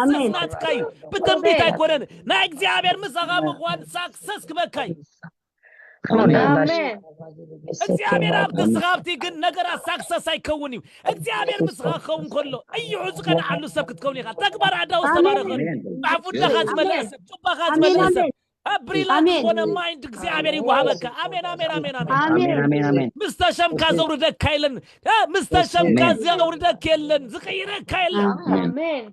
ኣሜን። ናትካ እዩ። ብትንቢት ኣይኮነን። ናይ እግዚኣብሔር ምሳኻ ምዃን ሳክሰስ ክበካ እዩ። ኣሜን። እግዚኣብሔር ኣብቲ ስኻብቲ ግን ነገራት ሳክሰስ ኣይከውን እዩ። እግዚኣብሔር ምስኻ ክኸውን ከሎ እዩ ዝቀንዓሉ ሰብ ክትከውን ኢኻ። ተግባር ኣዳው ዝተባረኸ፣ ማሕፉዳኻ ዝመልአ ሰብ፣ ጁባኻ ዝመልአ ሰብ፣ ብሪላንት ዝኾነ ማይንድ እግዚኣብሔር ይወሃበካ። ኣሜን፣ ኣሜን፣ ኣሜን፣ ኣሜን። ኣሜን ኣሜን ኣሜን። ምስ ተሸምካ ዘውርደካ የለን። እ፣ ምስ ተሸምካ ዘውርደካ የለን፣ ዝቀይረካ የለን። ኣሜን።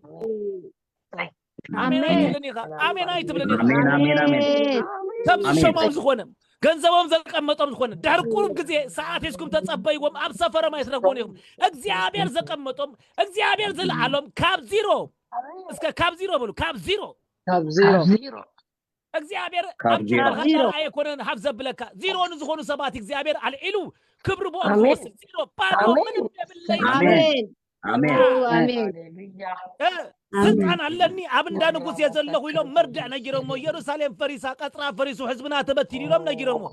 ኣሜን ኣይትብልን ኢኻ። ኣሜን ኣይትብልን ኢኻ። ኣሜን ኣሜን ኣሜን። ከም ኣሜን። ዝሸሞም ዝኾነ፣ ገንዘቦም ዘቀመጦም ዝኾነ፣ ድሕሪ ቁሩብ ግዜ ሰዓት ሒዝኩም ተጸበይዎም፣ ኣብ ሰፈሮም ኣይትረኽቦን ኢኹም። እግዚኣብሔር ዘቀመጦም፣ እግዚኣብሔር ዝለዓሎም ካብ ዚሮ፣ እስከ ካብ ዚሮ በሉ፣ ካብ ዚሮ። ካብ ዜሮ እግዚኣብሔር ካብ ኣብ ዜሮ። ጭንቅላትካ ጥራይ ኣይኮነን ሃብ ዘብለካ፣ ዚሮ ንዝኾኑ ሰባት እግዚኣብሔር ኣልዒሉ ክብሪ ብኦም ኣሜን። ዝወስድ፣ ዚሮ ባዶ ኣሜን። ምንም የብለይ። ኣሜን ኣሜን። ኣሜን። እ፣ ስልጣን ኣለኒ ኣብ እንዳ ንጉስ እየ ዘለኹ ኢሎም መርድዕ ነጊሮሞ። ኢየሩሳሌም ፈሪሳ፣ ቀጽራ ፈሪሱ፣ ህዝብና ተበቲኑ ኢሎም ነጊሮሞ።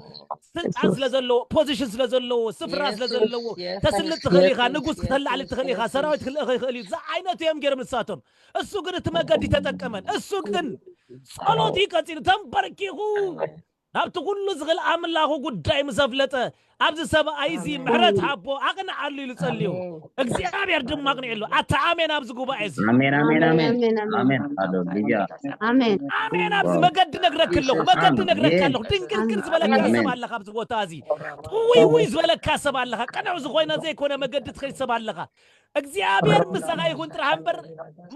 ስልጣን ስለ ዘለዎ፣ ፖዚሽን ስለ ዘለዎ፣ ስፍራ ስለ ዘለዎ፣ ተስልጥ ትኽእል ኢኻ፣ ንጉስ ክተላዕል ትኽእል ኢኻ፣ ሰራዊት ክልእኽ ይኽእል እዩ። እዚ ዓይነት እዮም ገይሮም ንሳቶም። እሱ ግን እቲ መገዲ ተጠቀመን። እሱ ግን ጸሎት እዩ ቀጺሉ፣ ተንበርኪኹ ናብቲ ኩሉ ዝኽእል ኣምላኹ ጉዳይ ምስ ኣፍለጠ፣ ኣብዚ ሰብኣይ እዚ ምሕረት ሃቦ ኣቕንዓሉ ኢሉ ጸልዩ። እግዚኣብሔር ድማ ኣቕኒዕሉ። ኣታ ኣሜን ኣብዚ ጉባኤ እዚ። ኣሜን ኣሜን ኣሜን ኣሜን፣ ኣሜን። ኣሜን። ሃሌሉያ። ኣሜን። ኣሜን ኣብዚ ዋው። መገዲ ነግረክ ኣለኹ፣ መገዲ ነግረካ ኣለኹ። ድንግርግር ዝበለካ ሰብ ኣለኻ ኣብዚ ቦታ እዚ። ጥውይ ውይ ዝበለካ ሰብ ኣለኻ። ቅኑዕ ዝኾነ ዘይኮነ መገዲ ትኸይድ ሰብ ኣለኻ። እግዚኣብሔር ምሳኻ ይኹን ጥራሕ እምበር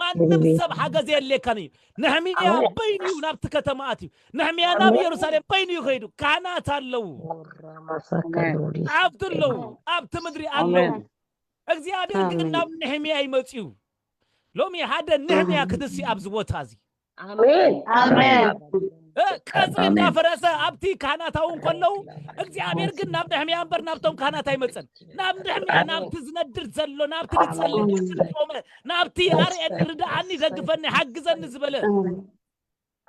ማንም ሰብ ሓገዝ የድልየካን እዩ። ነሕምያ በይኑ እዩ ናብቲ ከተማ ኣትዩ። ነሕምያ ናብ ኢየሩሳሌም በይኑ እዩ ከይዱ። ካህናት ኣለዉ፣ ጸሓፍቲ ኣለዉ፣ ኣብቲ ምድሪ ኣለዉ። እግዚኣብሔር ግን ናብ ነሕምያ ይመጽዩ። ሎሚ ሓደ ነሕምያ ክትሲ ኣብዚ ቦታ እዚ ኣሜን ኣሜን። እ፣ ቀጽሪ እንዳፈረሰ ኣብቲ ካህናት ኣው እንከለዉ እግዚኣብሔር ግን ናብ ነሕምያ እምበር ናብቶም ካህናት ኣይመጸን። ናብ ነሕምያ ናብቲ ዝነድር ዘሎ ናብቲ ዝጸሊ ዝጾመ ናብቲ ኣርኤኒ ርድኣኒ ደግፈኒ ሓግዘኒ ዝበለ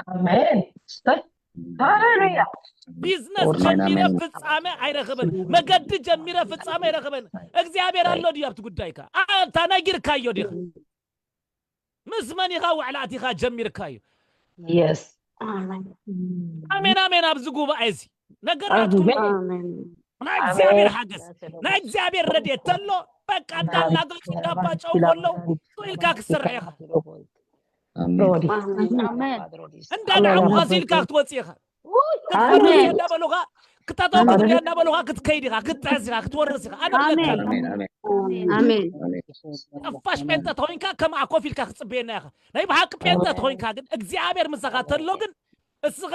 ኣሜን። ሃሌሉያ። ቢዝነስ ጀሚረ ፍጻመ ኣይረኽብን፣ መገዲ ጀሚረ ፍጻመ ኣይረኽብን። እግዚኣብሔር ኣሎ ድዩ ኣብቲ ጉዳይካ? ኣንታ ነጊርካዮ ዲኻ? ምስ መን ኢኻ ውዕል ኣቲኻ ጀሚርካዮ? የስ ኣሜን ኣሜን። ኣብዚ ጉባኤ እዚ ነገራትኩም ናይ እግዚኣብሔር ሓገዝ፣ ናይ እግዚኣብሔር ረድኤት ተሎ በቃ እንዳላገጹ እንዳባጨው ከለዉ ኢልካ ክትሰርሕ ኢኻ። ኣሜን። እንዳናዕሙኻ ኢልካ ክትወፅእ ኢኻ። ክትፈርስ እያ እንዳበሉኻ ክተተው ክትብል እያ እንዳበሉኻ ክትከይድ ኢኻ ክትጥሕስ ኢኻ ክትወርስ ኢኻ። ኣነ ብለካ ኣለኹ። ኣሜን ኣሜን ኣሜን። ኣሜን። ጠፋሽ ጴንጠ ተኾይንካ ከምኣ ኮፍ ኢልካ ክትፅበየና ኢኻ። ናይ ብሓቂ ጴንጠ ተኾይንካ ግን እግዚኣብሔር ምሳኻ ተሎ ግን እስኻ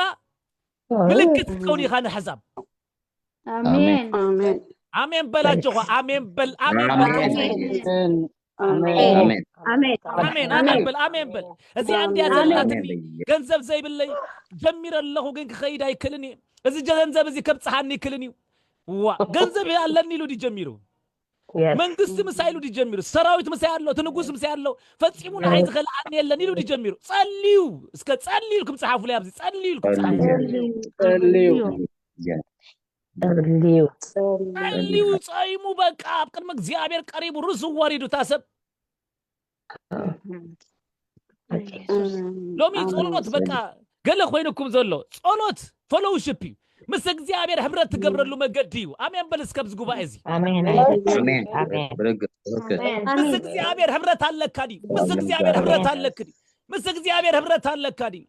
ምልክት ክትከውን ኢኻ ንሕዛብ። ኣሜን። ኣሜን። ኣሜን በል ኣጆኻ። ኣሜን በል ኣሜን በል። ኣሜን። ኣሜን። ኣሜን። ኣሜን። ኣሜን ኣሜን በል ኣሜን በል። እዚኣ እንዲያ ዘለናትኒ ገንዘብ ዘይብለይ ጀሚረ ኣለኹ ግን ክኸይድ ኣይክልን እዩ። እዚ ገንዘብ እዚ ከብፅሓኒ ይክልን እዩ። ዋ ገንዘብ ኣለኒ ኢሉ ድዩ ጀሚሩ? መንግስቲ ምሳይ ኢሉ ድዩ ጀሚሩ? ሰራዊት ምሳይ ኣሎ፣ እቲ ንጉስ ምሳይ ኣሎ። ፈፂሙ ንዓይ ዝኸልኣኒ የለን ኢሉ ድዩ ጀሚሩ? ጸልዩ እስከ ጸልዩ ኢልኩም ፀሓፉለይ ኣብዚ ጸልዩ ኢልኩም ፀሓፉ። ጸልዩ ጸልዩ። ጸልዩ ጸይሙ በቃ ኣብ ቅድሚ እግዚኣብሔር ቀሪቡ ርሱ ወሪዱ እታ ሰብ ሎሚ ጸሎት በቃ ገለ ኮይንኩም ዘሎ ጸሎት ፈሎውሽፕ እዩ። ምስ እግዚኣብሔር ሕብረት ትገብረሉ መገዲ እዩ። ኣሜን በል እስከ ኣብዚ ጉባኤ እዚ። ኣሜን። ኣሜን። ብርግጽ ትክክል። ምስ እግዚኣብሔር ሕብረት ኣለካ ድዩ? ምስ እግዚኣብሔር ሕብረት ኣለክ ድዩ? ምስ እግዚኣብሔር ሕብረት ኣለካ ድዩ?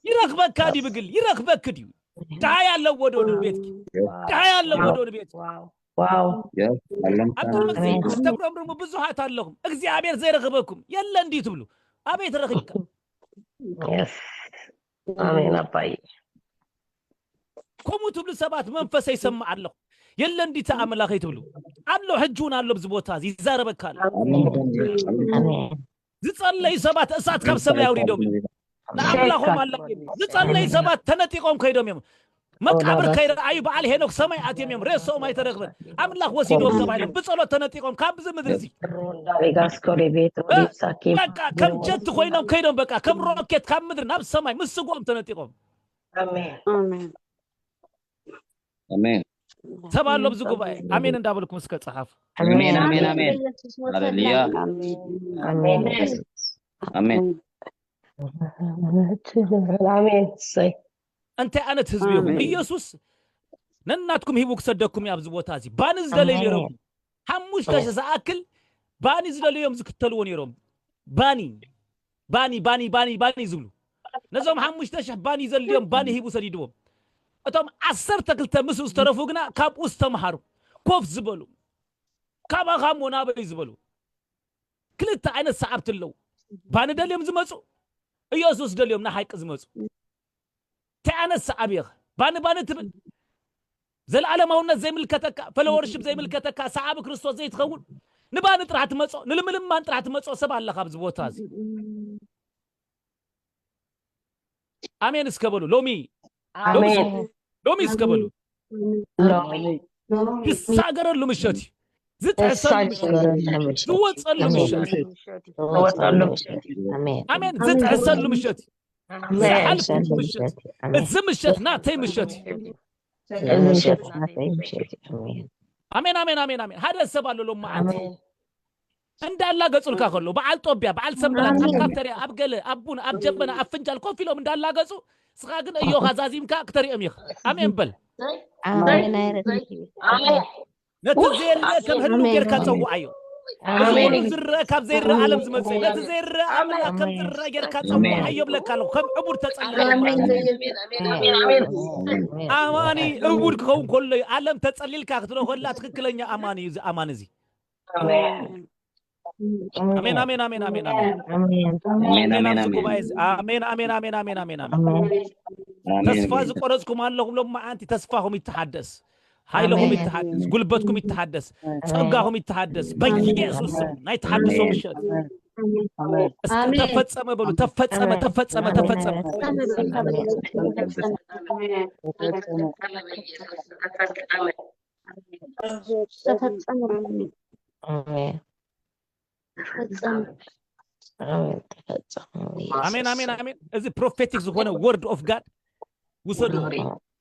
ይረኽበካ ድዩ? ብግል ይረኽበክ ድዩ? ድሃይ ኣለዎ ዶ ንቤትኪ? ድሃይ ኣለዎ ዶ ንቤትኪ? ዋው የስ ኣለም ኣብ ቅድሚ እግዚኣብሔር ተጉረምርሙ ብዙሓት ኣለኹም። እግዚኣብሔር ዘይረኽበኩም የለን ድዩ ትብሉ? ኣበይ ተረኺብካ? የስ ኣሜን ኣባይ ከምኡ ትብሉ ሰባት መንፈሰ ይሰምዕ ኣለኹ። የለን ድዩ እቲ ኣምላኸይ ትብሉ? ኣሎ ሕጂ እውን ኣሎ ኣብዚ ቦታ እዚ ይዛረበካ ኣሎ። ኣሜን ዝጸለዩ ሰባት እሳት ካብ ሰማይ ኣውሪዶም እዮም። ንኣምላኾም ኣለዮም ዝጸለዩ ሰባት ተነጢቖም ከይዶም እዮም። መቃብር ከይረኣዩ በዓል ሄኖክ ሰማይ ኣትዮም እዮም። ሬሶም ኣይተረኽበን። ኣምላኽ ወሲድዎም ተባሂሎም ብጸሎት ተነጢቖም ካብዚ ምድሪ እዚ ሮንዳ ሪጋስኮ ሪቤት ሪሳኪ በቃ ከም ጀት ኮይኖም ከይዶም በቃ ከም ሮኬት ካብ ምድሪ ናብ ሰማይ ምስ ስግኦም ተነጢቖም። ኣሜን ኣሜን። ኣሜን። ሰብ ኣሎ ኣብዚ ጉባኤ ኣሜን እንዳበልኩም እስከ ጸሓፉ። ኣሜን ኣሜን ኣሜን። ሃሌሉያ። ኣሜን። ኣሜን። እሰይ። እንታይ ዓይነት ህዝቢ ኢኹም? ኢየሱስ ነናትኩም ሂቡ ክሰደኩም እዩ ኣብዚ ቦታ እዚ። ባኒ ዝደለዩ ነይሮም። ሓሙሽተ ሺህ ዝኣክል ባኒ ዝደለዮም ዝክተልዎ ነይሮም። ባኒ ባኒ ባኒ ባኒ ባኒ ዝብሉ ነዞም ሓሙሽተ ሺህ ባኒ ዘድልዮም ባኒ ሂቡ ሰዲድዎም። እቶም ዓሰርተ ክልተ ምስኡ ዝተረፉ ግና ካብኡ ዝተምሃሩ ኮፍ ዝበሉ ካባኻ እሞ ናበይ ዝበሉ ክልተ ዓይነት ሰዓብቲ ኣለዉ። ባኒ ደልዮም ዝመፁ ኢየሱስ ደልዮም ንሓቂ ዝመፁ እንታይ ዓይነት ሰዓብ ኢኻ? ባኒ ባኒ ትብል ዘለዓለማውነት ዘይምልከተካ ፈለወርሽፕ ዘይምልከተካ ሰዓቢ ክርስቶስ ዘይትኸውን ንባኒ ጥራሕ ትመጾ ንልምልማን ጥራሕ ትመጾ ሰብ ኣለካ ኣብዚ ቦታ እዚ ኣሜን እስከ በሉ ሎሚ ሎሚ እስከ በሉ ዝሳገረሉ ምሸት እዩ ዝጥሕሰሉ ዝወፀሉ ምሸት እዩ ኣሜን ዝጥሕሰሉ ምሸት እዩ ዝሓልፈሉ ምሸት እዚ ምሸት ናተይ ምሸት እዩ ኣሜን ኣሜን ኣሜን ኣሜን ሓደ ሰብ ኣሎ ሎም መዓልቲ እንዳላገጹልካ ከሎ በዓል ጦቢያ በዓል ሰንበላት ኣብ ካፍተርያ ኣብ ገለ ኣብ ቡን ኣብ ጀበና ኣብ ፍንጃል ኮፍ ኢሎም እንዳላገጹ ስኻ ግን እዮኻ ዛዚምካ ክተሪኦም ኢኻ ኣሜን በል ነቲ ዘየለ ከም ህልው ጌርካ ጸውዓዮ ዝረአ ካብ ዘይረአ ዓለም ዝመጽእ ነቲ ዘይረአ ኣምላኽ ከም ዝረአ ጌርካ ጸውዓዮ ብለካ ኣለኹ ከም ዕቡድ ተጸልዮ ኣማኒ ዕቡድ ክኸውን ከሎ እዩ ዓለም ተጸሊልካ ክትብሎ ከላ ትክክለኛ ኣማኒ እዩ እዚ ኣማኒ እዚ ኣሜን ኣሜን ኣሜን ኣሜን ኣሜን ኣሜን ኣሜን ኣሜን ኣሜን ኣሜን ኣሜን ኣሜን ኣሜን ኣሜን ኣሜን ተስፋ ዝቆረጽኩም ኣለኹም ሎም መዓንቲ ተስፋኹም ይተሓደስ ሓይልኹም ይተሓደስ ጉልበትኩም ይተሓደስ ጸጋኹም ይተሓደስ በኢየሱስ ስም ናይ ተሓድሶ ምሸት እስኪ ተፈጸመ በሉ ተፈጸመ ተፈጸመ ተፈጸመ ኣሜን ኣሜን ኣሜን እዚ ፕሮፌቲክ ዝኾነ ወርድ ኦፍ ጋድ ውሰዱ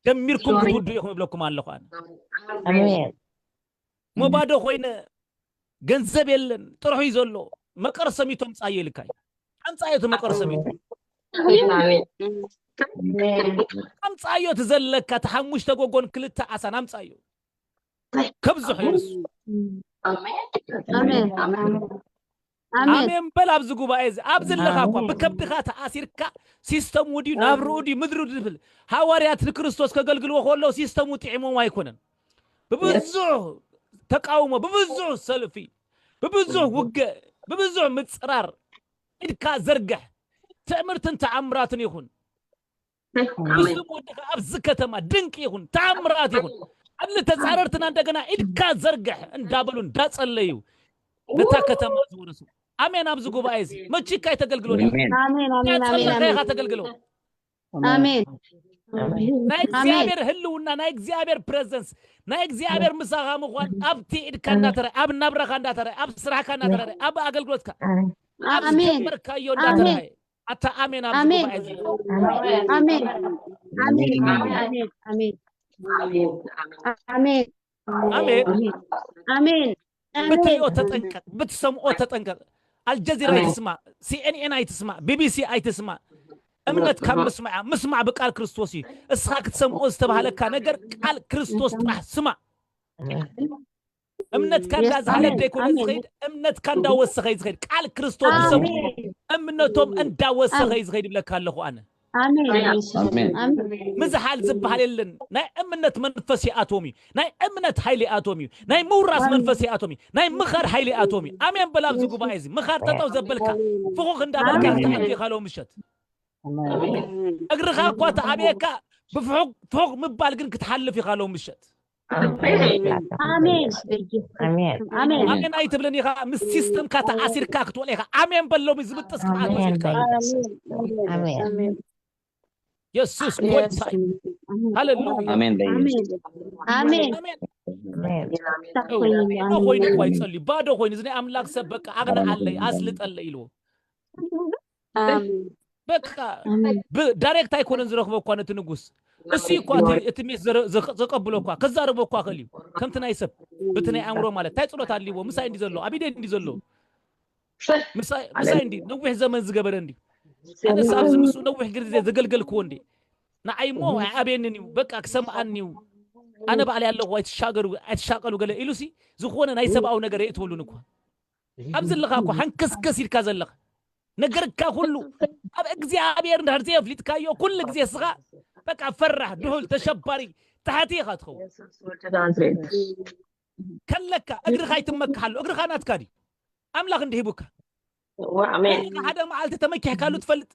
ጀሚርኩም ክትውዱ ኢኹም ይብለኩም ኣለኹ ኣነ ኣሜን መባዶ ኮይነ ገንዘብ የለን ጥርሑ እዩ ዘሎ መቀርሰሚቶ ኣምፃዮ ኢልካ እዩ ኣምፃዮ እቲ መቀርሰሚቶ ኣምፃዮ እቲ ዘለካ እቲ ሓሙሽተ ጎጎን ክልተ ዓሳን ኣምፃዮ ከብዝሑ ንሱ ኣሜን በል ኣብዚ ጉባኤ እዚ ኣብዚ ኣለኻ እኳ ብከብድኻ ተኣሲርካ ሲስተሙ ድዩ ናብርኡ ድዩ ምድሩ ድብል ሃዋርያት ንክርስቶስ ከገልግልዎ ከለዉ ሲስተሙ ጥዒሞም ኣይኮነን ብብዙሕ ተቃውሞ ብብዙሕ ሰልፊ ብብዙሕ ውግእ ብብዙሕ ምፅራር ኢድካ ዘርግሕ ትእምርትን ተኣምራትን ይኹን ስም ወድኻ ኣብዚ ከተማ ድንቅ ይኹን ተኣምራት ይኹን ኣለ ተፃረርትና እንደገና ኢድካ ዘርግሕ እንዳበሉ እንዳፀለዩ ነታ ከተማ ዝወረሱ ኣሜን ኣብዚ ጉባኤ እዚ መቺካ ይተገልግሎ እንዳፀለካ ኢኻ ተገልግሎ ኣሜን ናይ እግዚኣብሔር ህልውና ናይ እግዚኣብሔር ፕሬዘንስ ናይ እግዚኣብሔር ምሳኻ ምኳን ኣብቲ ኢድካ እንዳተረኣየ ኣብ ናብራኻ እንዳተረኣየ ኣብ ስራሕካ እንዳተረኣየ ኣብ ኣገልግሎትካ ኣብ ዝጀመርካዮ እንዳተረኣየ ኣታ ኣሜን ኣብዚ ጉባኤ እዚ ኣሜን ኣሜን ኣሜን ኣሜን ኣሜን ኣሜን ኣሜን ብትሪኦ ተጠንቀቅ ብትሰምኦ ተጠንቀቅ ኣልጀዚራ ኣይትስማዕ ሲኤንኤን ኣይትስማዕ ቢቢሲ ኣይትስማዕ እምነት ካብ ምስማዕ ምስማዕ ብቃል ክርስቶስ እዩ እስኻ ክትሰምኦ ዝተባህለካ ነገር ቃል ክርስቶስ ጥራሕ ስማዕ እምነትካ እንዳዝሃለ ዘይኮነ ዝኸይድ እምነትካ እንዳወሰኸ እዩ ዝኸይድ ቃል ክርስቶስ ዝሰምዑ እምነቶም እንዳወሰኸ እዩ ዝኸይድ ይብለካ ኣለኹ ኣነ ኣሜን ኣሜን ምዝሓል ዝበሃል የለን ናይ እምነት መንፈስ ይኣቶም እዩ ናይ እምነት ሓይሊ ይኣቶም እዩ ናይ ምውራስ መንፈስ ይኣቶም እዩ ናይ ምኻድ ሓይሊ ይኣቶም እዩ ኣሜን በል ኣብዚ ጉባኤ እዚ ምኻድ ጠጠው ዘበልካ ፍኹኽ እንዳበልካ ክትሓልፍ ኢኻ ሎ ምሸት እግርኻ እኳ ተኣብየካ ብፍሑቕ ፍሑቕ ምባል ግን ክትሓልፍ ኢኻ ሎ ምሸት ኣሜን ኣሜን ኣሜን ኣይትብልን ኢኻ ምስ ሲስተምካ ተኣሲርካ ክትወል ኢኻ ኣሜን በል ሎሚ ዝብጥስ ቅብኣት ወሲድካ ኣሜን የሱስ ጎይታ ሃሌሉያ ኣሜን በኢየሱስ ኣሜን ባዶ ኮይኑ እኳ ይጸልዩ ባዶ ኮይኑ እዚ ናይ ኣምላክ ሰብ በቃ ኣቅንዓለይ ኣስልጠለይ ኢልዎ በቃ ዳይሬክት ኣይኮነን ዝረክቦ እኳ ነቲ ንጉስ እሱ እኳ እቲ እቲ ሜስ ዘረ- ዘ- ዘቀብሎ እኳ ከዛርቦ እኳ ክእል እዩ። ከምቲ ናይ ሰብ ብቲ ናይ ኣእምሮ ማለት እንታይ ጸሎት ኣልዎ ምሳይ እንዲ ዘሎ ኣብ ኢደይ እንዲ ዘሎ ምሳይ ምሳይ እንዲ ነዊሕ ዘመን ዝገበረ እንዲ ኣነስ ኣብዚ ምስኡ ነዊሕ ግዜ ዘገልገልክዎ እንዲ ንዓይ እሞ ኣይኣብየንን እዩ በቃ ክሰምኣኒ እዩ ኣነ ባዕለይ ኣለኹ ኣይትሻገሩ ኣይትሻቀሉ ገለ ኢሉሲ ዝኾነ ናይ ሰብኣዊ ነገር የእትወሉን እኳ ኣብ ዘለኻ እኮ ሓንከስከስ ኢልካ ዘለኻ ነገርካ ኩሉ ኣብ እግዚኣብሔር እንድሕር ዘየፍሊጥካዮ ኩሉ ግዜ እስኻ በቃ ፈራሕ ድሁል ተሸባሪ ታሕቲ ኢኻ ትኸውን ከለካ እግርኻ ይትመካሓሉ እግርኻ ናትካ ድዩ ኣምላኽ እንዲሂቡካ እግርኻ ሓደ መዓልቲ ተመኪሕካሉ ትፈልጥ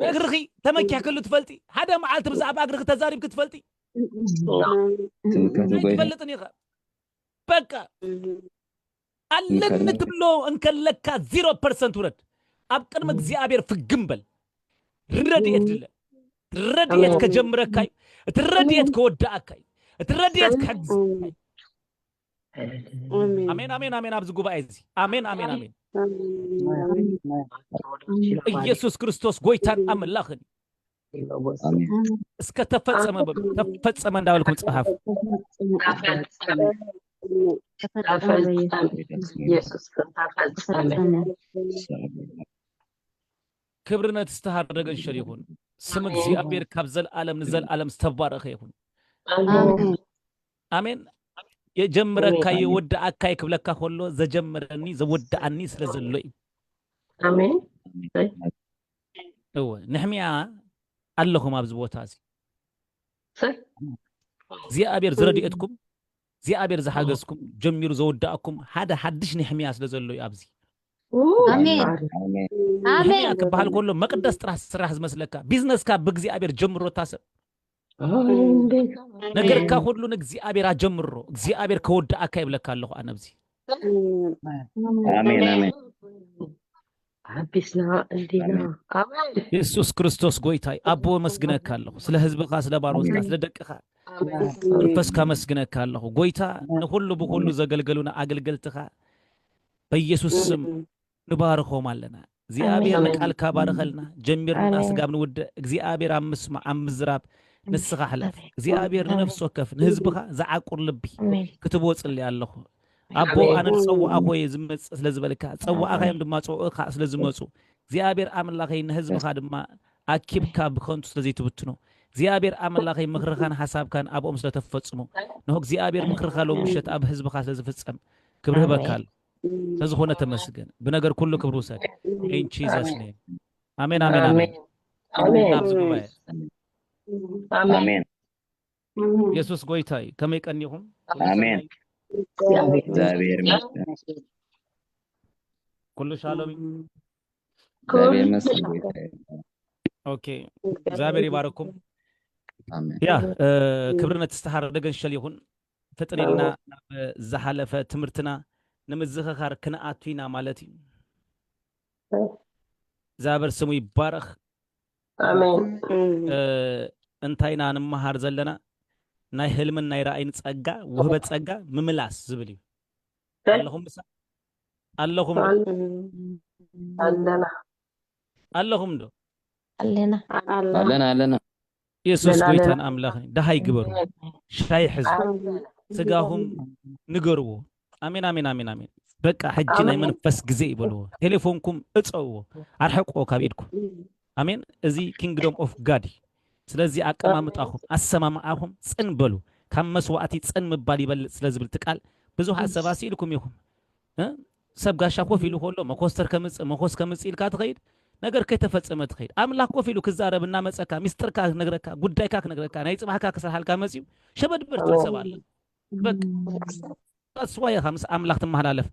እግርኺ ተመኪሕክሉ ትፈልጢ ሓደ መዓልቲ ብዛዕባ እግርኺ ተዛሪብኪ ትፈልጢ ትፈልጥን ኢኻ በቃ ኣለኒ ትብሎ እንከለካ ዚሮ ፐርሰንት ውረድ ኣብ ቅድሚ እግዚኣብሔር ፍግም በል ረድኤት ድለ ረድኤት ከጀምረካ እዩ እቲ ረድኤት ከወድኣካ እዩ እቲ ረድኤት ክሕግዝ ኣሜን ኣሜን ኣሜን ኣብዚ ጉባኤ እዚ ኣሜን ኣሜን ኣሜን ኢየሱስ ክርስቶስ ጎይታን ኣምላኽን እስከ ተፈጸመ በሉ ተፈጸመ እንዳበልኩም ጸሓፉ ክብሪ ነቲ ዝተሃረገ ዝሸር ይኹን ስም እግዚኣብሔር ካብ ዘለዓለም ንዘለዓለም ዝተባረኸ ይኹን ኣሜን የጀምረካ ይወድኣካ ክብለካ ከሎ ዘጀምረኒ ዘወድኣኒ ስለ ዘሎ እዩ ኣሜን እወ ንሕምያ ኣለኹም ኣብዚ ቦታ እዚ እግዚኣብሔር ዝረድኤትኩም እግዚኣብሔር ዝሓገዝኩም ጀሚሩ ዘወዳእኩም ሓደ ሓድሽ ንሕምያ ስለ ዘሎ እዩ ኣብዚ ኣሜን ንሕምያ ክበሃል ከሎ መቅደስ ጥራሕ ስራሕ ዝመስለካ ቢዝነስካ ብእግዚኣብሔር ጀምሮ ታሰብ ነገርካ ኩሉ ንእግዚኣብሔር ኣጀምሮ እግዚኣብሔር ከወድኣካ ይብለካ ኣለኹ ኣነ ኣብዚ ኣሜን ኣሜን ዓቢስና እንዲና ኣሜን የሱስ ክርስቶስ ጎይታይ ኣቦ መስግነካ ኣለኹ ስለ ህዝብኻ ስለ ባሮትካ ስለ ደቅኻ መንፈስካ መስግነካ ኣለኹ ጎይታ ንኩሉ ብኩሉ ዘገልገሉና ኣገልገልትኻ በኢየሱስ ስም ንባርኾም ኣለና እግዚኣብሔር ንቃልካ ባርኸልና ጀሚርና ስጋብ ንውድእ እግዚኣብሔር ኣብ ምስማዕ ኣብ ምዝራብ ንስኻ ሕለፍ እግዚኣብሔር ንነፍሲ ወከፍ ንህዝብኻ ዝዓቁር ልቢ ክትቦ ጽሊ ኣለኹ ኣቦ ኣነ ዝጸዋዕኾ እየ ዝመጽእ ስለ ዝበልካ ጸዋዕኻዮም ድማ ጽውዕኻ ስለ ዝመጹ እግዚኣብሔር ኣምላኸይ ንህዝብኻ ድማ ኣኪብካ ብኸንቱ ስለ ዘይትብትኖ እግዚኣብሔር ኣምላኸይ ምኽርኻን ሓሳብካን ኣብኦም ስለ ተፈጽሞ ንሆ እግዚኣብሔር ምኽርኻ ሎም ምሸት ኣብ ህዝብኻ ስለ ዝፍጸም ክብሪ ህበካ ኣሎ ስለዝኾነ ተመስገን ብነገር ኩሉ ክብሪ ውሰድ in Jesus name ኣሜን ኣሜን ኣሜን ኣብዚ ጉባኤ ኣሜን የሱስ ጎይታ እዩ ከመይ ቀኒኹም ኣሜን እግዚኣብሔር ይመስገን ኩሉ ሻሎም እዩ እግዚኣብሔር ይመስገን ጎይታ ኦኬ እግዚኣብሔር ይባረኩም ኣሜን ያ ክብሪ ነቲ ዝተሓረደ ገንሸል ይኹን ፍጥን ኢልና ናብ ዝሓለፈ ትምህርትና ንምዝኽኻር ክንኣቱ ኢና ማለት እዩ እግዚኣብሔር ስሙ ይባረኽ ኣሜን እንታይ ኢና ንምሃር ዘለና ናይ ህልምን ናይ ራእይን ጸጋ ውህበት ጸጋ ምምላስ ዝብል እዩ ኣለኹም ምሳ ኣለኹም ኣለና ኣለኹም ዶ ኣለና ኣለና ኣለና የሱስ ጎይታን ኣምላኽን ደሃይ ግበሩ ሻይ ሕዙ ስጋኹም ንገርዎ ኣሜን ኣሜን ኣሜን ኣሜን በቃ ሕጂ ናይ መንፈስ ግዜ ይበልዎ ቴሌፎንኩም እፀውዎ ኣርሐቅዎ ካብ ኢድኩም ኣሜን እዚ kingdom of God እዩ ስለዚ ኣቀማምጣኹም ኣሰማምዓኹም ፅን በሉ ካብ መስዋእቲ ፅን ምባል ይበልፅ ስለ ዝብል ቃል ብዙሓት ሰብ ኣስኢልኩም ኢኹም ሰብ ጋሻ ኮፍ ኢሉ ከሎ መኮስተር ከምፅእ መኮስ ከምፅእ ኢልካ ትኸይድ ነገር ከይተፈፀመ ትኸይድ ኣምላኽ ኮፍ ኢሉ ክዛረብ እናመፀካ ሚስጥርካ ክነግረካ ጉዳይካ ክነግረካ ናይ ፅባሕካ ክሰርሓልካ መፅዩ ሸበድበር ትብል ሰብ ኣለ በቃ ኣስዋይ ኢኻ ምስ ኣምላኽ ትመሃላለፍ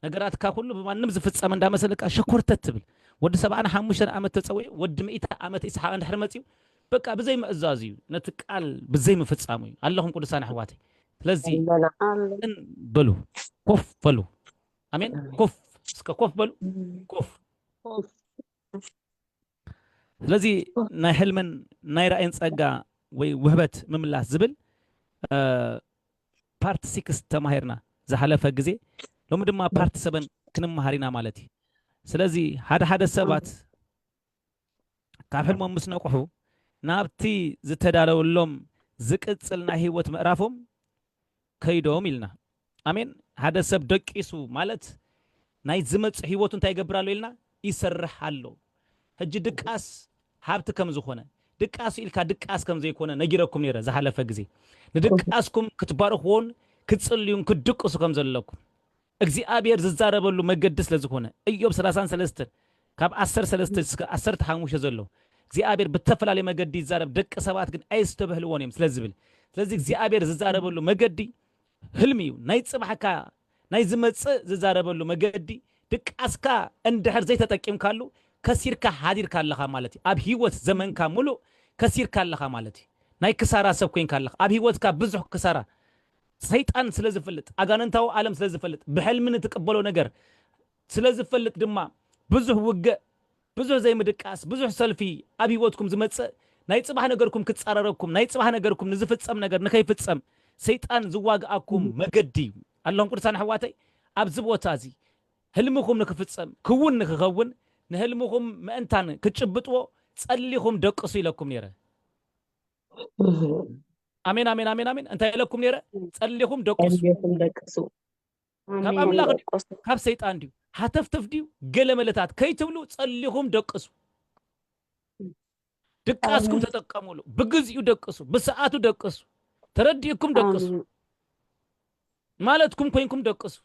ነገራትካ ኩሉ ብማንም ዝፍፀም እንዳመሰለካ ሸኮርተት ትብል ወዲ ሰብዓን ሓሙሽተን ዓመት ተፀዊዑ ወዲ ሚእቲ ዓመት ኢስሓቅ እንድሕር መፅዩ በቃ ብዘይ ምእዛዝ እዩ ነቲ ቃል ብዘይ ምፍፃሙ እዩ ኣለኹም ቅዱሳን ኣሕዋተይ ስለዚ በሉ ኮፍ በሉ ኣሜን ኮፍ እስከ ኮፍ በሉ ኮፍ ስለዚ ናይ ሕልምን ናይ ራእይን ጸጋ ወይ ውህበት ምምላስ ዝብል ፓርት ሲክስ ተማሂርና ዝሓለፈ ግዜ ሎሚ ድማ ፓርት ሰበን ክንመሃር ኢና ማለት እዩ ስለዚ ሓደ ሓደ ሰባት ካብ ሕልሞም ምስ ነቁሑ ናብቲ ዝተዳለወሎም ዝቅጽል ናይ ህይወት ምዕራፎም ከይዶም ኢልና። ኣሜን። ሓደ ሰብ ደቂሱ ማለት ናይ ዝመጽእ ህይወቱ እንታይ ይገብር ኣሎ ኢልና? ይሰርሕ ኣሎ። ሕጂ ድቃስ ሃብቲ ከም ዝኾነ፣ ድቃስ ኢልካ ድቃስ ከም ዘይኮነ ነጊረኩም ነይረ ዝሓለፈ ግዜ። ንድቃስኩም ክትባርኽዎን ክትጽልዩን ክትድቅሱ ከም ዘለኩም እግዚኣብሔር ዝዛረበሉ መገዲ ስለ ዝኾነ፣ እዮብ ሰላሳን ሰለስተን ካብ ዓሰርተ ሰለስተ እስከ ዓሰርተ ሓሙሽተ ዘሎ እግዚኣብሔር ብተፈላለየ መገዲ ይዛረብ፣ ደቂ ሰባት ግን ኣይስተብህልዎን እዮም ስለ ዝብል፣ ስለዚ እግዚኣብሔር ዝዛረበሉ መገዲ ህልሚ እዩ። ናይ ጽባሕካ ናይ ዝመጽእ ዝዛረበሉ መገዲ ድቃስካ እንድሕር ዘይተጠቂምካሉ ከሲርካ ሓዲርካ ኣለኻ ማለት እዩ። ኣብ ህይወት ዘመንካ ሙሉእ ከሲርካ ኣለኻ ማለት እዩ። ናይ ክሳራ ሰብ ኮይንካ ኣለኻ። ኣብ ህይወትካ ብዙሕ ክሳራ ሰይጣን ስለ ዝፈልጥ፣ ኣጋንንታዊ ዓለም ስለ ዝፈልጥ፣ ብሕልሚ ንትቅበሎ ነገር ስለ ዝፈልጥ ድማ ብዙሕ ውግእ፣ ብዙሕ ዘይምድቃስ፣ ብዙሕ ሰልፊ ኣብ ህይወትኩም ዝመጽእ ናይ ጽባሕ ነገርኩም ክጻረረኩም፣ ናይ ጽባሕ ነገርኩም ንዝፍጸም ነገር ንኸይፍጸም ሰይጣን ዝዋግኣኩም መገዲ እዩ። ኣለኹም ቅዱሳን ኣሕዋተይ፣ ኣብዚ ቦታ እዚ ህልምኹም ንክፍጸም፣ ክውን ንክኸውን፣ ንህልምኹም ምእንታን ክትጭብጥዎ ጸሊኹም ደቅሱ ኢለኩም ነይረ። ኣሜን፣ ኣሜን፣ ኣሜን፣ ኣሜን። እንታይ ኢለኩም ነይረ? ጸሊኹም ደቅሱ። ጸሊኹም ደቅሱ። ካብ ኣሜን። ኣምላኽ ድዩ? ደቅሱ። ካብ ሰይጣን ድዩ? ሃተፍተፍ ድዩ? ገለ መለታት ከይትብሉ ጸሊኹም ደቅሱ። ድቃስኩም ኣሜን። ተጠቀሙሉ። ብግዚኡ ደቅሱ፣ ብሰዓቱ ደቅሱ። ተረዲእኩም ደቅሱ። ኣሜን። ማለትኩም ኮይንኩም ደቅሱ።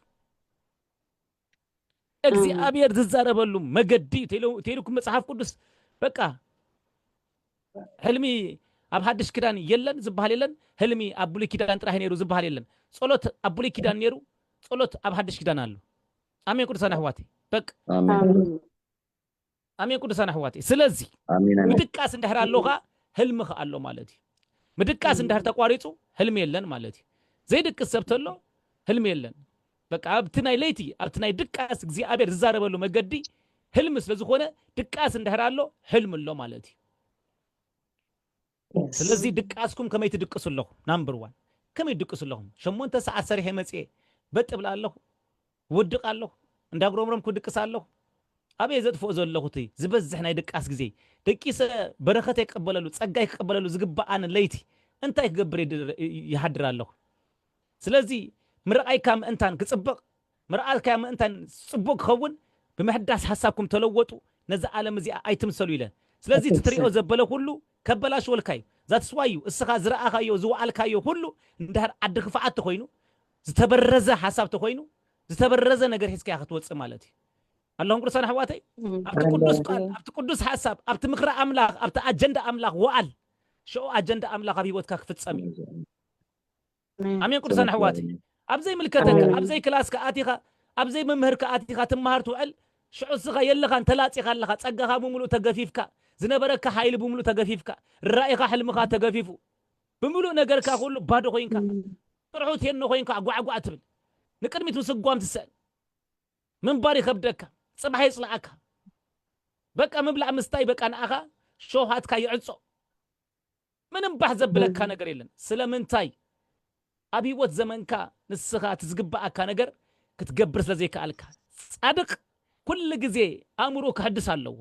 ኣሜን። እግዚኣብሔር ዝዛረበሉ መገዲ እዩ ተይሉ-፣ ተይልኩም መጽሓፍ ቅዱስ። በቃ ሕልሚ ኣብ ሓድሽ ኪዳን የለን ዝበሃል የለን፣ ሕልሚ ኣብ ብሉይ ኪዳን ጥራሕ ነይሩ ዝበሃል የለን። ጸሎት ኣብ ብሉይ ኪዳን ነይሩ፣ ጸሎት ኣብ ሓድሽ ኪዳን ኣሎ። ኣሜን ቅዱሳን ኣሕዋተይ። በቃ ኣሜን። ኣሜን። ኣሜን ቅዱሳን ኣሕዋተይ። ስለዚ ኣሜን፣ ኣሜን። ምድቃስ እንድሕር ኣሎ ኸኣ ህልሚ ኸኣ ኣሎ ማለት እዩ። ምድቃስ እንድሕር ተቋሪጹ ህልሚ የለን ማለት እዩ። ዘይድቅስ ሰብ ተሎ ህልሚ የለን። በቃ ኣብቲ ናይ ለይቲ፣ ኣብቲ ናይ ድቃስ እግዚኣብሔር ዝዛረበሉ መገዲ ህልሚ ስለ ዝኾነ ድቃስ እንድሕር ኣሎ ህልሚ ኣሎ ማለት እዩ። የስ። ስለዚ ድቃስኩም ከመይ ትድቅሱ ኣለኹም? ናምበር ዋን። ከመይ ትድቅሱ ኣለኹም? ሸሞንተ ሰዓት ሰሪሐ መጽየ በጥ እብል ኣለኹ፣ ውድቕ ኣለኹ፣ እንዳጉረምረምኩ ድቅስ ኣለኹ። ኣበይ ዘጥፍኦ ዘለኹ እቲ ዝበዝሕ ናይ ድቃስ ግዜ? ደቂሰ በረኸተይ ክቕበለሉ፣ ጸጋይ ክቕበለሉ ዝግብኣኒ ለይቲ እንታይ ክገብር ይድር-፣ ይሃድር ኣለኹ? ስለዚ ምርኣይካ ምእንታን ክጽብቕ፣ ምርኣትካ ምእንታን ጽቡቕ ክኸውን፣ ብምሕዳስ ሓሳብኩም ተለወጡ፣ ነዛ ዓለም እዚኣ ኣይትምሰሉ ኢለ። ስለዚ እቲ ትርእዮ ኣይትምሰል። ዘበለ ኩሉ ከበላሽወልካ እዩ። That's why እዩ እስኻ ዝረኣኻዮ፣ ዝወዓልካዮ ኩሉ እንድሕር ዓዲ ክፍኣት ተኾይኑ፣ ዝተበረዘ ሓሳብ ተኾይኑ፣ ዝተበረዘ ነገር ሒዝካያ ክትወጽእ ማለት እዩ። ኣለኹም ቅዱሳን ኣሕዋተይ? እም። ኣብቲ ቅዱስ ኣለኹ። ቃል፣ ኣብቲ ቅዱስ ሓሳብ፣ ኣብቲ ምኽሪ ኣምላኽ፣ ኣብቲ ኣጀንዳ ኣምላኽ ወዓል። ሽዑ ኣጀንዳ ኣምላኽ ኣብ ህይወትካ ክፍጸም እዩ። ኣሜን። ኣሜን ቅዱሳን ኣሕዋተይ። ኣብ ዘይምልከተካ፣ ኣሜን። ኣብ ዘይክላስካ ኣቲኻ፣ ኣብ ዘይመምህርካ ኣቲኻ ትመሃር ትውዕል፣ ሽዑ እስኻ የለኻን፣ ተላጺኻ ኣለኻ። ጸጋኻ ብምሉእ ተገፊፍካ፣ ዝነበረካ ሓይሊ ብምሉእ ተገፊፍካ፣ ራኢኻ ሕልምኻ ተገፊፉ፣ ብምሉእ ነገርካ ኩሉ ባዶ ኮይንካ፣ እም። ጥርሑ ቴኖ ኮይንካ ጓዕጓዕ ትብል። ንቅድሚት ምስጓም ትስእን። ምንባር ይኸብደካ። ጽባሕ የጽልኣካ። በቃ ምብላዕ ምስታይ በቃ ንኣኻ ሸውሃትካ ይዕጾ። ምንም ባሕ ዘብለካ እም። ነገር የለን። ስለምንታይ? ኣብ ህይወት ዘመንካ ንስኻ እቲ ዝግብኣካ ነገር ክትገብር ስለ ዘይከኣልካ። ጻድቕ ኩሉ ግዜ ኣእምሮ ክሕድስ ኣለዎ።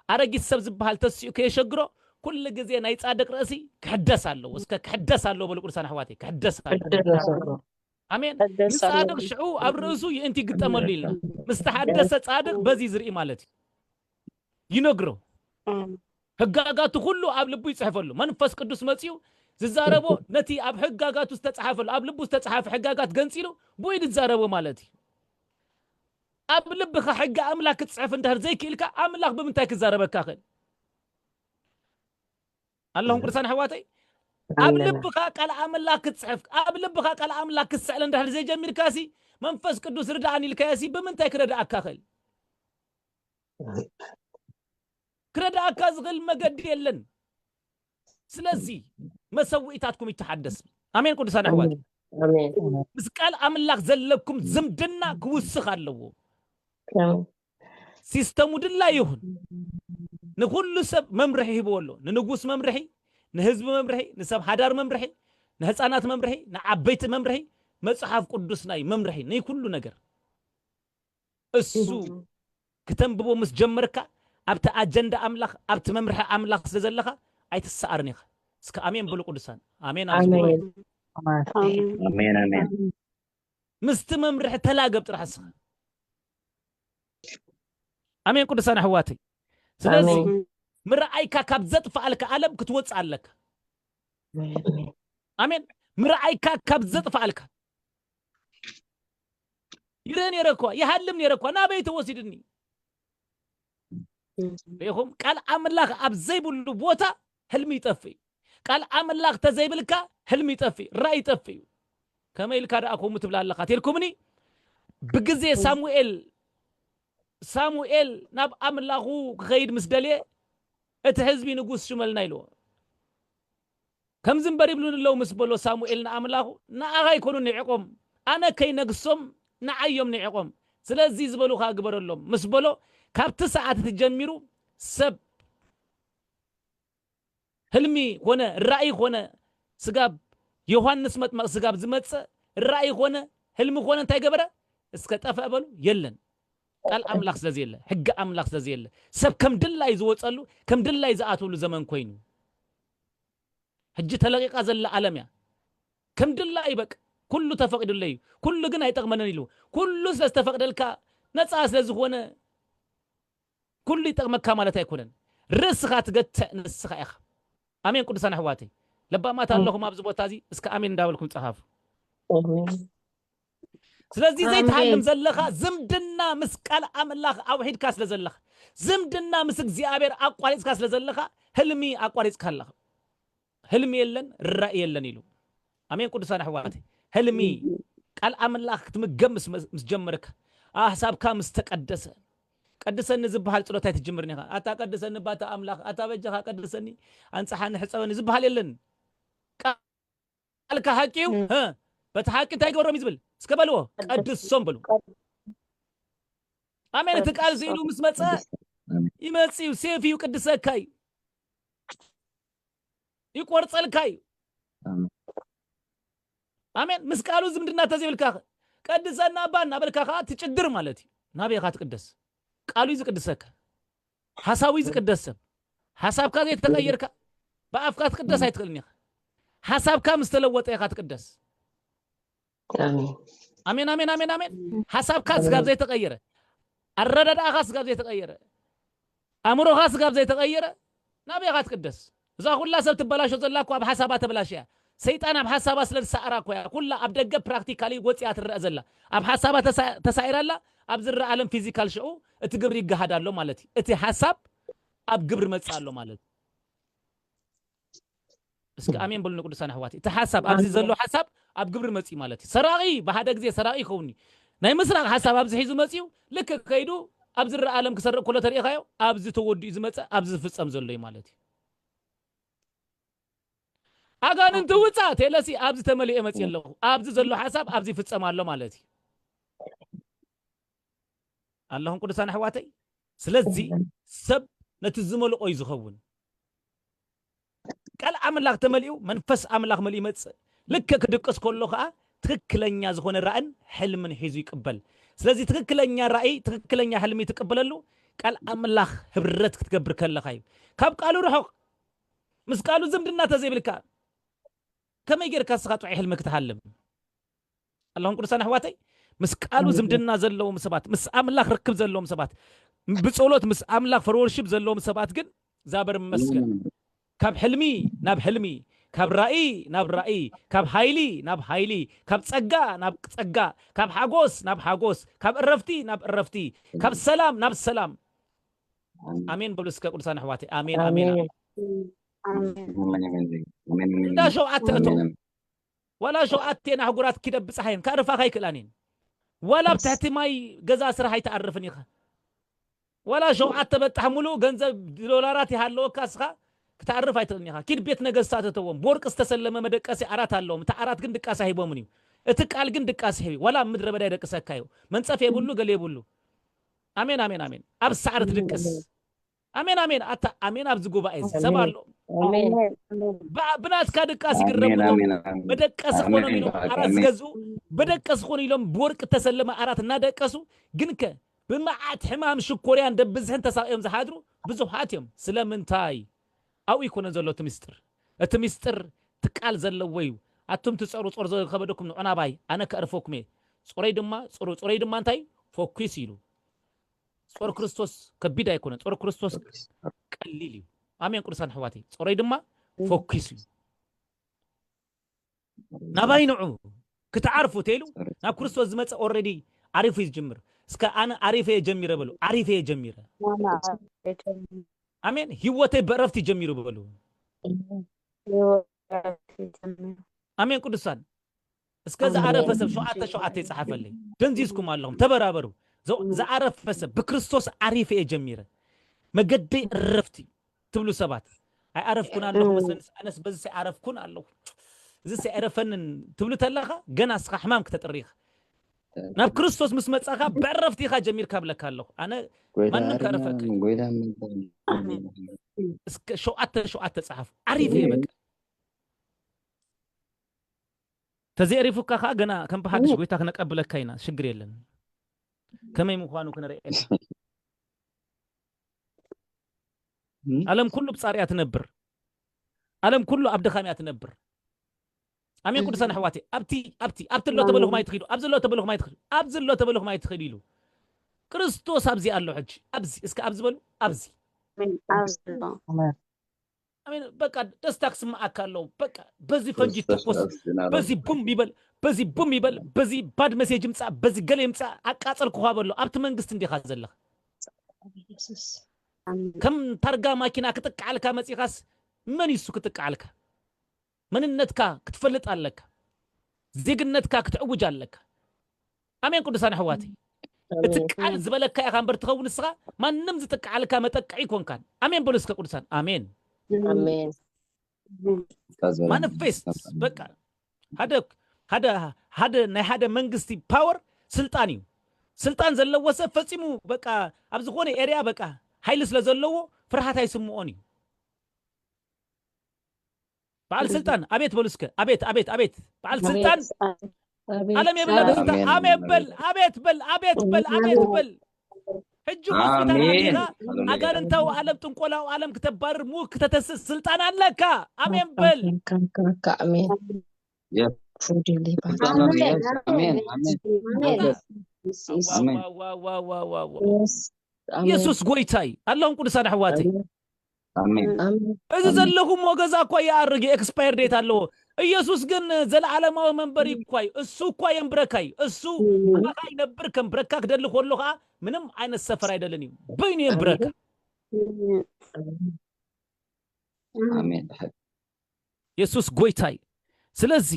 ኣረጊት ሰብ ዝበሃል ተሲኡ ከየሸግሮ ኩሉ ግዜ ናይ ጻድቕ ርእሲ ክሕደስ ኣለዎ። እስከ ክሕደስ ኣለዎ በሉ ቅዱሳን ኣሕዋተይ፣ ክሕደስ ኣለዎ። ክሕደስ ኣለዎ። ኣሜን። ክሕደስ ኣለዎ። ንጻድቕ ሽዑ ኣብ ርእሱ ይእንቲ ይግጠመሉ ኢልና። ምስ ተሓደሰ ጻድቕ በዚ ዝርኢ ማለት እዩ። ይነግሮ። እም። ህጋጋቱ ኩሉ ኣብ ልቡ ይጽሕፈሉ። መንፈስ ቅዱስ መጺኡ ዝዛረቦ ነቲ ኣብ ህጋጋቱ ዝተጻሓፈሉ፣ ኣብ ልቡ ዝተጻሓፈ ህጋጋት ገንጺሉ ብኡ እዩ ዝዛረቦ ማለት እዩ። ኣብ ልብኻ ሕጊ ኣምላኽ ክትጽሕፍ እንድሕር ዘይክኢልካ ኣምላኽ ብምንታይ ክዛረበካ ይኽእል? ኣለኹም እም። ቅዱሳን ኣሕዋተይ? ኣብ ኣለና። ልብኻ ቃል ኣምላኽ ክትጽሕፍ፣ ኣብ ልብኻ ቃል ኣምላኽ ክትስዕል እንድሕር ዘይጀሚርካሲ መንፈስ ቅዱስ ርድኣኒ ኢልካዮሲ ብምንታይ ክረድኣካ ይኽእል? ክረድኣካ ዝኽእል መገዲ የለን። ስለዚ መሰውኢታትኩም ይተሓደስ። ኣሜን ቅዱሳን ኣሕዋት። ኣሜን። ኣሜን። ምስ ቃል ኣምላኽ ዘለኩም ዝምድና ክውስኽ ኣለዎ። ኣሜን። ሲስተሙ ድላይ ይኹን ንኹሉ ሰብ መምርሒ ሂብዎ ኣሎ። ንንጉስ መምርሒ፣ ንህዝቢ መምርሒ፣ ንሰብ ሓዳር መምርሒ፣ ንህፃናት መምርሒ፣ ንዓበይቲ መምርሒ፣ መፅሓፍ ቅዱስ ናይ መምርሒ ናይ ኩሉ ነገር። እሱ እም። ክተንብቦ ምስ ጀመርካ ኣብቲ ኣጀንዳ ኣምላኽ፣ ኣብቲ መምርሒ ኣምላኽ ስለ ዘለኻ ኣይትሰኣርን ኢኻ። እስከ ኣሜን በሉ ቅዱሳን። ኣሜን ኣብዚ ጉባኤ። ኣሜን። ኣሜን። ኣሜን ኣሜን ኣሜን። ምስቲ መምርሒ ተላገብ ጥራሕ እስኻ። ኣሜን ቅዱሳን ኣሕዋተይ። ስለዚ ኣሜን። ምርኣይካ ካብ ዘጥፋኣልካ ዓለም ክትወፅእ ኣለካ። ኣሜን። ምርኣይካ ካብ ዘጥፋኣልካ። ይርኢ ነይረ እኳ፣ ይሃልም ነይረ እኳ፣ ናበይ ተወሲድኒ? ርኢኹም? ቃል ኣምላኽ ኣብ ዘይብሉ ቦታ ህልሚ ይጠፍእ እዩ። ቃል ኣምላኽ ተዘይብልካ ህልሚ ይጠፍእ እዩ፣ ራእይ ይጠፍእ እዩ። ከመይ ኢልካ ደኣ ከምኡ ትብል ኣለኻ? ተልኩምኒ ብግዜ ሳሙኤል፣ ሳሙኤል ናብ ኣምላኹ ክኸይድ ምስ ደልየ፣ እቲ ህዝቢ ንጉስ ሽመልና ኢልዎ። ከምዚ እምበር ይብሉኒ ኣለዉ ምስ በሎ ሳሙኤል ንኣምላኹ፣ ንኣኻ ኣይኮኑን ንዒቖም፣ ኣነ ከይነግሶም ንዓዮም ንዒቖም። ስለዚ ዝበሉኻ ግበረሎም ምስ በሎ፣ ካብቲ ሰዓት እቲ ጀሚሩ ሰብ ህልሚ ኮነ ራእይ ኮነ ስጋብ ዮሃንስ መጥመቕ ስጋብ ዝመጽእ ራእይ ኮነ ህልሚ ኮነ እንታይ ገበረ? እስከ ጠፈእ በሉ። የለን። ቃል ኣምላኽ ስለዘየለ፣ ሕጊ ኣምላኽ ስለዘየለ፣ ሰብ ከም ድላይ ዝወጸሉ፣ ከም ድላይ ዝኣትወሉ ዘመን ኮይኑ። ሕጂ ተለቂቓ ዘላ ዓለም እያ። ከም ድላይ በቅ ኩሉ ተፈቂዱለይ እዩ፣ ኩሉ ግን ኣይጠቕመንን ኢሉ። ኩሉ ስለ ዝተፈቅደልካ ነፃ ስለ ዝኾነ ኩሉ ይጠቕመካ ማለት ኣይኮነን። ርእስኻ ትገትዕ ንስኻ ኢኻ። ኣሜን ቅዱሳን ኣሕዋተይ። ለባማት ኣለኹም ኣብዚ ቦታ እዚ እስከ ኣሜን እንዳበልኩም ጸሓፉ። ስለዚ ዘይትሃልም ዘለኻ ዝምድና ምስ ቃል ኣምላኽ ኣውሒድካ ስለ ዘለኻ፣ ዝምድና ምስ እግዚኣብሔር ኣቋሪጽካ ስለ ዘለኻ፣ ህልሚ ኣቋሪጽካ ኣለኻ። ህልሚ የለን ራእይ የለን ኢሉ። ኣሜን ቅዱሳን ኣሕዋተይ። ህልሚ ቃል ኣምላኽ ክትምገብ ምስ ምስ ጀመርካ፣ ኣሕሳብካ ምስ ተቀደሰ፣ ቀድሰኒ ዝበሃል ጸሎት ኣይትጅምርን ኢኻ። ኣታ ቀድሰኒ ባታ ኣምላኽ፣ ኣታ በጃኻ ቀድሰኒ፣ ኣንጽሓኒ፣ ሕጸበኒ ዝበሃል የለን። ቃልካ ሓቂ እዩ። እም። ሀ፣ በቲ ሓቂ እንታይ ገብሮም እዩ ዝብል? እስከ በልዎ፣ ቀድሶም በሉ። ኣሜን። እቲ ቃል እዚ ኢሉ ምስ መጸ ይመጽእ እዩ፣ ሴፍ እዩ፣ ቅድሰካ እዩ፣ ይቆርጸልካ እዩ። ኣሜን። ኣሜን። ምስ ቃሉ ዝምድና ተዘይብልካ ቀድሰና እባ እናበልካ ከዓ ትጭድር ማለት እዩ። ናበይ ኢኻ ትቅደስ? ቃሉ እዩ ዝቅድሰካ። ሓሳቡ እዩ ዝቅደስ ሰብ። ሓሳብካ ዘይተቀየርካ ብኣፍካ ትቅደስ ኣይትኽእልን ኢኻ። ሓሳብካ ምስ ተለወጠ ኢኻ ትቅደስ። ኣሜን። ኣሜን ኣሜን ኣሜን ኣሜን። ሓሳብካ ስጋብ ዘይተቀየረ፣ ኣረዳድኣኻ ስጋብ ዘይተቀየረ፣ ኣእምሮኻ ስጋብ ዘይተቀየረ ናበይ ኢኻ ትቅደስ? እዛ ኩላ ሰብ ትበላሾ ዘላ እኮ ኣብ ሓሳባ ተበላሽያ። ሰይጣን ኣብ ሓሳባ ስለ ዝሰኣራ እኮ እያ። ኩላ ኣብ ደገ ፕራክቲካሊ ወፂኣ ትረአ ዘላ። ኣብ ሓሳባ ተሳ- ተሳኢራ ኣላ። ኣብ ዝረአ ዓለም ፊዚካል ሽዑ እቲ ግብሪ ይገሃድ ኣሎ ማለት እዩ። እቲ ሓሳብ ኣብ ግብሪ መፅእ ኣሎ ማለት እዩ። እስኪ ኣሜን በሉኒ ቅዱሳን ኣሕዋት። እቲ ሓሳብ ኣብዚ ዘሎ ሓሳብ ኣብ ግብሪ መፅእ ማለት እዩ። ሰራቂ ብሓደ ግዜ ሰራቂ ይኸውን እዩ። ናይ ምስራቅ ሓሳብ ኣብዚ ሒዙ መፅኡ ልክ ከይዱ ኣብ ዝረአ ዓለም ክሰርቅ ከሎ ተሪኢኻዮ ኣብዚ ተወዲኡ ዝመፀ ኣብዚ ዝፍፀም ዘሎ እዩ ማለት እዩ። ኣጋንንቲ ውፃ ቴለሲ ኣብዚ ተመሊኦ መፅእ ኣለኹ። ኣብዚ ዘሎ ሓሳብ ኣብዚ ይፍፀም ኣሎ ማለት እዩ። ኣለኹም ቅዱሳን ኣሕዋተይ። ስለዚ ሰብ ነቲ ዝመልኦ እዩ ዝኸውን። ቃል ኣምላኽ ተመሊኡ መንፈስ ኣምላኽ መሊኡ ይመጽእ። ልክዕ ክድቅስ ከሎ ኸዓ ትክክለኛ ዝኾነ ራእን ሕልምን ሒዙ ይቅበል። ስለዚ ትክክለኛ ራእይ ትክክለኛ ሕልሚ ትቅበለሉ ቃል ኣምላኽ ህብረት ክትገብር ከለኻ እዩ። ካብ ቃሉ ርሑቕ ምስ ቃሉ ዝምድና ተዘይብልካ ከመይ ጌርካ ንስኻ ጥዑይ ሕልሚ ክትሃልም? ኣለኹም ቅዱሳን ኣሕዋተይ ምስ ቃሉ ዝምድና ዘለዎም ሰባት ምስ ኣምላኽ ርክብ ዘለዎም ሰባት ብጸሎት ምስ ኣምላኽ ፈርወርሽብ ዘለዎም ሰባት ግን ዛበር መስገን ካብ ሕልሚ ናብ ሕልሚ ካብ ራእይ ናብ ራእይ ካብ ሃይሊ ናብ ሃይሊ ካብ ጸጋ ናብ ጸጋ ካብ ሓጎስ ናብ ሓጎስ ካብ እረፍቲ ናብ እረፍቲ ካብ ሰላም ናብ ሰላም። ኣሜን በሉ እስከ ቅዱሳን ኣሕዋተይ። ኣሜን ኣሜን ኣሜን። እንዳ ሸውዓተ እቶ ዋላ ሸውዓቴን ኣህጉራት ኪደብ ብጻሓየን ከዕርፋኻ ኣይክእላን እየን። ዋላ ኣብ ትሕቲ ማይ ገዛ ስራሕ ኣይትዓርፍን ኢኻ። ዋላ ሸውዓተ በጣሕ ሙሉእ ገንዘብ ዶላራት ይሃለወካ እስኻ ክትዓርፍ ኣይትኽእልን ኢኻ። ኪድ ቤት ነገስታት እተዎም ብወርቂ ዝተሰለመ መደቀሲ ዓራት ኣለዎም። እቲ ዓራት ግን ድቃስ ኣይሂቦምን እዩ። እቲ ቃል ግን ድቃስ ይህብ እዩ። ዋላ ኣብ ምድረ በዳ ይደቅሰካ እዩ። መንጸፍ የብሉ ገለ የብሉ። ኣሜን ኣሜን ኣሜን። ኣብ ሳዕሪ ትድቅስ። ኣሜን ኣሜን። ኣታ ኣሜን ኣብዚ ጉባኤ እዚ ሰብ ኣሎ። ኣሜን። ብ- ብናትካ ድቃስ ይግረሙ ኣለዉ። መደቀሲ ክኾኖም ኢሎም ዓራት ዝገዝኡ ብደቀሲ ክኾኑ ኢሎም ብወርቂ እተሰለመ ዓራት እናደቀሱ ግንከ ብመዓት ሕማም ሽኮርያን ደብዝሕን ተሳቂዮም ዝሓድሩ ብዙሓት እዮም። ስለምንታይ? ኣብኡ ይኮነ ዘሎ እቲ ምስጢር። እቲ ምስጢር ትቃል ዘለዎ እዩ። ኣቱም ትጸሩ ጾር ዝኸበደኩም ንዑ ናባይ ኣነ ከዕርፈኩም እየ። ጾረይ ድማ ጽሩ ጾረይ ድማ እንታይ ፈኩስ ኢሉ። ጾር ክርስቶስ ከቢድ ኣይኮነ። ጾር ክርስቶስ ቀሊል እዩ። ኣሜን ቅዱሳን ኣሕዋተይ። ጾረይ ድማ ፈኩስ እዩ። ናባይ ንዑ ክትዓርፉ ተይሉ ናብ ክርስቶስ ዝመፀ ኦረዲ ዓሪፉ እዩ ዝጅምር። እስከ ኣነ ዓሪፈ እየ ጀሚረ በሉ። ዓሪፈ እየ ጀሚረ። ኣሜን። ህይወተይ ብዕረፍቲ ጀሚሩ በሉ። ኣሜን ቅዱሳን። እስከ ዝኣረፈ ሰብ ሸውዓተ ሸውዓተ ይፅሓፈለይ። ደንዚዝኩም ኣለኹም ተበራበሩ። ዝኣረፈ ሰብ ብክርስቶስ ዓሪፈ እየ ጀሚረ መገደይ ዕረፍቲ ትብሉ ሰባት ኣይኣረፍኩን ኣለኹ መስለኒ። ኣነስ በዚ ኣይኣረፍኩን ኣለኹ እዚ ኣይረፈንን ትብሉ ተለኻ ገና እስኻ ሕማም ክተጥሪኻ ናብ ክርስቶስ ምስ መጻኻ ብዕረፍቲ ኢኻ ጀሚርካ ብለካ ኣለኹ ኣነ ማንም ከረፈካ እስከ ሸውዓተ ሸውዓተ ጸሓፉ ዓሪፍ እየ በቃ ተዘይሪፉካ ከዓ ገና ከም ብሓድሽ ጎይታ ክነቀብለካ ኢና ሽግር የለን ከመይ ምዃኑ ክነርኤ ዓለም ኩሉ ብጻር እያ ትነብር ዓለም ኩሉ ኣብ ድኻም እያ ትነብር ኣሜን ቅዱሳን ኣሕዋቴ ኣብቲ ኣብቲ ኣብቲ ኣሎ ተበልኹም ኣይትኺዱ ኣብዚ ኣሎ ተበልኹም ኣይትኺዱ ኣብዚ ኣሎ ተበልኹም ኣይትኺዱ ኢሉ ክርስቶስ ኣብዚ ኣሎ ሕጂ ኣብዚ እስከ ኣብዚ በሉ ኣብዚ ኣሜን በቃ ደስታ ክስምዓካ ኣለዎ በቃ በዚ ፈንጂ ተኮስ በዚ ቡም ይበል በዚ ቡም ይበል በዚ ባድ መሴጅ ምፃ በዚ ገለ ምፃ ኣቃፀልኩኻ በሎ ኣብቲ መንግስቲ እንዲኻ ዘለኻ ከም ታርጋ ማኪና ክጥቃዓልካ መፂኻስ መን ይሱ ክጥቃዓልካ መንነትካ ክትፈልጥ ኣለካ ዜግነትካ ክትዕውጅ ኣለካ ኣሜን ቅዱሳን ኣሕዋተይ እቲ ቃል ዝበለካ ኢኻ እምበር ትኸውን ንስኻ ማንም ዝጥቃዓልካ መጠቅዒ ይኮንካን ኣሜን በሉ እስከ ቅዱሳን ኣሜን ማኒፌስት በቃ ሓደ ሓደ ሓደ ናይ ሓደ መንግስቲ ፓወር ስልጣን እዩ ስልጣን ዘለዎ ሰብ ፈፂሙ በቃ ኣብ ዝኾነ ኤርያ በቃ ሓይሊ ስለ ዘለዎ ፍርሃት ኣይስምኦን እዩ በዓል ስልጣን ኣቤት በሉ እስከ ኣቤት ኣቤት ኣቤት በዓል ስልጣን ዓለም የብላ ደስታ ኣሜን በል ኣቤት በል ኣቤት በል ኣቤት በል ሕጂ ሆስፒታል ኣሜን ኣዲኻ ሃሌሉያ። ኣጋንንታዊ ዓለም ጥንቆላዊ ዓለም ክተባርር ምኡ ክተተስእ ስልጣን ኣለካ ኣሜን በል ካካ ኣሜን Yes. ፉዲሊ ስልጣን ኣሎ። Yes. ኣሜን ኣሜን። Yes. ኣሜን። ዋዋዋዋዋዋዋዋ የስ ኢየሱስ ጎይታይ ኣለኹም ቅዱሳን ኣሕዋተይ ኣሜን። ኣሜን እዚ ዘለኹምዎ ገዛ እኳ ይኣርግ ኤክስፓየር ዴት ኣለዎ ኢየሱስ ግን ዘለዓለማዊ መንበሪ እኳ እዩ እሱ እኳ የንብረካ እዩ እሱ ኣኻ ይነብር ከም ብረካ ክደሊ ከሎ ከዓ ምንም ዓይነት ሰፈር ኣይደልን እዩ በይኑ የንብረካ ኣሜን። የሱስ ጎይታይ ስለዚ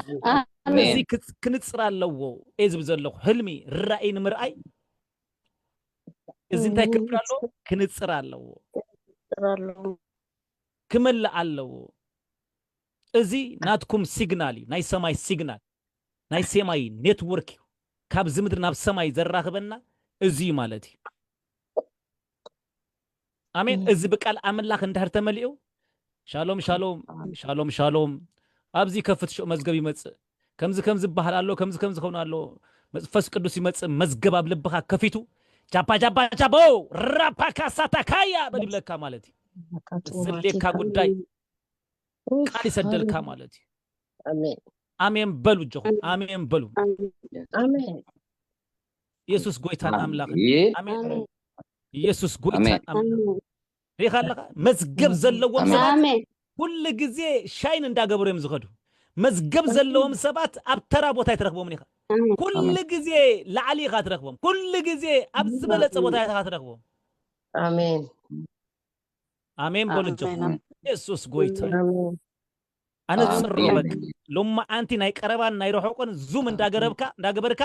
ኣሜን። እዚ ክጽ- ክንጽር ኣለዎ እየ ዝብል ዘለኹ ህልሚ ራእይ ንምርኣይ እዚ እንታይ ክብል ኣለዎ ክንጽር ኣለዎ ክመልእ ኣለዎ እዚ ናትኩም ሲግናል እዩ ናይ ሰማይ ሲግናል ናይ ሰማይ ኔትወርክ እዩ ካብዚ ምድሪ ናብ ሰማይ ዘራኽበና እዚ እዩ ማለት እዩ ኣሜን እዚ ብቃል ኣምላኽ እንድሕር ተመሊኡ ሻሎም ሻሎም ሻሎም ሻሎም ኣብዚ ከፍት ሽዑ መዝገብ ይመጽእ ከምዚ ከምዚ ይበሃል ኣሎ ከምዚ ከምዚ ኸውን ኣሎ መንፈስ ቅዱስ ይመጽእ መዝገብ ኣብ ልብኻ ከፊቱ ቻባ ቻባ ቻቦ ራፓካሳታካያ በል ይብለካ ማለት እዩ ዘድልየካ ጉዳይ ቃል ይሰደልካ ማለት እዩ ኣሜን ኣሜን በሉ እጆኹም ኣሜን በሉ ኣሜን ኢየሱስ ጎይታን ኣምላኽ ይህ ኣሜን ኢየሱስ ጎይታን ኣሜን። ኣምላኽ ሪኻ ኣለኻ መዝገብ ዘለዎም ኣሜን። ሰባት ኣሜን ኩሉ ግዜ ሻይን እንዳገበሩ እዮም ዝኸዱ መዝገብ ዘለዎም ሰባት ኣብ ተራ ቦታ ኣይትረኽቦምን ኢኻ ኩሉ ግዜ ላዕሊ ኢኻ ትረኽቦም ኩሉ ግዜ ኣብ ዝበለፀ ቦታ ኢኻ ትረኽቦም ኣሜን ኣሜን በሉ እጆኹም ኣሜን። ኢየሱስ ጎይታ ኣሜን ኣነፅሮ ኣሜን። በቃ ሎማዓንቲ ናይ ቀረባን ናይ ርሑቅን ዙም እንዳገረብካ እንዳገበርካ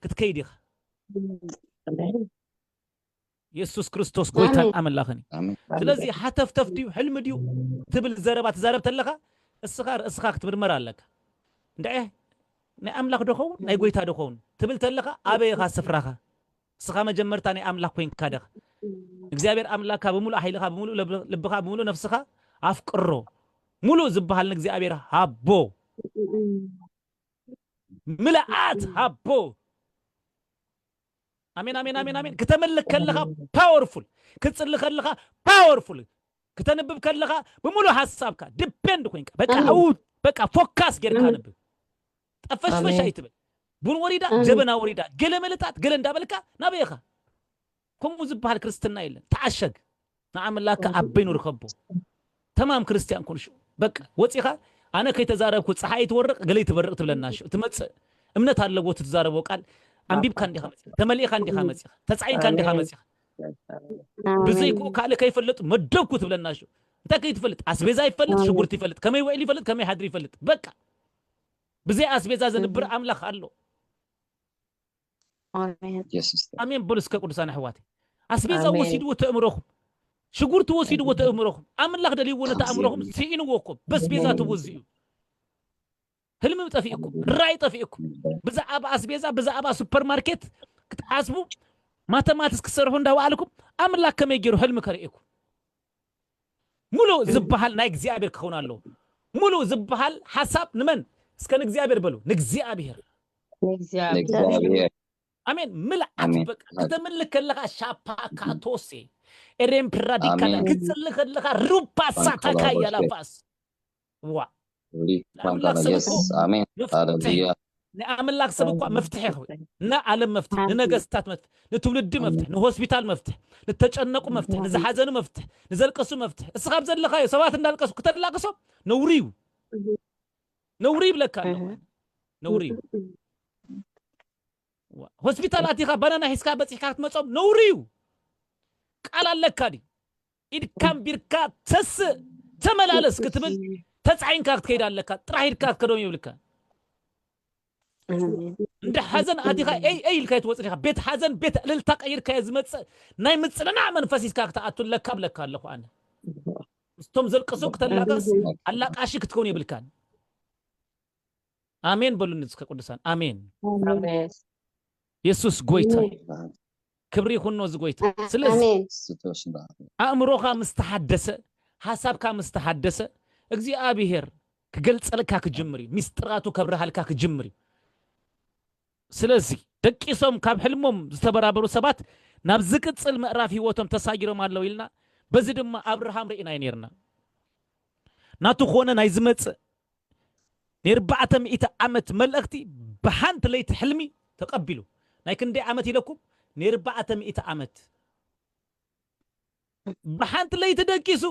ክትከይድ ኢኻ ኣሜን የሱስ ክርስቶስ ጎይታን ኣሜን። ኣምላኽን እዩ ኣሜን። ስለዚ ሓተፍተፍ ድዩ ሕልሚ ድዩ ትብል ዘረባ ትዛረብ ተለኻ እስኻ ርእስኻ ክትምርመር ኣለካ እንድዐ ናይ ኣምላኽ ዶ ኸውን ናይ ጎይታ ዶ ኸውን ትብል ተለኻ ኣበይ ኢኻ ስፍራኻ እስኻ መጀመርታ ናይ ኣምላኽ ኮይንካ ዲኻ እግዚኣብሔር ኣምላኽካ ብምሉእ ሓይልኻ ብምሉእ ልብ- ልብኻ ብምሉእ ነፍስኻ ኣፍቅሮ ሙሉእ ዝበሃል ንእግዚኣብሔር ሃቦ ምልኣት ሃቦ ኣሜን ኣሜን ኣሜን ኣሜን ክተምልክ ከለኻ ፓወርፉል ክትፅሊ ከለኻ ፓወርፉል ክተንብብ ከለኻ ብምሉእ ሓሳብካ ዲፔንድ ኮይንካ በቃ ኣብኡ በቃ ፎካስ ጌርካ ኣንብብ። ጠፈሽፈሽ ኣይትበል። ቡን ወሪዳ ጀበና ወሪዳ ገለ ምልጣጥ ገለ እንዳበልካ ናበይ ኢኻ? ከምኡ ዝበሃል ክርስትና የለን። ተዓሸግ። ንኣምላክካ ኣብ በይኑ ርከቦ። ተማም ክርስትያን ኩን ሽዑ። በቃ ወጺኻ ኣነ ከይተዛረብኩ ጸሓይ ትወርቕ ገለይ ትበርቕ ትብለና ሽዑ። ትመጽእ እምነት ኣለዎ እቲ ትዛረቦ ቃል ኣንቢብካ እንዲኻ መጺኻ፣ ተመሊእኻ እንዲኻ መጺኻ፣ ተጻዒንካ እንዲኻ መጺኻ። ብዘይክኡ ካልእ ከይፈልጥ መደብኩ ትብለና ሽዑ። እንታይ ከይትፈልጥ ኣስቤዛ ይፈልጥ፣ ሽጉርቲ ይፈልጥ፣ ከመይ ውዕል ይፈልጥ፣ ከመይ ሓድሪ ይፈልጥ። በቃ ብዘይ ኣስቤዛ ዘንብር ኣምላኽ ኣሎ። ኣሜን። ኣሜን በሉ እስከ ቅዱሳን ኣሕዋት። ኣስቤዛ ወሲድዎ ተእምሮኹም፣ ሽጉርቲ ወሲድዎ ተእምሮኹም፣ ኣምላኽ ደልይዎ ነቲ ኣእምሮኹም ስኢንዎ እኮ በስቤዛ ተወዚኡ። ህልሚ ጠፊእኩም፣ ራእይ ጠፊእኩም። ብዛዕባ ኣስቤዛ፣ ብዛዕባ ሱፐርማርኬት ክትሓስቡ ማተማቲክስ ክትሰርሑ እንዳወዓልኩም ኣምላኽ ከመይ ገይሩ ህልሚ ከርእየኩም? ሙሉእ ዝበሃል ናይ እግዚኣብሔር ክኸውን ኣለዎ። ሙሉእ ዝበሃል ሓሳብ ንመን? እስከ ንእግዚኣብሔር በሉ። ንእግዚኣብሔር። ንእግዚኣብሔር። ኣሜን። ምልኣት በቃ ክተምልክ ከለኻ ሻፓካ ቶሴ ኤሬም ፕራዲካ ክትጽሊ ከለኻ ሩፓ ሳታካ ያላፋስ ዋ ንኣምላኽ ሰብ እኮ መፍትሒ ንኣምላኽ ሰብ እኳ መፍትሒ ይኸውን። ንዓለም መፍትሒ፣ ንነገስታት መፍትሒ፣ ንትውልዲ መፍትሒ፣ ንሆስፒታል መፍትሒ፣ ንተጨነቁ መፍትሒ፣ ንዝሓዘኑ መፍትሒ፣ ንዘልቀሱ መፍትሒ። እስኻ ኣብ ዘለኻዮ ሰባት እንዳልቀሱ ክተላቅሶም ነውሪ እዩ። ነውሪ ይብለካ ኣለኹ። ነውሪ እዩ። ሆስፒታል ኣቲኻ ባናና ሒዝካ በፂሕካ ክትመፆም ነውሪ እዩ። ቃል ኣለካ ድዩ? ኢድካ ኣንቢርካ ተስእ ተመላለስ ክትብል ተፃዒንካ ክትከይድ ኣለካ። ጥራሕ ኢድካ ክትከዶም ይብልካ። እንደ ሓዘን ኣቲኻ ኤይ ኤይ ኢልካ ይትወፅእ ኢኻ። ቤት ሓዘን ቤት ዕልልታ ቀይርካ ዝመፅእ ናይ ምፅንናዕ መንፈስ ሒዝካ ክትኣቱ ለካ ብለካ ኣለኹ ኣነ። ምስቶም ዘልቅሱ ክተላቀስ ኣላቃሺ ክትከውን የብልካን። ኣሜን በሉኒ እስከ ቅዱሳን ኣሜን። የሱስ ጎይታ ክብሪ ይኹኖ እዚ ጎይታ። ስለዚ ኣእምሮኻ ምስ ተሓደሰ፣ ሓሳብካ ምስ ተሓደሰ እግዚኣብሔር ክገልጸልካ ክጅምር እዩ። ሚስጥራቱ ከብርሃልካ ክጅምር እዩ። ስለዚ ደቂሶም ካብ ሕልሞም ዝተበራበሩ ሰባት ናብ ዝቅጽል ምዕራፍ ህይወቶም ተሳጊሮም ኣለዉ ኢልና በዚ ድማ ኣብርሃም ርኢናዮ ነይርና። ናቱ ኮነ ናይ ዝመጽእ ናይ ኣርባዕተ ሚእቲ ዓመት መልእኽቲ ብሓንቲ ለይቲ ሕልሚ ተቐቢሉ። ናይ ክንደይ ዓመት ኢለኩም? ናይ ኣርባዕተ ሚእቲ ዓመት። ብሓንቲ ለይቲ ደቂሱ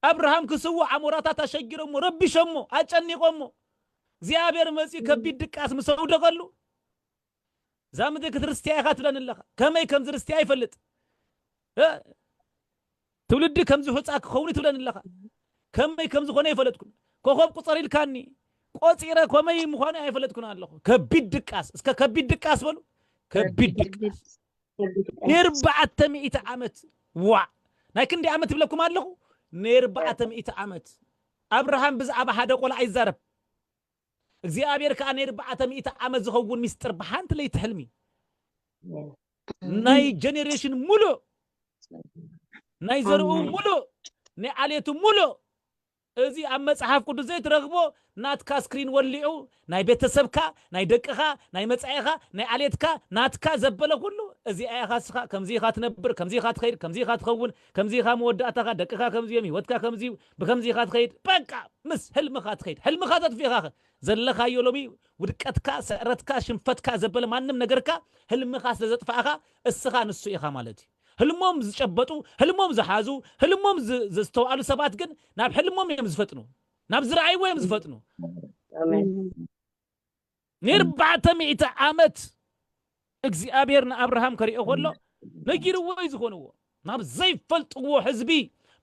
ኣብርሃም ክስውእ ኣሞራታት ኣሸጊሮሞ፣ ረቢሾሞ፣ ኣጨኒቆሞ። እግዚኣብሔር መጺኡ ከቢድ ድቃስ ምስ ኣውደቐሉ እዛ ምድሪ ክትርስትያ ኢኻ ትብለኒ ኣለኻ። ከመይ ከም ዝርስትያ ይፈልጥ። እ? ትውልዲ ከምዚ ሑፃ ክኸውን ትብለኒ ኣለኻ። ከመይ ከም ዝኾነ ይፈለጥኩን። ኮኸብ ቁፀር ኢልካኒ ቆፂረ ከመይ ምዃኑ ኣይፈለጥኩን ኣለኹ። ከቢድ ድቃስ፣ እስከ ከቢድ ድቃስ በሉ። ከቢድ ድቃስ። ንኣርባዕተ ሚእቲ ዓመት። ዋ ናይ ክንደይ ዓመት ይብለኩም ኣለኹ? ንኣርባዕተ ሚእቲ ዓመት። ኣብርሃም ብዛዕባ ሓደ ቆልዓ ይዛረብ። እግዚኣብሔር ከዓ ናይ ኣርባዕተ ሚእቲ ዓመት ዝኸውን ሚስጥር ብሓንቲ ለይቲ ሕልሚ ናይ ጀኔሬሽን ሙሉእ ናይ ዘርኡ ሙሉእ ናይ ዓሌቱ ሙሉእ እዚ ኣብ መጽሓፍ ቅዱስ ዘይትረኽቦ ናትካ ስክሪን ወሊዑ ናይ ቤተሰብካ ናይ ደቅኻ ናይ መጻኢኻ ናይ ዓሌትካ ናትካ ዘበለ ኩሉ እዚ ኣያኻ ስኻ ከምዚ ኢኻ ትነብር ከምዚ ኢኻ ትኸይድ ከምዚ ኢኻ ትኸውን ከምዚ ኢኻ መወዳእታኻ ደቅኻ ከምዚ እዮም ህይወትካ ከምዚ እዩ ብከምዚ ኢኻ ትኸይድ በቃ ምስ ህልምኻ ትኸይድ ህልምኻ ተጥፊእኻ ዘለኻዮ ሎሚ ውድቀትካ፣ ስዕረትካ፣ ሽንፈትካ ዘበለ ማንም ነገርካ ህልምኻ ስለ ዘጥፋእኻ እስኻ ንሱ ኢኻ ማለት እዩ። ህልሞም ዝጨበጡ፣ ህልሞም ዝሓዙ፣ ህልሞም ዝ- ዘስተውዓሉ ሰባት ግን ናብ ሕልሞም እዮም ዝፈጥኑ፣ ናብ ዝረኣይዎ እዮም ዝፈጥኑ። ኣሜን። ንኣርባዕተ ሚእቲ ዓመት እግዚኣብሔር ንኣብርሃም ከሪኦ ከሎ ነጊርዎ እዩ ዝኾንዎ። ናብ ዘይፈልጥዎ ህዝቢ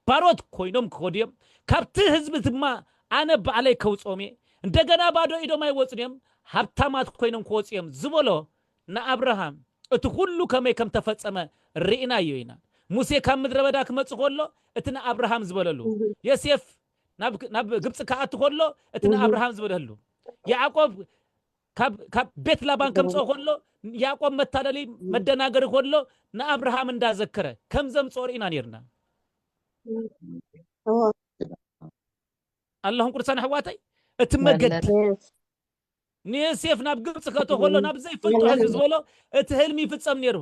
ባሮት ኮይኖም ክኸዱ እዮም። ካብቲ ህዝቢ ድማ ኣነ ባዕለይ ከውፅኦም እየ። እንደገና ባዶ ኢዶም ኣይወፅን እዮም፣ ሃብታማት ኮይኖም ክወፁ እዮም ዝበሎ ንኣብርሃም እቲ ኩሉ ከመይ ከም ተፈጸመ ርኢናዮ ኢና። ሙሴ ካብ ምድረ በዳ ክመጽእ ከሎ እቲ ንኣብርሃም ዝበለሉ፣ ዮሴፍ ናብ ናብ ግብጺ ክኣቱ ከሎ እቲ ንኣብርሃም ዝበለሉ፣ ያዕቆብ ካብ ካብ ቤት ላባን ከምጽኦ ከሎ ያዕቆብ መታለሊ መደናገሪ ከሎ ንኣብርሃም እንዳዘከረ ከም ዘምጽኦ ርኢና ነርና። ኣለኹም ቅዱሳን ኣሕዋተይ እቲ መገዲ ንዮሴፍ ናብ ግብጺ ከእቶ ከሎ ናብ ዘይፈልጦ ህዝቢ ዝበሎ እቲ ህልሚ ይፍጸም ነይሩ።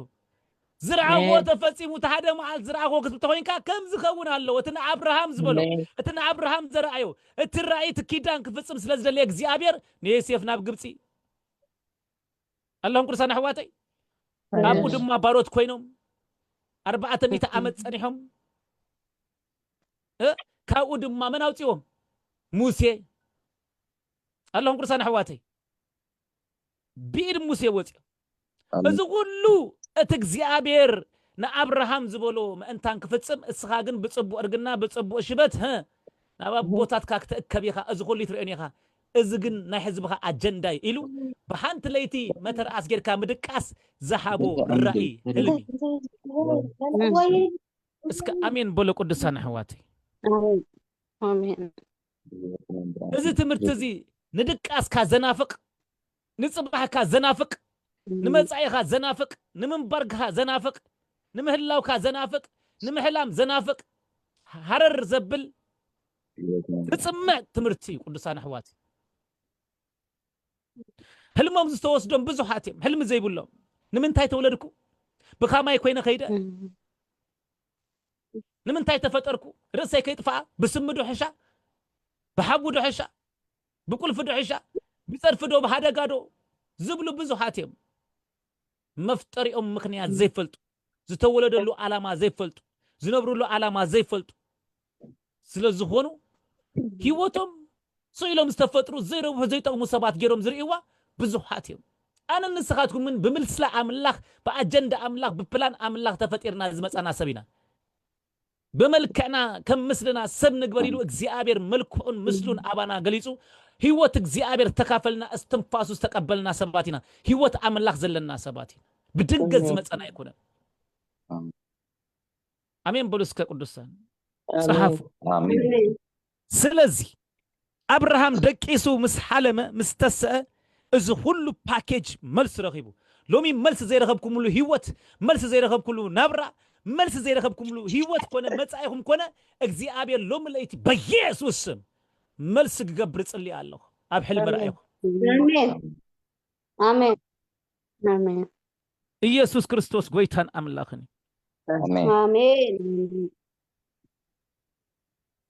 ዝረኣኽዎ ተፈጺሙ፣ እቲ ሓደ መዓልቲ ዝረኣኽዎ ክትብል ተኾይንካ ከም ዝኸውን ኣለዎ። እቲ ንኣብርሃም ዝበሎ፣ እቲ ንኣብርሃም ዘረኣዮ፣ እቲ ራእይ፣ እቲ ኪዳን ክፍጽም ስለ ዝደለየ እግዚኣብሔር ንዮሴፍ ናብ ግብጺ ኣለኹም ቅዱሳን ኣሕዋተይ። ኣብኡ ድማ ባሮት ኮይኖም ኣርባዕተ ሚእቲ ዓመት ጸኒሖም። እ? ካብኡ ድማ መን ኣውጺዎም? ሙሴ። ኣለኹም ቅዱሳን ኣሕዋተይ። ብኢድ ሙሴ ወፂኦም። እዚ ኩሉ እቲ እግዚኣብሔር ንኣብርሃም ዝበሎ ምእንታን ክፍፅም፣ እስኻ ግን ብፅቡቕ እርግና፣ ብፅቡቕ ሽበት፣ ህ፣ ናብ ኣቦታትካ ክትእከብ ኢኻ፣ እዚ ኩሉ ይትርእዮን ኢኻ። እዚ ግን ናይ ህዝብኻ ኣጀንዳ እዩ ኢሉ፣ ብሓንቲ ለይቲ መተርኣስ ጌርካ ምድቃስ ዝሃቦ ራእይ፣ ህልሚ። እስከ ኣሜን በሎ ቅዱሳን ኣሕዋተይ። ኣሜን። ኣሜን። እዚ ትምህርቲ እዚ ንድቃስካ ዘናፍቕ፣ ንጽባሕካ ዘናፍቕ፣ ንመጻኢኻ ዘናፍቕ፣ ንምንባርካ ዘናፍቕ፣ ንምህላውካ ዘናፍቕ፣ ንምሕላም ዘናፍቕ፣ ሃረር ዘብል፣ ዝጽምዕ ትምህርቲ እዩ ቅዱሳን ኣሕዋት። ህልሞም ዝተወስዶም ብዙሓት እዮም፣ ህልሚ ዘይብሎም። ንምንታይ ተወለድኩ? ብኻማይ ኮይነ ከይደ? ንምንታይ ተፈጠርኩ? ርእሰይ ከይጥፋኣ? ብስሚ ዶ ሕሻ? ብሓዊ ዶ ሕሻ? ብቁልፊ ዶ ሕሻ? ብጸድፊ ዶ ብሃደጋ ዶ? ዝብሉ ብዙሓት እዮም። መፍጠሪኦም ምኽንያት ዘይፈልጡ፣ ዝተወለደሉ ዓላማ ዘይፈልጡ፣ ዝነብርሉ ዓላማ ዘይፈልጡ ስለ ዝኾኑ፣ ህይወቶም ስኢሎም ዝተፈጥሩ ዘይረብሑ ዘይጠቕሙ ሰባት ገይሮም ዝርእይዋ ብዙሓት እዮም። ኣነን ንስኻትኩምን ብምስላ ኣምላኽ፣ ብኣጀንዳ ኣምላኽ፣ ብፕላን ኣምላኽ ተፈጢርና ዝመጻና ሰብ ኢና። ብመልክዕና ከም ምስልና ሰብ ንግበር ኢሉ እግዚኣብሔር መልክዑን ምስሉን ኣባና ገሊጹ፣ ህይወት እግዚኣብሔር ዝተካፈልና፣ እስትንፋሱ ዝተቀበልና ሰባት ኢና። ህይወት ኣምላኽ ዘለና ሰባት ኢና። ብድንገት ዝመጸና ኣይኮነን። ኣሜን በሉ እስከ ቅዱሳን። ጸሓፉ። ስለዚ ኣብርሃም ደቂሱ ምስ ሓለመ፣ ምስ ተሰአ፣ እዚ ኩሉ ፓኬጅ መልሲ ረኺቡ። ሎሚ መልሲ ዘይረኸብኩምሉ ህይወት፣ መልሲ ዘይረኸብኩሉ ናብራ፣ መልሲ ዘይረኸብኩምሉ ህይወት ኮነ መጻኢኹም ኮነ፣ እግዚኣብሔር ሎሚ ለይቲ በኢየሱስ ስም መልሲ ክገብር እጽሊ ኣለኹ። ኣብ ሕልሚ ኣሜን። ረኣይኹ። ኣሜን። ኣሜን። ኣሜን። ኢየሱስ ክርስቶስ ጎይታን ኣምላኽን እዩ። ኣሜን። ኣሜን።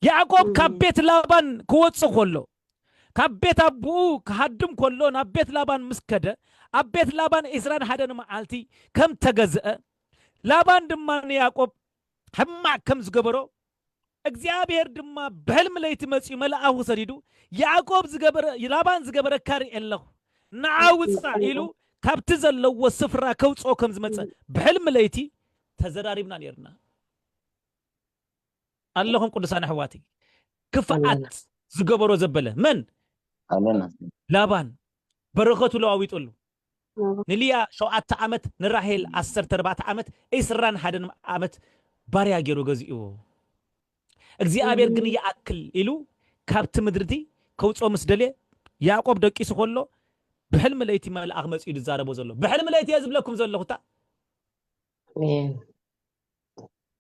ያዕቆብ ካብ ቤት ላባን ክወጽእ ከሎ፣ ካብ ቤት ኣቦኡ ክሃድም ከሎ፣ ናብ ቤት ላባን ምስ ከደ፣ ኣብ ቤት ላባን ዕስራን ሓደን መዓልቲ ከም ተገዝአ፣ ላባን ድማ ንያዕቆብ ሕማቕ ከም ዝገበሮ፣ እግዚኣብሔር ድማ ብሕልሚ ለይቲ መጺኡ መልኣኹ ሰዲዱ፣ ያዕቆብ ዝገበረ፣ ላባን ዝገበረካ ርኢ ኣለኹ፣ ንዓ ውጻእ ኢሉ ካብቲ ዘለዎ ስፍራ ከውጽኦ ከም ዝመጸ ብሕልሚ ለይቲ ተዘራሪብና ነይርና። ኣለኹም ቅዱሳን ኣሕዋተይ፣ ክፍኣት ኣለና። ዝገበሮ ዘበለ መን? ኣለና። ላባን በረኸቱ ለዋዊጡሉ። ኣዎ። ንልያ ሸውዓተ ዓመት፣ ንራሄል ዓሰርተ ኣርባዕተ ዓመት፣ ዕስራን ሓደን ዓመት ባርያ ገይሩ ገዚእዎ። እግዚኣብሔር ግን ይኣክል ኢሉ ካብቲ ምድርቲ ከውፅኦ ምስ ደልየ፣ ያዕቆብ ደቂሱ ከሎ ብሕልሚ ለይቲ መልኣኽ መፂኡ ዝዛረቦ ዘሎ። ብሕልሚ ለይቲ እየ ዝብለኩም ዘለኹ እታ። ኣሜን።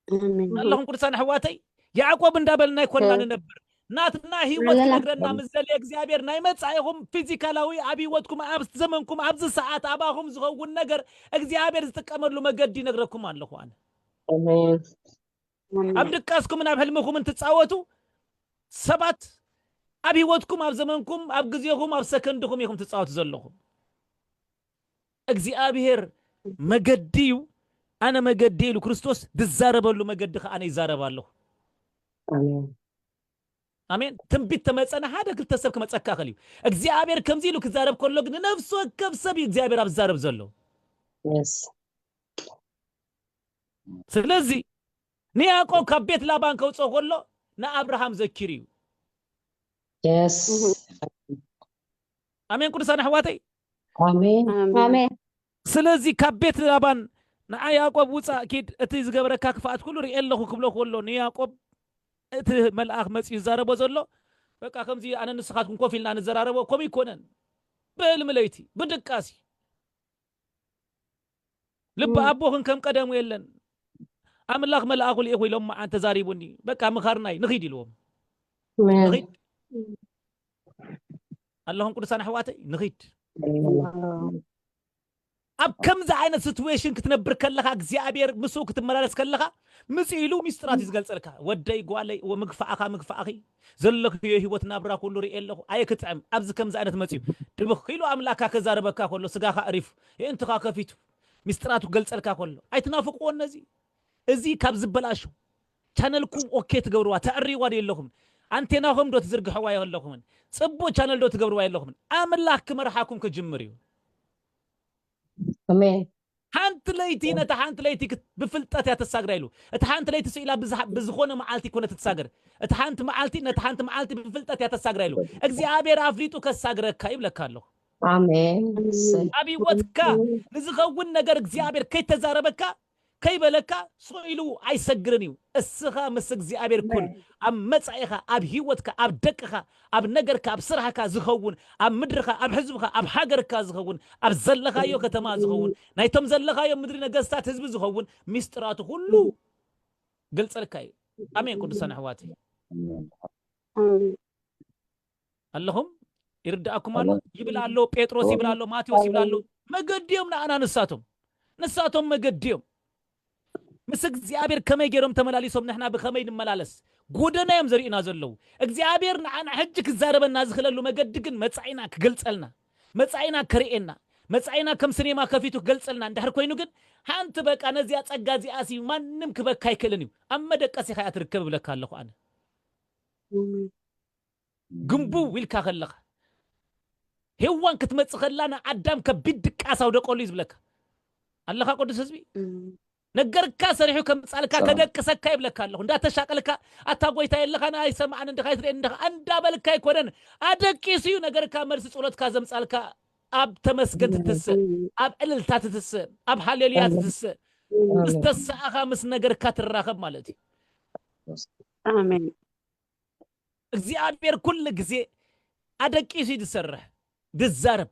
ኣሜን። ኣለኹም ቅዱሳን ኣሕዋተይ፣ ያዕቆብ እንዳበልና ይኮንና እ። ንነብር። ናትና ህይወት ኣለና። ክነግረና ምስ ዘለ እግዚኣብሔር ናይ መጻኢኹም ፊዚካላዊ ኣብ ህይወትኩም፣ ኣብ ዘመንኩም፣ ኣብዚ ሰዓት ኣባኹም ዝኸውን ነገር እግዚኣብሔር ዝጥቀመሉ መገዲ ይነግረኩም ኣለኹ ኣነ። ኣሜን። ኣሜን። ኣብ ድቃስኩምን ኣብ ሕልምኹምን ትጻወቱ ሰባት፣ ኣብ ህይወትኩም፣ ኣብ ዘመንኩም፣ ኣብ ግዜኹም፣ ኣብ ሰከንድኹም ኢኹም ትጻወቱ ዘለኹም። እግዚኣብሔር መገዲ እዩ፣ ኣነ መገዲ ኢሉ ክርስቶስ ዝዛረበሉ መገዲ ከኣ ኣነ ይዛረብ ኣለኹ። ኣሜን። ኣሜን። ትንቢት ተመጸ ንሓደ ክልተ ሰብ ክመጸካ ይኽእል እዩ። እግዚኣብሔር ከምዚ ኢሉ ክዛረብ ከሎ ግን ንነፍሲ ወከፍ ሰብ እዩ እግዚኣብሔር ኣብ ዝዛረብ ዘሎ። የስ። ስለዚ ንያዕቆብ ካብ ቤት ላባን ከውፅኦ ከሎ ንኣብርሃም ዘኪሩ እዩ። የስ። ኣሜን። ቅዱሳን ኣሕዋተይ፣ ኣሜን። ኣሜን። ስለዚ ካብ ቤት ላባን ንዓ ያዕቆብ ውፃእ ኪድ፣ እቲ ዝገበረካ ክፍኣት ኩሉ ርኤ ኣለኹ ክብሎ ከሎ ንያዕቆብ እቲ መልኣኽ መፂኡ ዝዛረቦ ዘሎ በቃ ከምዚ ኣነ ንስኻትኩም ኮፍ ኢልና ንዘራረቦ ከምኡ ይኮነን። ብህልሚ ለይቲ ብድቃሲ ልቢ ኣቦኽን ከም ቀደሙ የለን። ኣምላኽ መልኣኹ ልኢኹ ኢሎም መዓን ተዛሪቡኒ። በቃ ምኻርናይ ንኺድ ኢልዎም። ኣሜን። ንኺድ። ኣለኹም ቅዱሳን ኣሕዋተይ ንኺድ። ኣሜን። ኣብ ከምዚ ዓይነት situation ክትነብር ከለኻ እግዚኣብሔር ምስኡ ክትመላለስ ከለኻ ምጽእ ኢሉ ሚስጥራት እዩ ዝገልጸልካ። ወደይ ጓለይ፣ ወ- ምግፋዕኻ ምግፋዕኺ ዘለክዮ ህይወት ናብራ ኩሉ ርኤ ኣለኹ። ኣየ ክጥዕም ኣብዚ ከምዚ ዓይነት መጽዩ ድብኽ ኢሉ ኣምላካ ከዛረበካ ከሎ ስጋኻ ኣሪፉ የእንትኻ ከፊቱ ሚስጥራቱ ክገልጸልካ ከሎ ኣይትናፍቅዎ። ነዚ እዚ ካብ ዝበላሹ ቻነልኩም ኦኬ ትገብርዋ ተዕርይዋ ዶ የለኹም? ኣንቴናኹም ዶ ትዝርግሕዋ የለኹምን? ጽቡቅ ቻነል ዶ ትገብርዋ የለኹምን? ኣምላኽ ክመርሓኩም ክጅምር እዩ። ኣሜን። ሓንቲ ለይቲ ነታ ሓንቲ ለይቲ ክት- ብፍልጠት እያ ተሳግራ ኢሉ። እቲ ሓንቲ ለይቲ ስኢላ ብዝሓ- ብዝኾነ መዓልቲ ኮነ ትሳገር። እቲ ሓንቲ መዓልቲ ነቲ ሓንቲ መዓልቲ ብፍልጠት እያ ተሳግራ ኢሉ። እግዚኣብሔር ኣፍሊጡ ከሳግረካ ይብለካ ኣለኹ። ኣሜን። ኣብ ህይወትካ ንዝኸውን ነገር እግዚኣብሔር ከይተዛረበካ ከይበለካ ስቕ ኢሉ ኣይሰግርን እዩ። እስኻ ምስ እግዚኣብሔር ኩን ኣብ መጻኢኻ ኣብ ህይወትካ ኣብ ደቅኻ ኣብ ነገርካ ኣብ ስራሕካ ዝኸውን ኣብ ምድርኻ ኣብ ህዝብኻ ኣብ ሃገርካ ዝኸውን ኣብ ዘለኻዮ ከተማ ዝኸውን ናይቶም ዘለኻዮ ምድሪ ነገስታት ህዝቢ ዝኸውን ሚስጥራቱ ኩሉ ገልጸልካ እዩ። ኣሜን። ቅዱሳን ኣሕዋተይ ኣለኹም? ይርድኣኩም ኣሎ? ይብል ኣሎ ጴጥሮስ፣ ይብል ኣሎ ማቴዎስ፣ ይብል ኣሎ። መገዲ እዮም ንኣና ንሳቶም፣ ንሳቶም መገዲ እዮም። ምስ እግዚኣብሔር ከመይ ገይሮም ተመላሊሶም ንሕና ብኸመይ ንመላለስ ጎደና እዮም ዘርእዩና ዘለዉ። እግዚኣብሔር ንዓና ሕጂ ክዛረበና ዝኽለሉ መገዲ ግን መጻኢና ክገልጸልና፣ መጻኢና ከርእየና፣ መጻኢና ከም ስኔማ ከፊቱ ክገልጸልና እንድሕር ኮይኑ ግን ሓንቲ በቃ ነዚኣ ጸጋ እዚኣሲ ማንም ክበካ ኣይክእልን እዩ። ኣብ መደቀሲኻ እያ ትርከብ እብለካ ኣለኹ ኣነ። ግንቡው ኢልካ ከለኻ ሄዋን ክትመጽእ ከላ ንኣዳም ከቢድ ድቃስ ኣውደቀሉ እዩ ዝብለካ ኣለኻ ቅዱስ ህዝቢ። ነገርካ ሰሪሑ ከምጻልካ ከደቅሰካ ይብለካ ኣለኹ። እንዳተሻቀልካ ኣታ ጎይታ የለኻን ኣይሰማዕን እንዲኻ ኣይትርእየን እንዲኻ እንዳበልካ ኣይኮነን። ኣደቂሱ እዩ ነገርካ መልሲ ጸሎትካ ዘምጻልካ። ኣብ ተመስገን ትትስእ፣ ኣብ ዕልልታ ትትስእ፣ ኣብ ሃሌሉያ ትትስእ። ምስ ተሳእኻ ምስ ነገርካ ትራኸብ ማለት እዩ። ኣሜን። እግዚኣብሔር ኩሉ ግዜ ኣደቂሱ እዩ ዝሰርሕ ዝዛረብ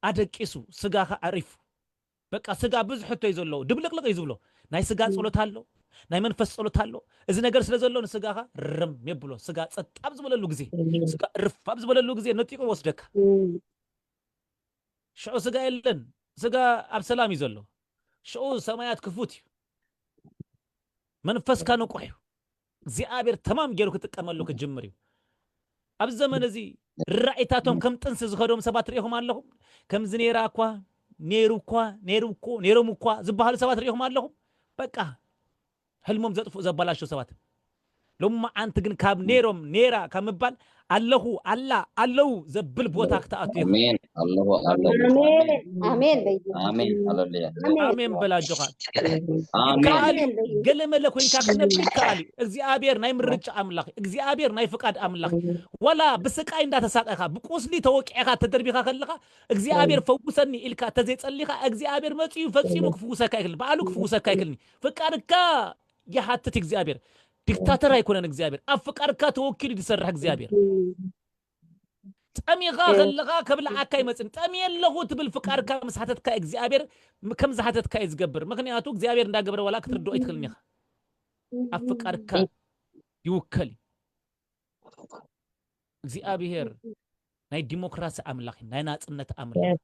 ኣደቂሱ ስጋኻ ኣሪፉ በቃ ስጋ ብዙሕ ሕቶ እዩ ዘለዎ ድብልቅልቅ እዩ ዝብሎ ናይ ስጋ ፀሎት ኣሎ ናይ መንፈስ ፀሎት ኣሎ እዚ ነገር ስለ ዘሎ ንስጋኻ ርም የብሎ ስጋ ፀጥ ኣብ ዝበለሉ ግዜ ስጋ ርፍ ኣብ ዝበለሉ ግዜ ነጢቁ ወስደካ ሽዑ ስጋ የለን ስጋ ኣብ ሰላም እዩ ዘሎ ሽዑ ሰማያት ክፉት እዩ መንፈስካ ንቁሕ እዩ እግዚኣብሔር ተማም ገይሩ ክጥቀመሉ ክጅምር እዩ ኣብዚ ዘመን እዚ ራእይታቶም ከም ጥንሲ ዝኸዶም ሰባት ርኢኹም ኣለኹም ከምዚ ነይራ እኳ ነይሩ እኳ ነይሩ እኮ ነይሮም እኳ ዝበሃሉ ሰባት ርኢኹም ኣለኹም በቃ ሕልሞም ዘጥፍኡ ዘባላሸው ሰባት ሎማዓንቲ ግን ካብ ነይሮም ነይራ ካብ ምባል ኣለኹ ኣላ ኣለዉ ዘብል ቦታ ክትኣቱ ኢኹም ኣሜን ኣለኹ ኣለኹ ኣሜን ኣሜን በይ ኣሜን ሃሌሉያ ኣሜን በል ኣጆኻ ኣሜን ይከኣል እዩ ገለ መለ ኮይንካ ክትነብር ይከኣል እዩ እግዚኣብሔር ናይ ምርጫ ኣምላኽ እዩ እግዚኣብሔር ናይ ፍቃድ ኣምላኽ እዩ ዋላ ብስቃይ እንዳተሳቀኻ ብቁስሊ ተወቂዕኻ ተደርቢኻ ከለኻ እግዚኣብሔር ፈውሰኒ ኢልካ ተዘይጸሊኻ እግዚኣብሔር መጺኡ ፈጺሙ ክፍውሰካ ይክእል በዓሉ ክፍውሰካ ይክእልኒ ፍቃድካ ይሓትት እግዚኣብሔር ዲክታተር ኣይኮነን እግዚኣብሔር ኣብ ፍቃድካ ተወኪሉ ዝሰርሕ እግዚኣብሔር ጠሚኻ ከለኻ ከብልዓካ ይመፅን ጠሚየ ኣለኹ ትብል ፍቃድካ ምስ ሓተትካ እግዚኣብሔር ከም ዝሓተትካ እዩ ዝገብር ምክንያቱ እግዚኣብሔር እንዳገበረ ዋላ ክትርድኦ ኣይትኽእልን ኢኻ ኣብ ፍቃድካ ይውከል እዩ እግዚኣብሔር ናይ ዲሞክራሲ ኣምላኽ እዩ ናይ ናፅነት ኣምላኽ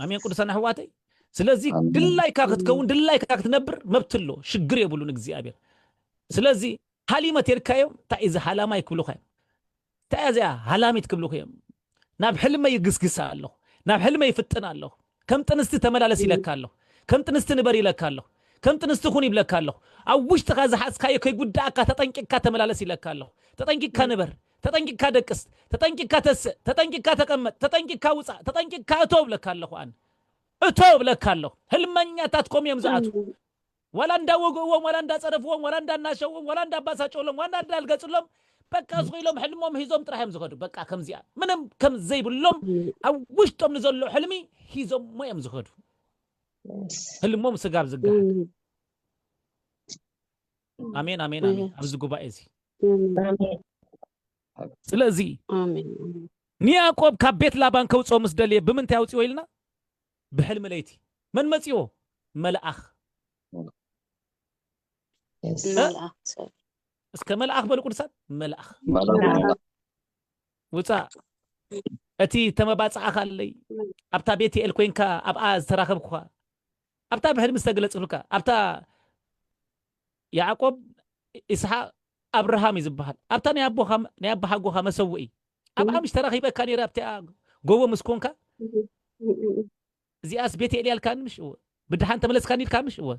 ኣሜን ቅዱሳን ኣሕዋተይ ስለዚ ድላይካ ክትከውን ድላይካ ክትነብር መብት ኣሎ ሽግር የብሉን እግዚኣብሔር ስለዚ ሃሊመት የድካዮም እንታይ እዚ ሃላማይ ክብሉካ እዮም እንታይ እዚኣ ሃላሚት ክብሉካ እዮም ናብ ሕልመይ ይግስግሳ ኣለኹ ናብ ሕልመይ ይፍጥን ኣለኹ ከም ጥንስቲ ተመላለስ ኢለካ ኣለኹ ከም ጥንስቲ ንበር ኢለካ ኣለኹ ከም ጥንስቲ ኩን ይብለካ ኣለኹ ኣብ ውሽጥኻ ዝሓዝካዮ ከይጉዳእካ ተጠንቂቅካ ተመላለስ ኢለካ ኣለኹ ተጠንቂቅካ ንበር ተጠንቂቅካ ደቅስ ተጠንቂቅካ ተስእ ተጠንቂቅካ ተቀመጥ ተጠንቂቅካ ውፃእ ተጠንቂቅካ እቶ ብለካ ኣለኹ ኣነ እቶ ብለካ ኣለኹ ህልመኛታት ኮም እዮም ዝኣትዉ ዋላ እንዳወግእዎም ዋላ እንዳፀረፍዎም ዋላ እንዳናሸዎም ዋላ እንዳባሳጨሎም ዋላ እንዳልገፅሎም በቃ ስቕ ኢሎም ሕልሞም ሒዞም ጥራሕ እዮም ዝኸዱ በቃ ከምዚኣ ምንም ከም ዘይብሎም ኣብ ውሽጦም ንዘሎ ሕልሚ ሒዞሞ እዮም ዝኸዱ ህልሞም ስጋብ ዝገሃድ ኣሜን ኣሜን ኣሜን ኣብዚ ጉባኤ እዚ ስለዚ ንያዕቆብ ካብ ቤት ላባን ከውፅኦ ምስ ደልየ ብምንታይ ኣውፅዎ ኢልና ብሕልሚ ለይቲ መን መፅዎ መልኣኽ እስከ መልኣኽ በሉ ቅዱሳት መልኣኽ ውፃእ እቲ ተመባጻዕኻለይ ኣብታ ቤትኤል ኮይንካ ኣብኣ ዝተራኸብኩኻ ኣብታ ብሕልሚ ዝተገለጽኩልካ ኣብታ ያዕቆብ ይስሓቅ ኣብርሃም እዩ ዝበሃል ኣብታ ናይ ኣቦኻ ናይ ኣቦሓጎኻ መሰውኢ ኣብኣ ምሽ ተራኺበካ ነይረ ኣብቲኣ ጎቦ ምስ ኮንካ እዚኣስ ቤት ኤልያ ኢልካኒ ምሽ እወ ብድሓን ተመለስካኒ ኢልካ ምሽ እወ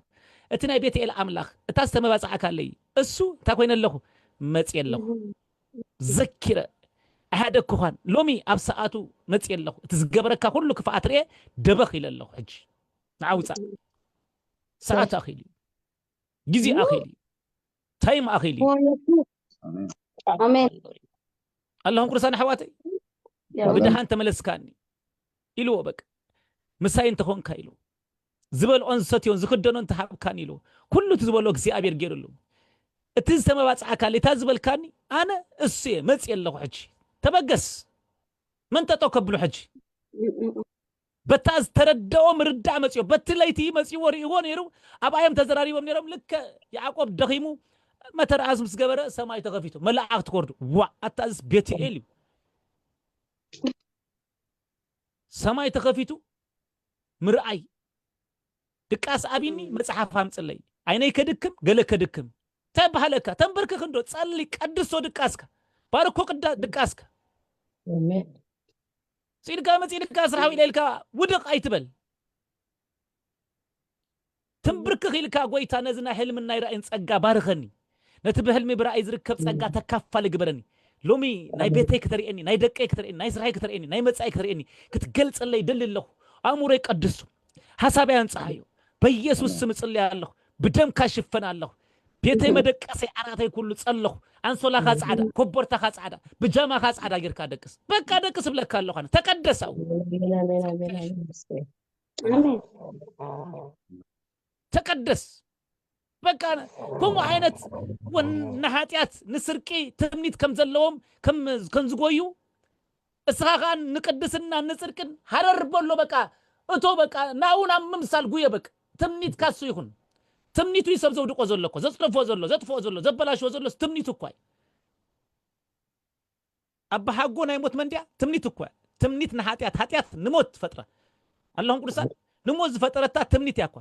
እቲ ናይ ቤት ኤል ኣምላኽ እታ ዝተመባጻዕካለይ እሱ እንታይ ኮይነ ኣለኹ መጽየ ኣለኹ ዘኪረ ኣሃደኩኻን ሎሚ ኣብ ሰዓቱ መጽየ ኣለኹ እቲ ዝገበረካ ኩሉ ክፍኣት ርኤ ደበኽ ኢለ ኣለኹ ሕጂ ንዓውፃእ ሰዓት ኣኺሉ እዩ ግዜ ኣኺሉ እዩ ታይም ኣኺሉ እዩ ኣሜን ኣለኹም ቅዱሳን ኣሕዋተይ ብድሓን ተመለስካኒ ኢልዎ በቃ ምሳይ እንተኾንካ ኢልዎ ዝበልኦን ዝሰትዮን ዝክደኖን ተሃብካኒ ኢልዎ ኩሉ እቲ ዝበሎ እግዚኣብሔር ገይሩሉ እቲ ዝተመባፅዓካኒ እታ ዝበልካኒ ኣነ እሱ እየ መፅእ ኣለኹ ሕጂ ተበገስ መንጠጦ ከብሎ ሕጂ በታ ዝተረደኦ ምርዳእ መፅዮ በቲ ለይቲ መፅዎ ርእዎ ነይሩ ኣብኣዮም ተዘራሪቦም ነይሮም ልከ ያዕቆብ ደኺሙ መተርኣስ ምስ ገበረ ሰማይ ተኸፊቱ መላእኽቲ ክወርዱ ዋ ኣታዝስ ቤትኤል እዩ ሰማይ ተኸፊቱ ምርኣይ ድቃስ ኣቢኒ መፅሓፍ ኣምፅለይ ዓይነይ ከድክም ገለ ከድክም እንታይ በሃለካ ተንበርክኽ እንዶ ፀሊ ቀድሶ ድቃስካ ባርኮ ቅዳ ድቃስካ ስኢልካ መፂእልካ ስራሕ ኢለ ኢልካ ውድቕ ኣይትበል ትንብርክኽ ኢልካ ጎይታ ነዚ ናይ ህልምን ናይ ራእይን ፀጋ ባርኸኒ ነቲ ብህልሚ ብራእይ ዝርከብ ፀጋ ተካፋሊ ግበረኒ ሎሚ ናይ ቤተይ ክተርእየኒ ናይ ደቀይ ክተርእየኒ ናይ ስራሐይ ክተርእየኒ ናይ መፃኢ ክተርእየኒ ክትገልፀለይ ደሊ ኣለኹ ኣእምሮይ ቀድሱ ሓሳበይ ኣንፀሃዮ በኢየሱስ ስም እፅለይ ኣለኹ ብደምካ ሽፈን ኣለኹ ቤተይ መደቀሰይ ዓራተይ ኩሉ ፀለኹ ኣንሶላኻ ፃዕዳ ኮቦርታኻ ፃዕዳ ብጃማኻ ፃዕዳ ጌርካ ደቅስ በቃ ደቅስ ብለካ ኣለኹ ኣነ ተቀደስ ኣው ተቀደስ በቃ ከምኡ ዓይነት ንሓጢኣት ንስርቂ ትምኒት ከም ዘለዎም ከም ዝጎዩ እስኻ ከዓ ንቅድስና ንፅድቅን ሃረር በሎ በቃ እቶ በቃ ናኡ ናብ ምምሳል ጉየ በቃ ትምኒትካ እሱ ይኹን ትምኒቱ እዩ ሰብ ዘውድቆ ዘሎ እኮ ዘፅደፎ ዘሎ ዘጥፍኦ ዘሎ ዘበላሽዎ ዘሎ ትምኒቱ እኳ እዩ ኣባሓጎ ናይ ሞት መንድያ ትምኒት እኳ ትምኒት ንሓጢኣት ሓጢኣት ንሞት ትፈጥራ ኣለኹም ቅዱሳን ንሞት ዝፈጠረታ ትምኒት እያ እኳ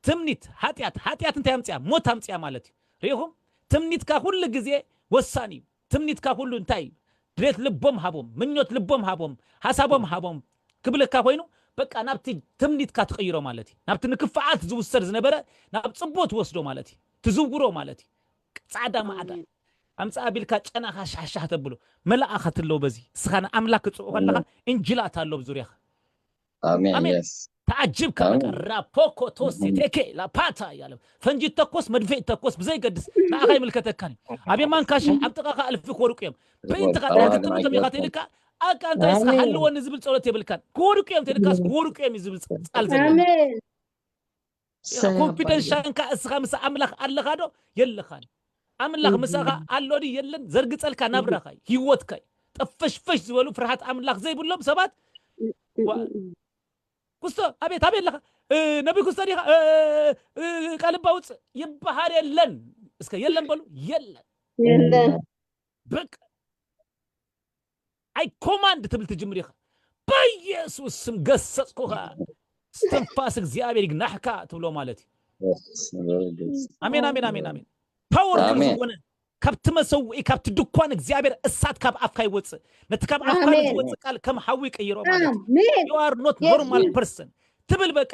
ትምኒት ሓጢኣት ሓጢኣት እንታይ ኣምፅያ ሞት ኣምፅያ ማለት እዩ ርኢኹም ትምኒትካ ኩሉ ግዜ ወሳኒ እዩ ትምኒትካ ኩሉ እንታይ እዩ ድሌት ልቦም ሃቦም ምኞት ልቦም ሃቦም ሓሳቦም ሃቦም ክብለካ ኮይኑ በቃ ናብቲ ትምኒትካ ትቕይሮ ማለት እዩ ናብቲ ንክፍዓት ዝውሰድ ዝነበረ ናብ ፅቡቅ ትወስዶ ማለት እዩ ትዝውሮ ማለት እዩ ፃዕዳ ማዕዳ ኣምፃ ኣቢልካ ጨናኻ ሻሕሻሕ ተብሎ መላእኸት ኣለዉ በዚ እስኻ ንኣምላክ ክትፅውዖ ከለኻ እንጅላት ኣሎ ብዙርያኻ ኣሜን ኣሜን። የስ ተዓጅብካ በቃ ራፖኮ ቶሲ ቴኬ ላፓታ እያለ ፈንጂ ተኮስ መድፍዒ ተኮስ ብዘይገድስ ንኣኻ ይምልከተካን እዩ ኣብ የማንካ ሽሕ ኣብ ጥቓኻ እልፊ ክወድቁ እዮም ፕሪንትኻ ኣሜን። ክትጥምቶም ኢኻ ተልካ ኣቃ እንታይ እስኻ ሓልወኒ ዝብል ፀሎት የብልካን ክወድቁ እዮም ተልካስ ክወድቁ እዮም እዩ ዝብል ፃል ዘሎ ኣሜን ኮንፊደንሻንካ እስኻ ምስ ኣምላኽ ኣለኻ ዶ የለኻን ኣምላኽ ምሳኻ ኣሎ ድዩ የለን ዘርግፀልካ ናብራኻ እዩ ህይወትካ እዩ ጠፈሽፈሽ ዝበሉ ፍርሃት ኣምላኽ ዘይብሎም ሰባት ኩስቶ ኣቤት ኣበይ ኣለኻ ነቢ ኩስቶ ዲኻ ቃልባ ውፅእ ይበሃል የለን እስከ የለን በሉ የለን የለን በቃ ኣይ ኮማንድ ትብል ትጅምር ኢኻ በኢየሱስ ስም ገሰፅኩኻ እስትንፋስ እግዚኣብሔር ይግናሕካ ትብሎ ማለት እዩ ኣሜን ኣሜን ኣሜን ኣሜን ፓወርፉል ኣሜን። ዝኾነ ካብቲ መሰውኢ ካብቲ ድኳን እግዚኣብሔር እሳት ካብ ኣፍካ ይወፅእ ነቲ ካብ ኣፍካ ኣሜን። ዝወፅእ ቃል ከም ሓዊ ይቀይሮ ማለት እዩ ኣሜን you are not Yes, normal yes. person ትብል በቃ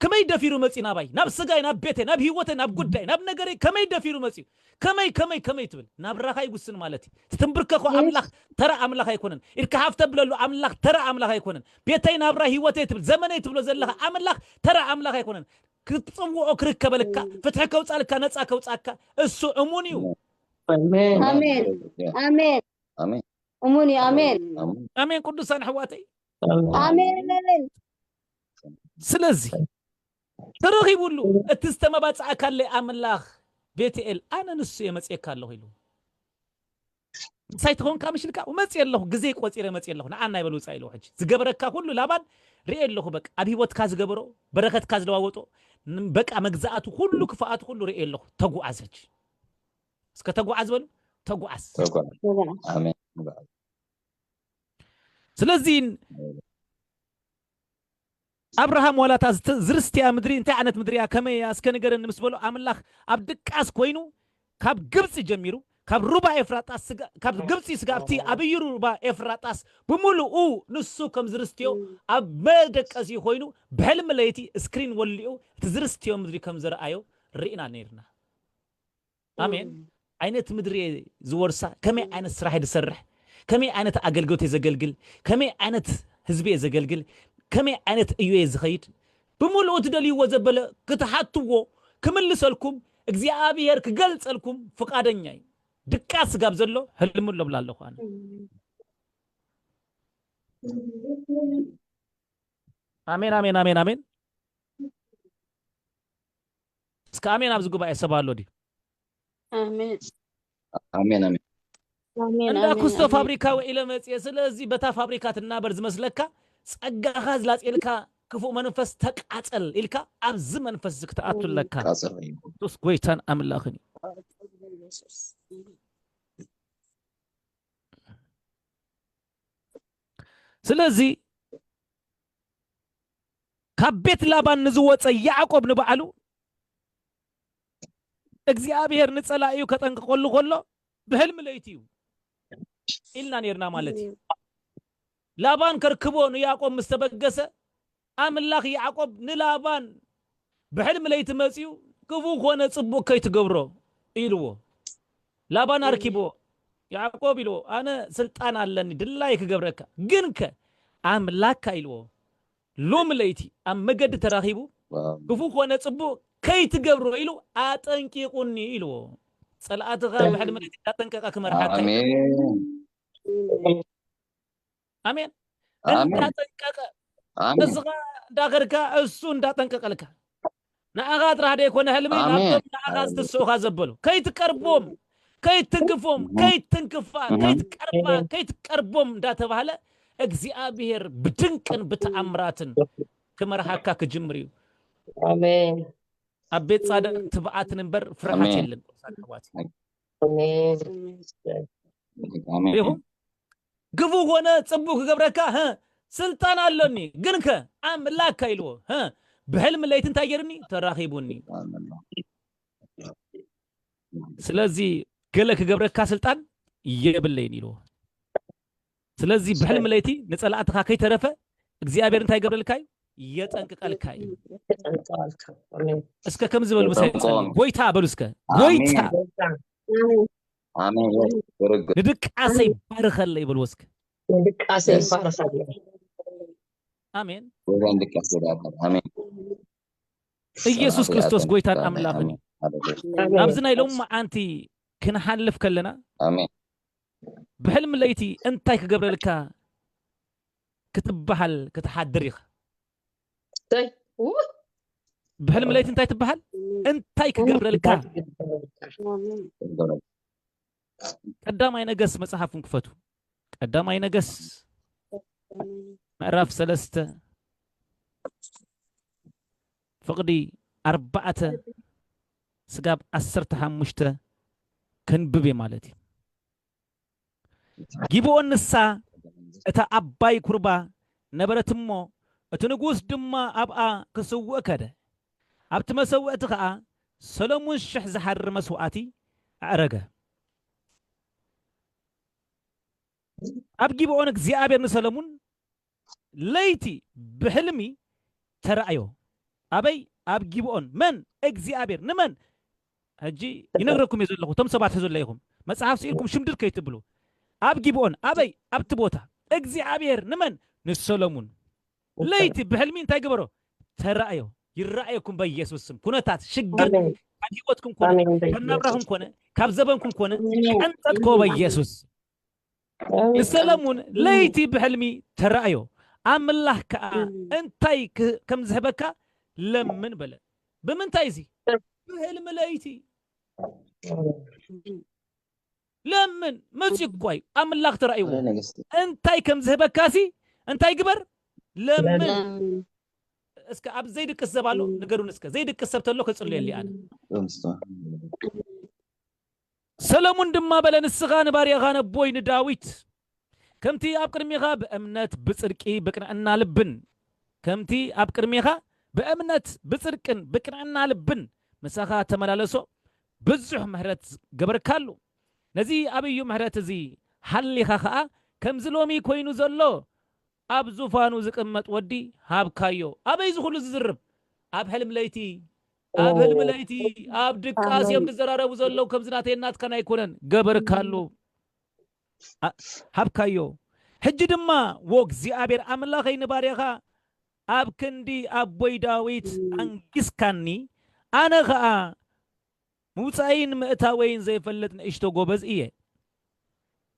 ከመይ ደፊሩ መፂ ናባይ ናብ ስጋይ ናብ ቤተይ ናብ ህይወተይ ናብ ጉዳይ ናብ ነገረይ ከመይ ደፊሩ መፂ ከመይ ከመይ ከመይ ትብል ናብራኻ ይውስን ማለት እዩ ትትንብርከኮ Yes. ኣምላኽ ተራ ኣምላኽ ኣይኮነን ኢድካ ሃፍ ተብለሉ ኣምላኽ ተራ ኣምላኽ ኣይኮነን ቤተይ ናብራ ህይወተይ ትብል ዘመነይ ትብሎ ዘለኻ ኣምላኽ ተራ ኣምላኽ ኣይኮነን ክትፅውዖ ክርከበልካ ፍትሒ ከውፃልካ ነፃ ከውፃካ እሱ እሙን እዩ ኣሜን ኣሜን ኣሜን እሙን እዩ ኣሜን ኣሜን ቅዱሳን ኣሕዋተይ ኣሜን ስለዚ ተረኺቡሉ እቲ ዝተመባፅኣካለይ ኣምላኽ ቤትኤል ኣነ ንሱ እየ መፅየካ ኣለኹ ኢሉ ምሳይ ትኾንካ ምሽልካ መፅእ ኣለኹ ግዜ ቆፂረ መፅእ ኣለኹ ንዓና ይበል ውፃእ ኢለዎ ሕጂ ዝገበረካ ኩሉ ላባን ርኤ ኣለኹ በቃ ኣብ ህይወትካ ዝገበሮ በረኸትካ ዝለዋወጦ ን- በቃ መግዛእቱ ኩሉ ክፍኣቱ ኩሉ ርኤ ኣለኹ ተጉዓዝ ሕጂ እስከ ተጉዓዝ በሉ ተጉዓዝ ኣሜን ስለዚ ኣብርሃም ዋላ እታ ዝተ- ዝርስትያ ምድሪ እንታይ ዓይነት ምድሪ እያ፣ ከመይ እያ እስከ ንገረኒ ምስ በሎ፣ ኣምላኽ ኣብ ድቃስ ኮይኑ ካብ ግብፂ ጀሚሩ፣ ካብ ሩባ ኤፍራጣስ ስጋ- ካብ ግብፂ ስጋብቲ ኣብዩ ሩባ ኤፍራጣስ ብምሉኡ ንሱ ከም ዝርስትዮ ኣብ መደቀሲ ኮይኑ ብሕልሚ ለይቲ ስክሪን ወሊኡ እቲ ዝርስትዮ ምድሪ ከም ዘረኣዮ ርኢና ነይርና። ኣሜን። ዓይነት ምድሪ እየ ዝወርሳ፣ ከመይ ዓይነት ስራሕ እየ ዝሰርሕ፣ ከመይ ዓይነት ኣገልግሎት እየ ዘገልግል፣ ከመይ ዓይነት ህዝቢ እየ ዘገልግል፣ ከመይ ዓይነት እዩ እየ ዝኸይድ፣ ብምልኡ ትደልይዎ ዘበለ ክትሓትዎ ክምልሰልኩም እግዚኣብሔር ክገልጸልኩም ፍቓደኛ እዩ። ድቃስ ስጋብ ዘሎ ህልሙ ኣለብላ ኣለኹ ኣነ። ኣሜን፣ ኣሜን፣ ኣሜን፣ ኣሜን። እስከ ኣሜን ኣብዚ ጉባኤ ሰብ ኣሎ ድዩ? ኣሜን። ኣሜን ኣሜን። ኣሜን። እንዳ ኣሜን፣ ኩስቶ ኣሜን። ፋብሪካ ውዒለ መፅየ። ስለዚ በታ ፋብሪካ ትናበር ዝመስለካ ጸጋኻ ዝላፅየልካ ክፉእ መንፈስ ተቃፀል ኢልካ ኣብዚ መንፈስ እዚ ክትኣቱ ኣለካ። ቃጸል እዩ። ክርስቶስ ጎይታን ኣምላኽን እዩ። ስለዚ ካብ ቤት ላባን ንዝወፀ ያዕቆብ ንባዕሉ እግዚኣብሔር ንጸላኢኡ ከጠንቅቐሉ ከሎ ብሕልሚ ለይቲ እዩ ኢልና ነርና ማለት እዩ። ላባን ከርክቦ ንያዕቆብ ምስ ተበገሰ ኣምላኽ ያዕቆብ ንላባን ብሕልሚ ለይቲ መጺኡ ክፉእ ኮነ ጽቡቕ ከይትገብሮ ኢልዎ። ላባን ኣርኪብዎ ያዕቆብ ኢልዎ ኣነ ስልጣን ኣለኒ ድላይ ክገብረካ ግንከ ኣምላካ ኢልዎ ሎሚ ለይቲ ኣብ መገዲ ተራኺቡ ዋው። ክፉእ ኮነ ጽቡቕ ከይትገብሮ ኢሉ ኣጠንቂቑኒ ኢልዎ። ጸላእትኻ ብሕልሚ ለይቲ እንዳጠንቀቐ ክመርሓካ እዩ። ኣሜን። ኣሜን። ኣሜን። እንዳጠንቀቐ ኣሜን። እስኻ እንዳኸድካ እሱ እንዳጠንቀቐልካ ንኣኻ ጥራሕ ደይኮነ ሕልሚ ኣሜን። ናብቶም ንኣኻ ዝትስኡኻ ዘበሉ ከይትቀርቦም ከይትንክፎም እህ። ከይትንክፋ እህ። ከይትቀርባ ከይትቀርቦም እንዳተባህለ እግዚኣብሔር ብድንቅን ብተኣምራትን ክመርሃካ ክጅምር እዩ። ኣሜን። ኣብ ቤት ጻድቅ ትብዓትን እምበር ፍርሃት ኣሜን። የለን። ቅዱሳን ኣሕዋት ኣሜን። ይኹን ግቡ ሆነ ጽቡቅ ክገብረካ ህ ስልጣን ኣሎኒ ግንከ ኣምላካ ኢልዎ ህ ብሕልሚ ለይቲ እንታይ ገይርኒ ተራኺቡኒ። ስለዚ ገለ ክገብረካ ስልጣን የብለይን ኢልዎ። ስለዚ ብሕልሚ ለይቲ ንጸላእትኻ ከይተረፈ እግዚኣብሔር እንታይ ይገብረልካ እዩ? የጠንቅቀልካ እዩ። የጠንቅቀልካ። ኣሜን። እስከ ከምዚ በሉ ምሳይ የጠንቅቆ። ጸልዩ። ጎይታ በሉ እስከ ኣሜን። ጎይታ ኣሜን። Very good። ንድቃሰይ ባርኸለይ በሉ እስከ። ንድቃሰይ ባርኸለይ። ኣሜን። ጎይታ ንድቃሰ ይባርኸል። ኣሜን። ኢየሱስ ክርስቶስ ጎይታን ኣምላኽን እዩ። ሃሌሉያ። ኣሜን። ኣብዚ ናይ ሎም መዓንቲ ክንሓልፍ ከለና ኣሜን። ብሕልሚ ለይቲ እንታይ ክገብረልካ ክትበሃል ክትሓድር ኢኻ። እሰይ። ው። ብሕልሚ ለይቲ እንታይ ትበሃል? እንታይ ክገብረልካ? ኣሜን። ቀዳማይ ነገስ መጽሓፍኩም ክፈቱ። ቀዳማይ ነገስ ምዕራፍ ሰለስተ ፍቕዲ ኣርባዕተ ስጋብ ዓሰርተ ሓሙሽተ ከንብብ እየ ማለት እዩ። ጊብኦን ንሳ እታ ዓባይ ኩርባ ነበረት እሞ እቲ ንጉስ ድማ ኣብኣ ክስውእ ከደ። ኣብቲ መሰውእቲ ኸኣ ሰሎሙን ሽሕ ዝሓሪ መስዋእቲ ኣዕረገ። ኣብ ጊብኦን እግዚኣብሔር ንሰሎሙን ለይቲ ብሕልሚ ተራእዮ። ኣበይ? ኣብ ጊብኦን። መን? እግዚኣብሔር። ንመን? ሕጂ ይነግረኩም እየ ዘለኹ። እቶም ሰባት ሕዙለይ ኢኹም። መጽሓፍ ስኢልኩም ሽምድድ ከይትብሉ። ኣብ ጊብኦን። ኣበይ? ኣብቲ ቦታ። እግዚኣብሔር ንመን? ንሰሎሙን። ለይቲ ብሕልሚ እንታይ ግበሮ? ተራእዮ። ይረኣየኩም በኢየሱስ ስም። ኩነታት፣ ሽግር፣ ኣሜን። ካብ ህይወትኩም ኮነ፣ ኣሜን። ካብ ናብራኹም ኮነ፣ ካብ ዘበንኩም ኮነ፣ ኣሜን። ቀንጠጥኮ በኢየሱስ። ኣሜን። ንሰለሙን ለይቲ ብሕልሚ ተራእዮ። ኣምላኽ ከኣ እንታይ ክ- ከም ዝህበካ ለምን በለ። ብምንታይ እዚ? ብሕልሚ ለይቲ። ለምን መፂኡ እኳ እዩ። ኣምላኽ ተራእይዎ። እንታይ ከም ዝህበካ ሲ እንታይ ግበር? ለምን። እስከ ኣብ ዘይድቅስ ዘባሎ ንገሩን እስከ። ዘይድቅስ ሰብ ተሎ ክጽልየሊ ኣነ። ሰለሙን ድማ በለ፣ ንስኻ ንባርያኻ ነቦይ ንዳዊት ከምቲ ኣብ ቅድሜኻ ብእምነት ብጽድቂ ብቅንዕና ልብን ከምቲ ኣብ ቅድሜኻ ብእምነት ብጽድቅን ብቅንዕና ልብን ምሳኻ ተመላለሶ ብዙሕ ምሕረት ገበርካሉ። ነዚ ኣብዩ ምሕረት እዚ ሓሊኻ ኸኣ ከምዚ ሎሚ ኮይኑ ዘሎ ኣብ ዙፋኑ ዝቅመጥ ወዲ ሃብካዮ። ኣበይ እዚ ኩሉ ዝዝርብ? ኣብ ሕልም ለይቲ፣ ኣብ ህልም ለይቲ፣ ኣብ ድቃስ እዮም ዝዘራረቡ ዘለዉ። ከምዚ ናተይ ናትካን ኣይኮነን። ገበርካሉ። ኣ-፣ ሃብካዮ። ሕጂ ድማ፣ "ዎ እግዚኣብሔር ኣምላኸይ ንባርያኻ ኣብ ክንዲ ኣቦይ ዳዊት ኣንጊስካኒ፣ ኣነ ኸኣ ምውጻእን ምእታወይን ዘይፈልጥ ንእሽቶ ጎበዝ እየ።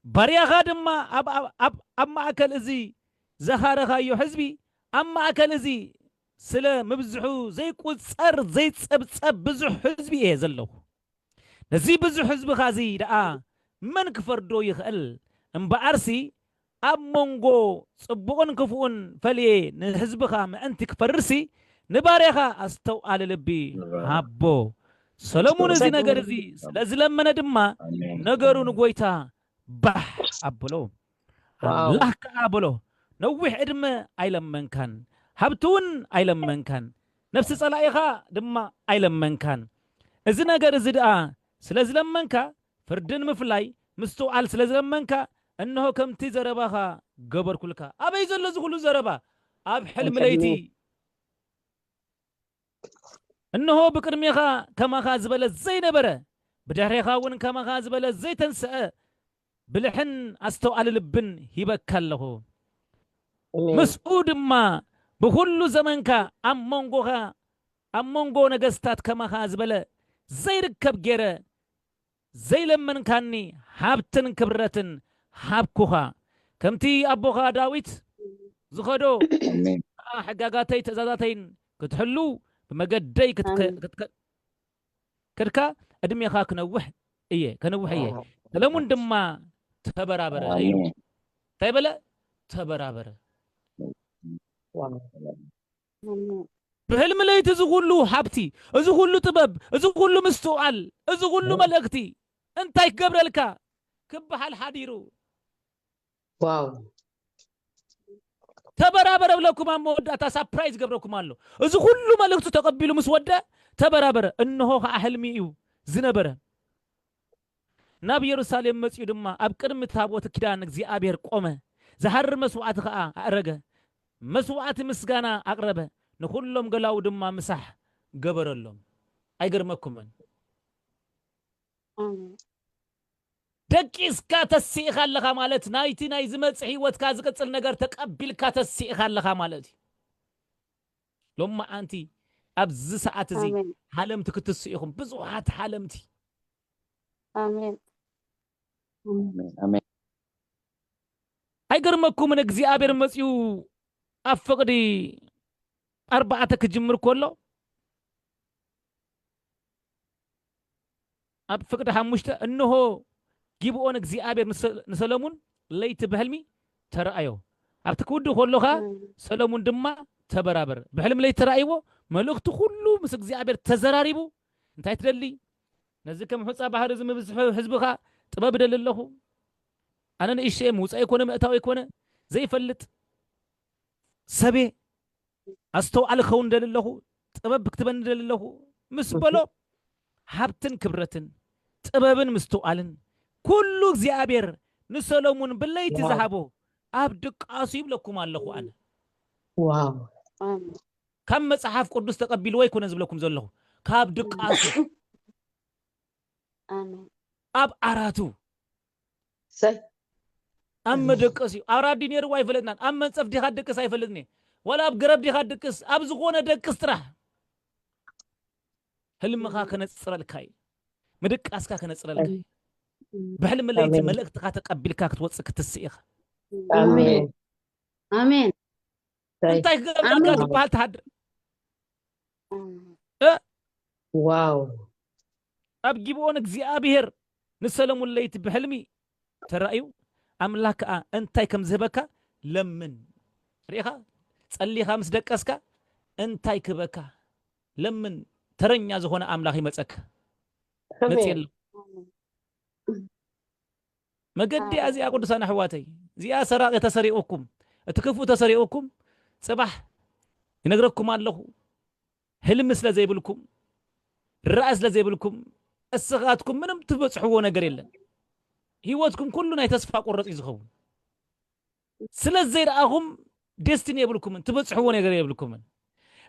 ባርያኻ ድማ ኣብ፣ ኣብ፣ ኣብ፣ ኣብ ማእከል እዚ ዘኻረኻዮ ህዝቢ፣ ኣብ ማእከል እዚ ስለ ምብዝሑ ዘይቁጸር ዘይጸብጸብ ብዙሕ ህዝቢ እየ ዘለኹ። ነዚ ብዙሕ ህዝብኻ እዚ ደኣ መን ክፈርዶ ይኽእል? እምበኣርሲ ኣብ መንጎ ጽቡቕን ክፉእን ፈልየ ንህዝብኻ ምእንቲ ክፈርድሲ ንባርያኻ ኣስተውዓሊ ልቢ ሃቦ። ሰሎሙን እዚ ነገር እዚ ስለ ዝለመነ ድማ ኣሜን። ነገሩ ንጎይታ ባሕ ኣብሎ። ዋው። ኣምላኽ ከኣ በሎ፣ "ነዊሕ ዕድመ ኣይለመንካን፣ ሃብቲ እውን ኣይለመንካን፣ ነፍሲ ጸላኢኻ ድማ ኣይለመንካን። እዚ ነገር እዚ ደኣ ስለ ዝለመንካ፣ ፍርድን ምፍላይ ምስትውዓል ስለ ዝለመንካ፣ እንሆ ከምቲ ዘረባኻ ገበርኩልካ።" ኣበይ ዘሎ እዚ ኩሉ ዘረባ? ኣብ ሕልሚ ኣብ ሕልሚ። ለይቲ። እንሆ ብቅድሜኻ ከማኻ ዝበለ ዘይነበረ፣ ብድሕሬኻ እውን ከማኻ ዝበለ ዘይተንስአ ብልሕን ኣስተውዓሊ ልብን ሂበካ ኣለኹ። ኣሜን። ምስኡ ድማ ብኹሉ ዘመንካ ኣብ መንጎኻ፣ ኣብ መንጎ ነገስታት ከማኻ ዝበለ ዘይርከብ ገይረ ዘይለመንካኒ ሃብትን ክብረትን ሃብኩኻ። ከምቲ ኣቦኻ ዳዊት ዝኸዶ ኣሜን። ከኣ ሕጋጋተይ ትእዛዛተይን ክትሕሉ ብመገደይ ክትከ-፣ ኣሜን። ክትከ-፣ ከድካ ዕድሜኻ ክነውሕ እየ፣ ከነውሕ እየ። ዋው። ሰለሙን ድማ ተበራበረ ኢሉ። ኣሜን። እንታይ በለ? ተበራበረ። ዋው። ብሕልሚ ለይቲ እዚ ኩሉ ሃብቲ፣ እዚ ኩሉ ጥበብ፣ እዚ ኩሉ ምስትውዓል፣ እዚ ኩሉ ዋው። መልእኽቲ እንታይ ክገብረልካ ክበሃል ሓዲሩ? ዋው። ተበራበረ ብለኩም ኣብ መወዳእታ ሳፕራይዝ ገብረኩም ኣሎ። እዚ ኩሉ መልእኽቱ ተቐቢሉ ምስ ወደ ተበራበረ። እንሆ ኸዓ ሕልሚ እዩ ዝነበረ። ናብ የሩሳሌም መጺኡ ድማ ኣብ ቅድሚ ታቦት ኪዳን እግዚኣብሔር ቆመ። ዝሃርር መስዋዕቲ ኸዓ ኣእረገ። መስዋዕቲ ምስጋና ኣቕረበ። ንኹሎም ገላዉ ድማ ምሳሕ ገበረሎም። ኣይገርመኩምን? ኣሜን። ደቂስካ ተሲእኻ ኣለኻ ማለት ናይቲ ናይ ዝመጽእ ህይወትካ ዝቕጽል ነገር ተቐቢልካ ተሲእኻ ኣለኻ ማለት እዩ። ሎማዓንቲ ኣብዚ ሰዓት እዚ ኣሜን። ሓለምቲ ክትስኡ ኢኹም። ብዙሓት ሓለምቲ። ኣሜን። ኣሜን፣ ኣሜን። ኣይገርመኩምን እግዚኣብሔር መጺኡ ኣብ ፍቕዲ ኣርባዕተ ክጅምር ከሎ ኣብ ፍቕዲ ሓሙሽተ፣ እንሆ ጊብኦን እግዚኣብሔር ንሰ-፣ ንሰለሙን ለይቲ ብሕልሚ ተረኣዮ። ኣብቲ ክውድእ ከሎ ኸኣ እም። ሰለሙን ድማ ተበራበረ። ብሕልሚ ለይቲ ተራእይዎ፣ መልእኽቱ ኩሉ ምስ እግዚኣብሔር ተዘራሪቡ፣ እንታይ ትደሊ? ነዚ ከም ሑጻ ባሕሪ እዚ ምብዝሑ ህዝብኻ ጥበብ እደሊ ኣለኹ። ኣነ ንእሽተየ ምውጻእ ኣይኮነ ምእታው ኣይኮነ ዘይፈልጥ ሰብየ ኣስተውዓሊ ክኸውን እደሊ ኣለኹ፣ ጥበብ ክትበኒ እደሊ ኣለኹ ምስ በሎ፣ ሃብትን ክብረትን ጥበብን ምስትውዓልን ኩሉ እግዚኣብሔር ንሰሎሙን ብለይቲ ዋው። ዝሃቦ ኣብ ድቃሱ ይብለኩም ኣለኹ ኣነ። ዋው። ኣሜን። ካብ መጽሓፍ ቅዱስ ተቐቢልዎ ኣይኮነን ዝብለኩም ዘለኹ፣ ካብ ድቃሱ። ኣሜን። ኣብ ዓራቱ። እሰይ። ኣብ መደቀሲኡ። ኣብ ዓራት ድዩ ነይርዎ ኣይፈለጥናን። ኣብ መንጸፍ ዲኻ ትደቅስ ኣይፈልጥን እየ። ዋላ ኣብ ገረብ ዲኻ ትደቅስ፣ ኣብ ዝኾነ ደቅስ ጥራሕ። ህልምኻ ከነጽረልካ እዩ። ምድቃስካ ከነጽረልካ እዩ። ብሕልሚ ለይቲ ኣሜን። መልእኽትኻ ተቀቢልካ ክትወጽእ ክትስእ ኢኻ። ኣሜን። ኣሜን። ኣሜን። እንታይ ክገብረልካ ኣሜን። ትበሃል ትሃድር። እ? ዋው። ኣብ ጊብኦን እግዚኣብሔር ንሰለሙን ለይቲ ብሕልሚ ተራእዩ፣ ኣምላኽ ከኣ እንታይ ከም ዝህበካ ለምን። ርኢኻ? ጸሊኻ ምስ ደቀስካ እንታይ ክህበካ ለምን። ተረኛ ዝኾነ ኣምላኽ ይመጸካ። ኣሜን። መጽእ ኣሎ። መገዲ ኣሜን። እዚኣ ቅዱሳን ኣሕዋተይ፣ እዚኣ ሰራቂ ተሰሪቑኩም፣ እቲ ክፉእ ተሰሪቑኩም፣ ጽባሕ ይነግረኩም ኣለኹ፣ ህልሚ ስለ ዘይብልኩም፣ ራእይ ስለ ዘይብልኩም፣ እስኻትኩም ምንም ትበጽሕዎ ነገር የለን። ህይወትኩም ኩሉ ናይ ተስፋ ቆረጽ እዩ ዝኸውን። ስለ ዘይረኣኹም ደስቲኒ የብልኩምን፣ ትበጽሕዎ ነገር የብልኩምን።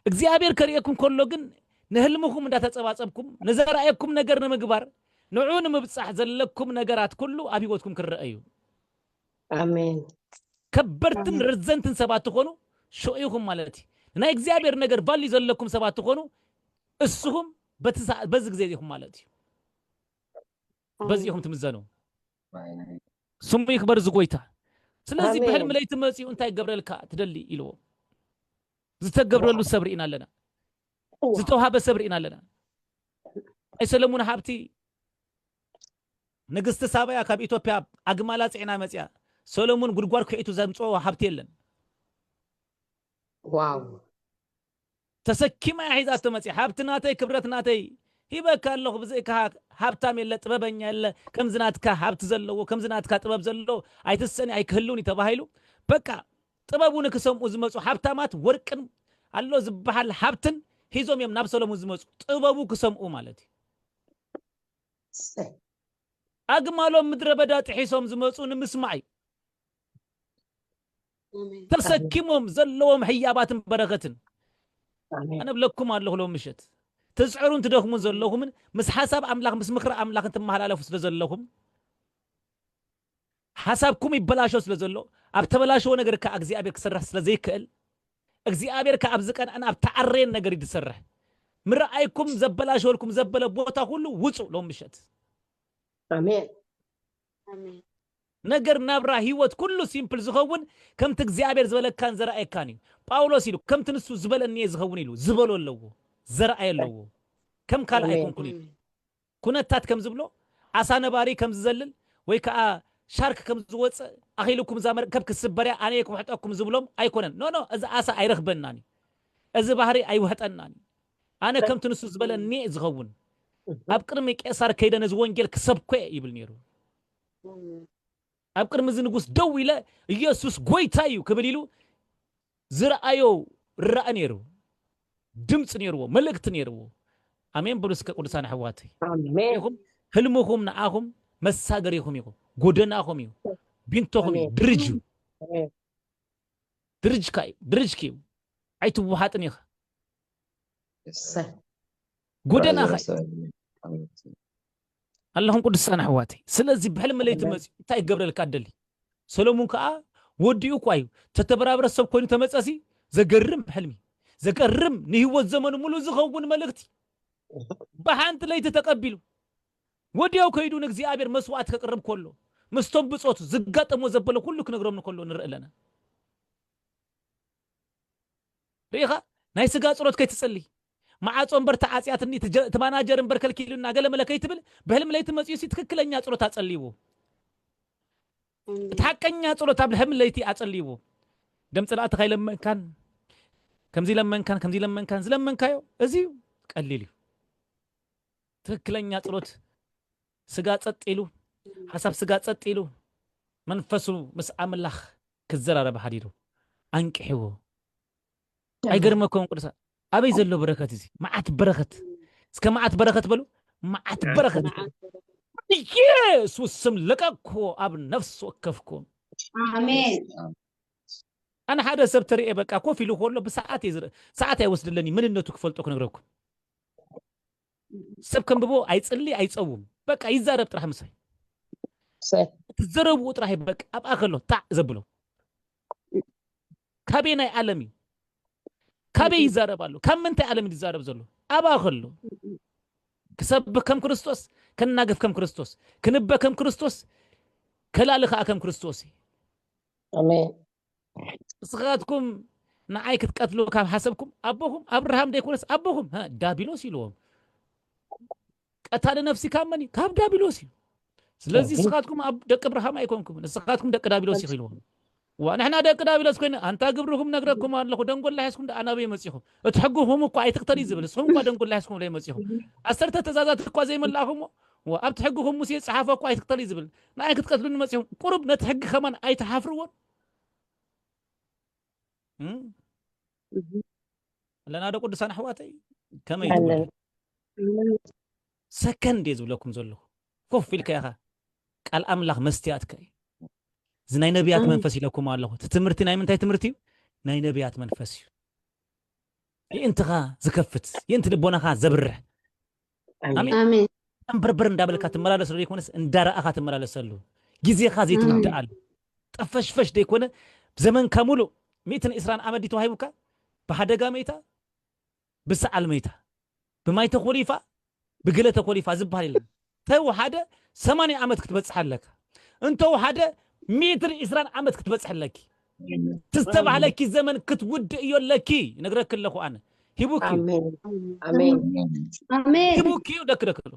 እግዚኣብሔር ከርእየኩም ከሎ ግን ንህልምኹም እንዳተጸባጸብኩም፣ ንዘረኣየኩም ነገር ንምግባር፣ ንዑ ንምብጻሕ ዘለኩም ነገራት ኩሉ ኣብ ህይወትኩም ክረአ እዩ። ኣሜን። ከበርትን ረዘንትን ሰባት ትኾኑ፣ ሽዑ ኢኹም ማለት እዩ። ናይ እግዚኣብሔር ነገር ቫልዩ ዘለኩም ሰባት ትኾኑ፣ እስኹም በቲ ሰዓ-፣ በዚ ግዜ ኢኹም ማለት እዩ። በዚ ኢኹም ትምዘኑ። ስሙ ይክበር እዚ ጎይታ። ስለዚ ኣሜን። ብሕልሚ ለይቲ መጺኡ እንታይ ይገብረልካ ትደሊ ኢልዎ። ዝተገብረሉ ሰብ ርኢና ኣለና። ዝተውሃበ ሰብ ርኢና ኣለና። ናይ ሰለሙን ሃብቲ ንግስቲ ሳባያ ካብ ኢትዮጵያ ኣግማላ ጽዒና መጺኣ። ሰለሙን ጉድጓድ ኩዒቱ ዘምጽኦ ሃብቲ የለን። ዋው። ተሰኪማ እያ ሒዛቶ መጺኣ። ሃብቲ ናተይ፣ ክብረት ናተይ፣ ሂበካ ኣለኹ፣ ብዘይካ ሃብታም የለ፣ ጥበበኛ የለ፣ ከምዚ ናትካ ሃብቲ ዘለዎ፣ ከምዚ ናትካ ጥበብ ዘለዎ ኣይትሰኒ፣ ኣይክህልውን እዩ ተባሂሉ። በቃ ጥበቡ ንክሰምኡ ዝመጹ ሃብታማት፣ ወርቅን ኣሎ ዝበሃል ሃብትን ሒዞም እዮም ናብ ሰሎሙን ዝመጹ፣ ጥበቡ ክሰምኡ ማለት እዩ። እሰይ። ኣግማሎም ምድረ በዳ ጥሒሶም ዝመጹ ንምስማዕ እዩ። ኣሜን። ተሰኪሞም ዘለዎም ህያባትን በረኸትን ኣሜን። ኣነ ብለኩም ኣለኹ ሎም ምሸት ትዝዕሩን ትደኽሙን ዘለኹምን ምስ ሓሳብ ኣምላኽ ምስ ምኽሪ ኣምላኽን ትመሃላለፉ ስለ ዘለኹም ሓሳብኩም ይበላሾ ስለ ዘሎ ኣብ ተበላሸዎ ነገር ከዓ እግዚኣብሔር ክሰርሕ ስለ ዘይክእል እግዚኣብሔር ከዓ ኣብዚ ቀንዕን ኣብ ተዓረየን ነገር እዩ ዝሰርሕ ምርኣይኩም ዘበላሸወልኩም ዘበለ ቦታ ኩሉ ውፁ ሎም ምሸት ኣሜን። ኣሜን። ነገር ናብራ ህይወት ኩሉ ሲምፕል ዝኸውን ከምቲ እግዚኣብሔር ዝበለካን ዘረኣየካን እዩ ጳውሎስ ኢሉ ከምቲ ንሱ ዝበለኒ እየ ዝኸውን ኢሉ ዝበሎ ኣለዎ ዘረኣየ ኣለዎ ከም ካልእ ኣሜን። ኣይኮንኩን ኢሉ ኣሜን። ኩነታት ከም ዝብሎ ዓሳ ነባሪ ከም ዝዘልል ወይ ከዓ ሻርክ ከም ዝወፅእ ኣኺልኩም እዛ መርከብ ክስበርያ ኣነ እየ ክውሕጠኩም ዝብሎም ኣይኮነን ኖ ኖ እዚ ዓሳ ኣይረኽበናን እዩ እዚ ባህሪ ኣይውሕጠናን እዩ ኣነ ከምቲ ንሱ ዝበለኒ እየ ዝኸውን ኣብ ቅድሚ ቄሳር ከይደ ነዚ ወንጌል ክሰብኮ እየ ይብል ነይሩ ኣሜን። ኣብ ቅድሚ እዚ ንጉስ ደው ኢለ ኢየሱስ ጎይታ እዩ ክብል ኢሉ ዝረኣዮ ራእ ነይሩ ድምፂ ነይርዎ መልእክቲ ነይርዎ ኣሜን በሉ እስከ ቅዱሳን ኣሕዋተይ ኣሜን። ኢኹም ህልምኹም ንዓኹም መሳገሪኹም ኢኹም ጎደናኹም እዩ ቢንቶኹም እዩ ኣሜን። ድርጅ እዩ ኣሜን። ድርጅካ እዩ ድርጅኪ እዩ ኣይትወሓጥን ኢኻ እሰይ። ጎደናኻ እዩ ኣሜን። ኣለኹም ቅዱሳን ኣሕዋተይ ስለዚ ብሕልሚ ለይቲ ኣሜን። መፅኡ እንታይ ክገብረልካ ደሊ ሰሎሙን ከዓ ወዲኡ እኳ እዩ ተተበራብረ ሰብ ኮይኑ ተመፀሲ ዘገርም ሕልሚ ዘገርም ንህይወት ዘመኑ ሙሉ ዝኸውን መልእክቲ ብሓንቲ ለይቲ ተቀቢሉ ወዲያው ከይዱ ንእግዚኣብሔር መስዋዕት ከቅርብ ከሎ ምስቶም ብፆቱ ዝጋጠሞ ዘበለ ኩሉ ክነግሮም ከሎ ንርኢ ኣለና ርኢኻ ናይ ስጋ ፀሎት ከይትፅሊ መዓፆ እምበር ተዓፅያትኒ እቲ ጀ- እቲ ማናጀር እምበር ከልኪሉና ገለ መለ ከይትብል ብሕልሚ ለይቲ መፅኡ ሲ ትክክለኛ ፀሎት ኣፀልይዎ ኣሜን። እቲ ሓቀኛ ፀሎት ኣብ ሕልሚ ለይቲ ኣፀልይዎ ደም ፅላእትኻ ይለመንካን ከምዚ ይለመንካን ከምዚ ይለመንካን ዝለመንካዮ እዚ እዩ ቀሊል እዩ ትክክለኛ ፀሎት ስጋ ፀጥ ኢሉ ሓሳብ ስጋ ፀጥ ኢሉ መንፈሱ ምስ ኣምላኽ ክዘራረብ ሓዲሩ ኣንቅሕዎ ኣይገርመኩም ቅዱሳ ኣበይ ዘሎ በረከት እዚ መዓት በረከት እስከ መዓት በረከት በሉ መዓት በረከት መዓት በረከት። ኢየሱስ ስም ለቀቅኩ ኣብ ነፍስ ወከፍኩ ኣሜን። ኣነ ሓደ ሰብ ተሪኤ በቃ ኮፍ ኢሉ ከሎ ብሰዓት እየ ዝርኢ ሰዓት ኣይወስድለኒ መንነቱ ክፈልጦ ክነግረኩም ሰብ ከንብቦ ኣይፅሊ ኣይፀውም በቃ ይዛረብ ጥራሕ ምሳይ እሰይ። እቲ ዘረብኡ ጥራሕ በቃ ኣብኣ ከሎ ታዕ ዘብሎ ካበይ ናይ ዓለም እዩ ካበይ ይዛረብ ኣሎ ካብ ምንታይ ዓለም እዩ ዝዛረብ ዘሎ ኣብኣ ከሎ ክሰብክ ከም ክርስቶስ ከናግፍ ከም ክርስቶስ ክንበ ከም ክርስቶስ ከላሊ ከዓ ከም ክርስቶስ እዩ ኣሜን። ንስኻትኩም ንዓይ ክትቀትሉ ካብ ሓሰብኩም ኣቦኹም ኣብርሃም ደይኮነስ ኣቦኹም ሃ፣ ዳቢሎስ ኢልዎም ቀታሊ ነፍሲ ካብ መን እዩ ካብ ዳቢሎስ እዩ ስለዚ ንስኻትኩም ኣብ ደቂ ኣብርሃም ኣይኮንኩም ንስኻትኩም ደቂ ዳቢሎስ ኢኹ ኢልዎም ዋ ንሕና ደቂ ዳቢሎስ ኮይነ ኣንታ ግብርኹም ነግረኩም ኣለኹ ደንጎላ ሒዝኩም ደኣ ናበይ መፂኹም እቲ ሕግኹም እኳ ኣይትክተል እዩ ዝብል ንስኹም እኳ ደንጎላ ሒዝኩም ለይ መፂኹም ዓሰርተ ትእዛዛት እኳ ዘይመላእኹሞ ዋ ኣብቲ ሕግኹም ሙሴ ዝጸሓፎ እኮ ኣይትቅተል እዩ ዝብል። ንኣይ ክትቀትሉኒ መጺኹም። ቁሩብ ነቲ ሕጊ ከማን ኣይትሓፍርዎን? እም? ኣለና ዶ ቅዱሳን ኣሕዋተይ? ከመይ ኣለና። ትብሉ? ሰከንድ እየ ዝብለኩም ዘለኹ። ኮፍ ኢልካ ኢኻ። ቃል ኣምላኽ መስትያትካ እዩ። እዚ ናይ ነቢያት መንፈስ ኢለኩም ኣለኹ። እቲ ትምህርቲ ናይ ምንታይ ትምህርቲ እዩ? ናይ ነቢያት መንፈስ እዩ። የእንትኻ ዝከፍት፣ የእንቲ ልቦናኻ ዘብርህ። ኣሜን። ኣሜን። ኣሜን። ኣንበርበር እንዳበልካ ትመላለሰሉ ዘይኮነስ እንዳረኣኻ ትመላለሰሉ። ግዜኻ ዘይትውድኣሉ። ጠፈሽፈሽ ዘይኮነ ዘመንካ ሙሉእ ሚእትን ዕስራን ዓመት ድዩ ተዋሂቡካ? ብሓደጋ መይታ፣ ብሰዓል መይታ፣ ብማይ ተኮሊፋ፣ ብገለ ተኮሊፋ ዝበሃል የለን። ተወሓደ ሰማንያ ዓመት ክትበጽሕ ኣለካ። እንተወሓደ ሚእትን ዕስራን ዓመት ክትበጽሕ ኣለኪ። ትዝተባህለኪ ዘመን ክትውድእ እዮ ኣለኪ። ይነግረኪ ኣለኹ ኣነ። ሂቡኪ እዩ። ኣሜን። ኣሜን። ኣሜን። ሂቡኪ እዩ ደክ ደክ ኣሎ።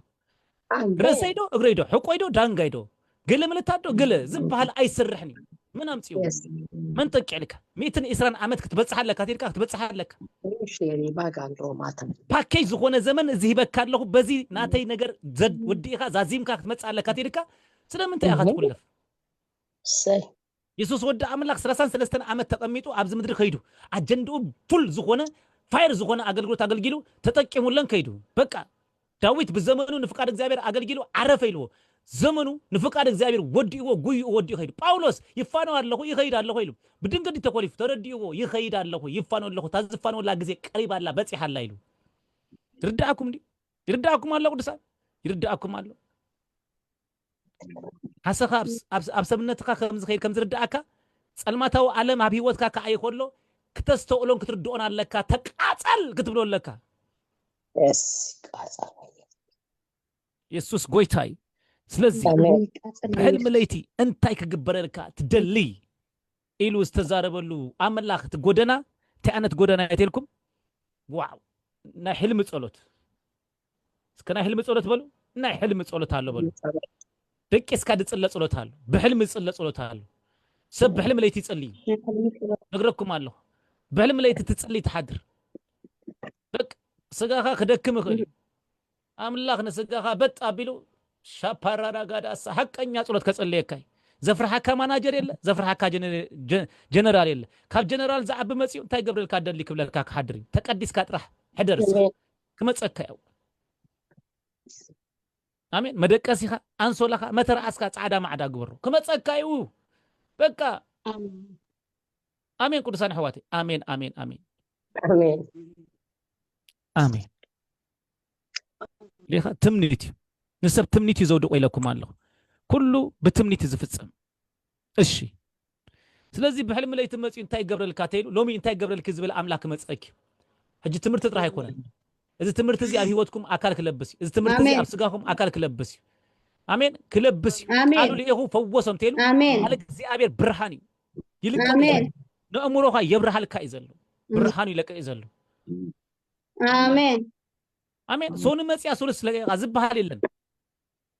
ኣሜን። ረሰይ ዶ እግረይ ዶ ሕቆይ ዶ ዳንጋይ ዶ ገለ ምልታት ዶ ገለ ዝበሃል ኣይስርሕን እዩ። መን ኣምጺኡ? የስ። መን ጠቂዕልካ? ሚእትን ዕስራን ዓመት ክትበጽሕ ኣለካ፣ ትልካ ክትበጽሕ ኣለካ። እሺ፣ የኔ ባጋ ኣለዎ ማለት ነው። ፓኬጅ ዝኾነ ዘመን እዚ ሂበካ ኣለኹ። በዚ ናተይ ነገር ዘድ-፣ ወዲእኻ ዛዚምካ ክትመጽእ ኣለካ፣ ትልካ ስለምንታይ ኢኻ እህ። ትኩለፍ? እሰይ። የሱስ ወዲ ኣምላኽ ሰላሳን ሰለስተን ዓመት ተቐሚጡ ኣብዚ ምድሪ ከይዱ፣ ኣጀንድኡ ፉል ዝኾነ፣ ፋየር ዝኾነ ኣገልግሎት ኣገልጊሉ፣ ተጠቂሙለን ከይዱ። በቃ፣ ዳዊት ብዘመኑ ንፍቃድ እግዚኣብሔር ኣገልጊሉ ዓረፈ ኢልዎ። ዘመኑ ንፍቃድ እግዚኣብሔር ወዲእዎ፣ ጉይኡ ወዲኡ ከይዱ። ጳውሎስ፣ "ይፋነው ኣለኹ፣ ይኸይድ ኣለኹ" ኢሉ። ብድንገት ተኮሊፉ፣ ተረዲእዎ፣ "ይኸይድ ኣለኹ፣ ይፋነው ኣለኹ፣ እታ ዝፋነውላ ግዜ ቀሪባ ኣላ፣ በጺሓ ኣላ" ኢሉ። ይርድኣኩም ድዩ? ይርድኣኩም ኣሎ ቅዱሳን? ይርድኣኩም ኣሎ? ሓሰኻ ኣብ፣ ኣብ፣ ኣብ ሰብነትኻ ከም ዝኸይድ ከም ዝርድኣካ፣ ጸልማታዊ ዓለም ኣብ ህይወትካ ከኣ ይኸሎ፣ ክተስተውዕሎን ክትርድኦን ኣለካ። "ተቃጸል" ክትብሎ ኣለካ። የስ፣ ቃጸል። የሱስ ጎይታ እዩ። ስለዚ ኣሜን። ብሕልሚ ለይቲ እንታይ ክግበረልካ ትደሊ ኢሉ ዝተዛረበሉ ኣምላኽ፣ እቲ ጎደና እንታይ ዓይነት ጎደና እዩ ተልኩም? ዋው! ናይ ሕልሚ ጸሎት። እስከ ናይ ሕልሚ ጸሎት በሉ። ናይ ሕልሚ ጸሎት ኣሎ በሉ። ደቂስካ ዝጽለ ጸሎት ኣሎ። ብሕልሚ ዝጽለ ጸሎት ኣሎ። ሰብ ብሕልሚ ለይቲ ይጸሊ እዩ። ነግረኩም ኣለኹ። ብሕልሚ ለይቲ ትጽሊ ትሓድር። በቃ ስጋኻ ክደክም ይኽእል እዩ። ኣምላኽ ንስጋኻ በጥ ኣቢሉ ሻፓራዳ ጋዳሳ ሓቀኛ ጸሎት ከጸልየካ እዩ። ዘፍርሓካ ማናጀር የለ፣ ዘፍርሓካ ጀነ-፣ ጀ-፣ ጀነራል የለ። ካብ ጀነራል ዝዓቢ መጺኡ እንታይ ገብረልካ ደሊ ክብለካ ክሓድር እዩ። ተቀዲስካ ጥራሕ ሕደር እስኻ። ኣሜን። ክመጸካ እዩ። ኣሜን። መደቀሲኻ፣ ኣንሶላኻ፣ መተርኣስካ ጻዕዳ ማዕዳ ግበሮ። ክመጸካ እዩ። በቃ። ኣሜን። ኣሜን። ቅዱሳን ኣሕዋተይ። ኣሜን፣ ኣሜን፣ ኣሜን። ኣሜን። ኣሜን። ሌኻ ትምኒት እዩ። ንሰብ ትምኒት እዩ ዘውድቆ ኢለኩም ኣለኹ። ኩሉ ብትምኒት እዩ ዝፍጸም። እሺ። ስለዚ ብሕልሚ ለይቲ መጺኡ እንታይ ይገብረልካ ተይሉ፣ ሎሚ እንታይ ይገብረልኪ ዝብል ኣምላኽ ክመጸኪ እዩ። ሕጂ ትምህርቲ ጥራሕ ኣይኮነን። እዚ ትምህርቲ እዚ ኣብ ህይወትኩም ኣካል ክለብስ እዩ። እዚ ትምህርቲ እዚ ኣሜን። ኣብ ስጋኹም ኣካል ክለብስ እዩ። ኣሜን። ክለብስ እዩ። ኣሜን። ቃሉ ልኢኹ ፈወሶም ተይሉ፣ ኣሜን። ቃል እግዚኣብሔር ብርሃን እዩ። ይልቀቅ እዩ ኣሜን። ዘሎ። ንእምሮኻ የብርሃልካ እዩ ዘሎ። እም። ብርሃኑ ይለቀቅ እዩ ዘሎ። ኣሜን። ኣሜን። ሶኒ መጽያ ሶሉስ ለቂቓ ዝበሃል የለን።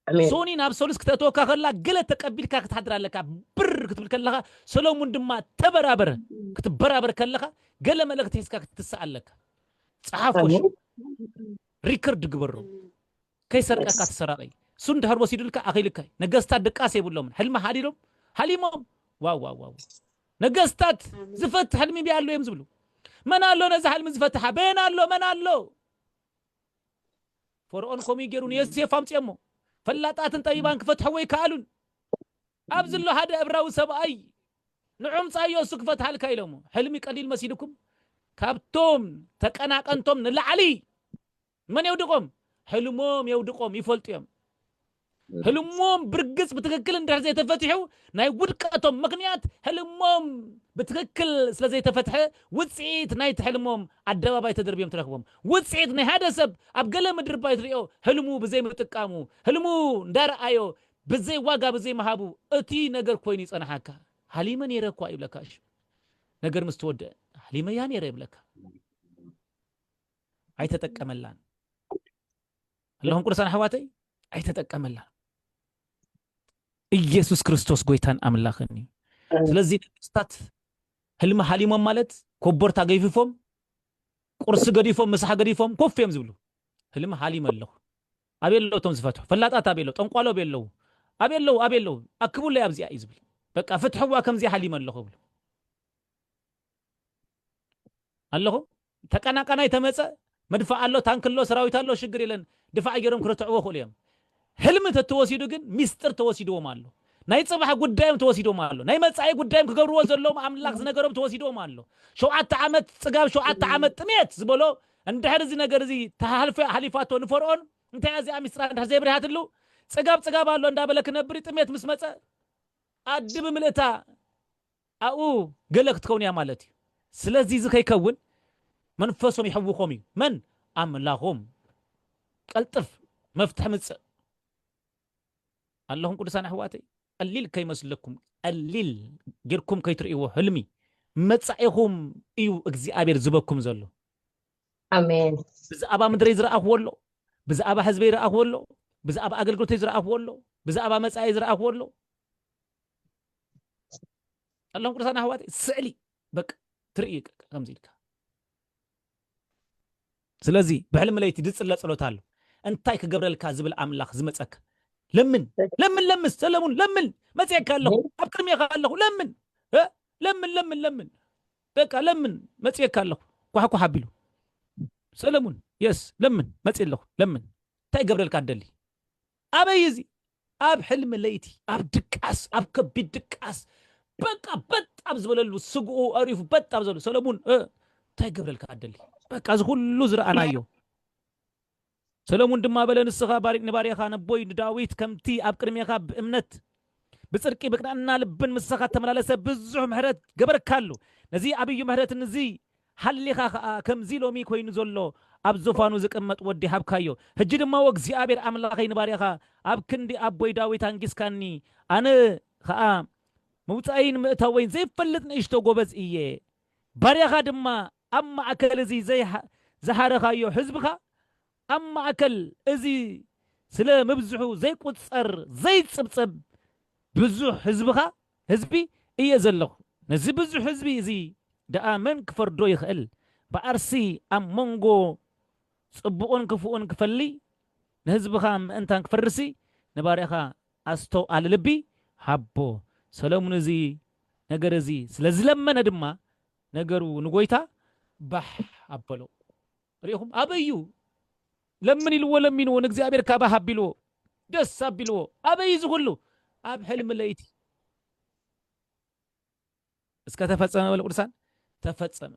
ኣሜን። ሶኒ ናብ ሶሉስ ክተእተወካ ከላ ገለ ተቀቢልካ ክትሓድር ኣለካ። ብር ክትብል ከለኻ ሰሎሙን ድማ ተበራበረ። ክትበራበር ከለኻ ገለ መልእኽቲ ሒዝካ ክትስእ ኣለካ። ጸሓፎ ኣሜን። ሪከርድ ግበሮ። ከይሰርቀካ ኣሜን። ተሰራቂ። እሱ እንድሕር ወሲዱልካ ኣኺልካ እዩ። ነገስታት ድቃስ የብሎምን። ሕልሚ ሓዲሮም፣ ሓሊሞም። ዋው፣ ዋው፣ ዋው። ነገስታት ኣሜን። ዝፈትሕ ሕልሚ ቢያ ኣሎ እዮም ዝብሉ። መን ኣሎ ነዚ ሕልሚ ዝፈትሓ? በየን ኣሎ? መን ኣሎ? ፈርዖን ከምኡ ገይሩ ንዮሴፍ ኣምጺኦሞ። ፈላጣትን ጠቢባን ክፈትሕዎ ይከኣሉን። ኣብዚ ኣሎ ሓደ እብራዊ ሰብኣይ፣ ንዑ ምጻዮ እሱ ክፈትሓልካ ኢሎሞ። ሕልሚ ቀሊል መሲልኩም? ካብቶም ተቀናቀንቶም ንላዕሊ መን የውድቆም? ሕልሞም የውድቆም፣ ይፈልጡ እዮም። ሕልሞም ብርግጽ ብትክክል እንድሕር ዘይተፈቲሑ፣ ናይ ውድቀቶም ምኽንያት ሕልሞም ብትክክል ስለ ዘይተፈትሐ፣ ውጽኢት ናይቲ ሕልሞም ኣደባባይ ተደርብዮም ትረኽቦም። ውጽኢት ናይ ሓደ ሰብ ኣብ ገለ ምድሪ ባይ ትሪኦ፣ ሕልሙ ብዘይ ምጥቃሙ፣ ሕልሙ እንዳረኣዮ ብዘይ ዋጋ ብዘይ ምሃቡ፣ እቲ ነገር ኮይኑ ይጸንሓካ። ሃሊመ ነይረ እኳ ይብለካ። እሺ፣ ነገር ምስ ተወደአ፣ ሃሊመያ ነይረ ይብለካ። ኣይተጠቀመላን። ኣለኹም ቅዱሳን ኣሕዋተይ፣ ኣይተጠቀመላን። ኢየሱስ ክርስቶስ ጎይታን ኣምላኽን እዩ። ስለዚ ነገስታት ህልሚ ሃሊሞም ማለት ኮቦርታ ገይፍፎም፣ ቁርሲ ገዲፎም፣ ምሳሕ ገዲፎም ኮፍ እዮም ዝብሉ። ህልሚ ሃሊመ ኣለኹ። ኣበይ ኣለዉ እቶም ዝፈትሑ? ፈላጣት ኣበይ ኣለዉ? ጠንቋሎ ኣበይ ኣለዉ? ኣበይ ኣለዉ? ኣበይ ኣለዉ? ኣክቡለይ ኣብዚኣ እዩ ዝብል። በቃ ፍትሕዋ ከምዚኣ ሓሊመ ኣለኹ ይብሉ። ኣለኹም? ተቀናቃናይ ተመጸ፣ መድፍዕ ኣሎ፣ ታንክ ኣሎ፣ ሰራዊት ኣሎ፣ ሽግር የለን። ድፋዕ ገይሮም ክርትዕዎ ይኽእሉ እዮም። ህልሚ ተተወሲዱ ግን ሚስጥር ተወሲድዎም ኣሎ። ናይ ጽባሕ ጉዳዮም ተወሲድዎም ኣሎ። ናይ መጻኢ ጉዳዮም ክገብርዎ ዘለዎም ኣምላኽ ዝነገሮም ተወሲድዎም ኣሎ። ሸውዓተ ዓመት ጽጋብ፣ ሸውዓተ ዓመት ጥሜት ዝበሎ፣ እንድሕር እዚ ነገር እዚ ተሓልፈ-፣ ሓሊፋቶ ንፈርኦን፣ እንታይ እያ እዚኣ ሚስጥራ እንድሕር ዘይብሪሃትሉ፣ ጽጋብ ጽጋብ ኣሎ እንዳበለ ክነብር ጥሜት ምስ መጸ፣ ኣዲ ብምልእታ ኣብኡ ገለ ክትከውን እያ ማለት እዩ። ስለዚ እዚ ከይከውን መንፈሶም ይሕውኾም እዩ። መን? ኣምላኾም። ቀልጥፍ መፍትሒ ምጽእ ኣለኹም ቅዱሳን ኣሕዋተይ። ቀሊል ከይመስለኩም፣ ቀሊል ጌርኩም ከይትርእይዎ ህልሚ መጻኢኹም እዩ እግዚኣብሔር ዝበኩም ዘሎ። ኣሜን። ብዛዕባ ምድረይ ዝረኣኽዎ ኣሎ፣ ብዛዕባ ህዝበይ ዝረኣኽዎ ኣሎ፣ ብዛዕባ ኣገልግሎተይ ዝረኣኽዎ ኣሎ፣ ብዛዕባ መጻኢ ዝረኣኽዎ ኣሎ። ኣለኹም ቅዱሳን ኣሕዋተይ፣ ስእሊ በቃ ትርኢ ከምዚ ኢልካ። ስለዚ ብሕልሚ ለይቲ ዝጽለ ጸሎት ኣሎ። እንታይ ክገብረልካ ዝብል ኣምላኽ ዝመጸካ። ለምን፣ ለምን፣ ለምን፣ ሰለሙን፣ ለምን። መጽኤካ ኣለኹ። ኣብ ቅድሜኻ ኣለኹ። ለምን። እ? ለምን፣ ለምን፣ ለምን። በቃ ለምን፣ መጽኤካ ኣለኹ። ኳሕኳሕ ኣቢሉ። ሰለሙን፣ የስ፣ ለምን፣ መጽኤ ኣለኹ። ለምን። እንታይ ገብረልካ ትደሊ? ኣበይ እዚ? ኣብ ሕልሚ ለይቲ፣ ኣብ ድቃስ፣ ኣብ ከቢድ ድቃስ። በቃ በጥ ኣብ ዝበለሉ፣ ስግኡ ኣሪፉ በጥ ኣብ ዝበሉ። ሰለሙን፣ እ፣ እንታይ ገብረልካ ትደሊ? በቃ እዚ ኩሉ ዝረኣናዮ። ሰለሙን ድማ በለ፣ ንስኻ ባሪ-፣ ንባርያኻ ነቦይ ንዳዊት ከምቲ ኣብ ቅድሜኻ ብእምነት ብጽድቂ ብቅንዕና ልብን ምሳኻ ተመላለሰ ብዙሕ ምሕረት ገበርካሉ። ነዚ ዓብዩ ምሕረትን እዚ ሃሊኻ ኸኣ ከምዚ ሎሚ ኮይኑ ዘሎ ኣብ ዙፋኑ ዝቅመጥ ወዲ ሃብካዮ። ሕጂ ድማ ወእግዚኣብሔር ኣምላኸይ ንባርያኻ ኣብ ክንዲ ኣቦይ ዳዊት ኣንጊስካኒ፣ ኣነ ኸኣ ምውጻእይን ምእታወይን ዘይፈልጥ ንእሽቶ ጎበዝ እየ። ባርያኻ ድማ ኣብ ማእከል እዚ ዘይሃ-፣ ዝሃረኻዮ ህዝብኻ ኣብ ማእከል እዚ ስለ ምብዝሑ ዘይቁጸር ዘይጽብጸብ ብዙሕ ህዝብኻ፣ ህዝቢ እየ ዘለኹ። ነዚ ብዙሕ ህዝቢ እዚ ደኣ መን ክፈርዶ ይኽእል? ብዓርሲ ኣብ መንጎ ጽቡቕን ክፉእን ክፈሊ፣ ንህዝብኻ ምእንታን ክፈርሲ፣ ንባርያኻ ኣስተውዓሊ ልቢ ሃቦ። ሰለሙን እዚ ነገር እዚ ስለ ዝለመነ ድማ፣ ነገሩ ንጎይታ ባሕ ኣበሎ። ርኢኹም? ኣበይ እዩ? ለምን ኢልዎ፣ ለሚንዎ፣ ንእግዚኣብሔር ካባ ሃቢልዎ፣ ደስ ኣቢልዎ። ኣበይ እዚ ኩሉ? ኣብ ሕልሚ ለይቲ። እስከ ተፈጸመ በሉ ቅዱሳን፣ ተፈጸመ።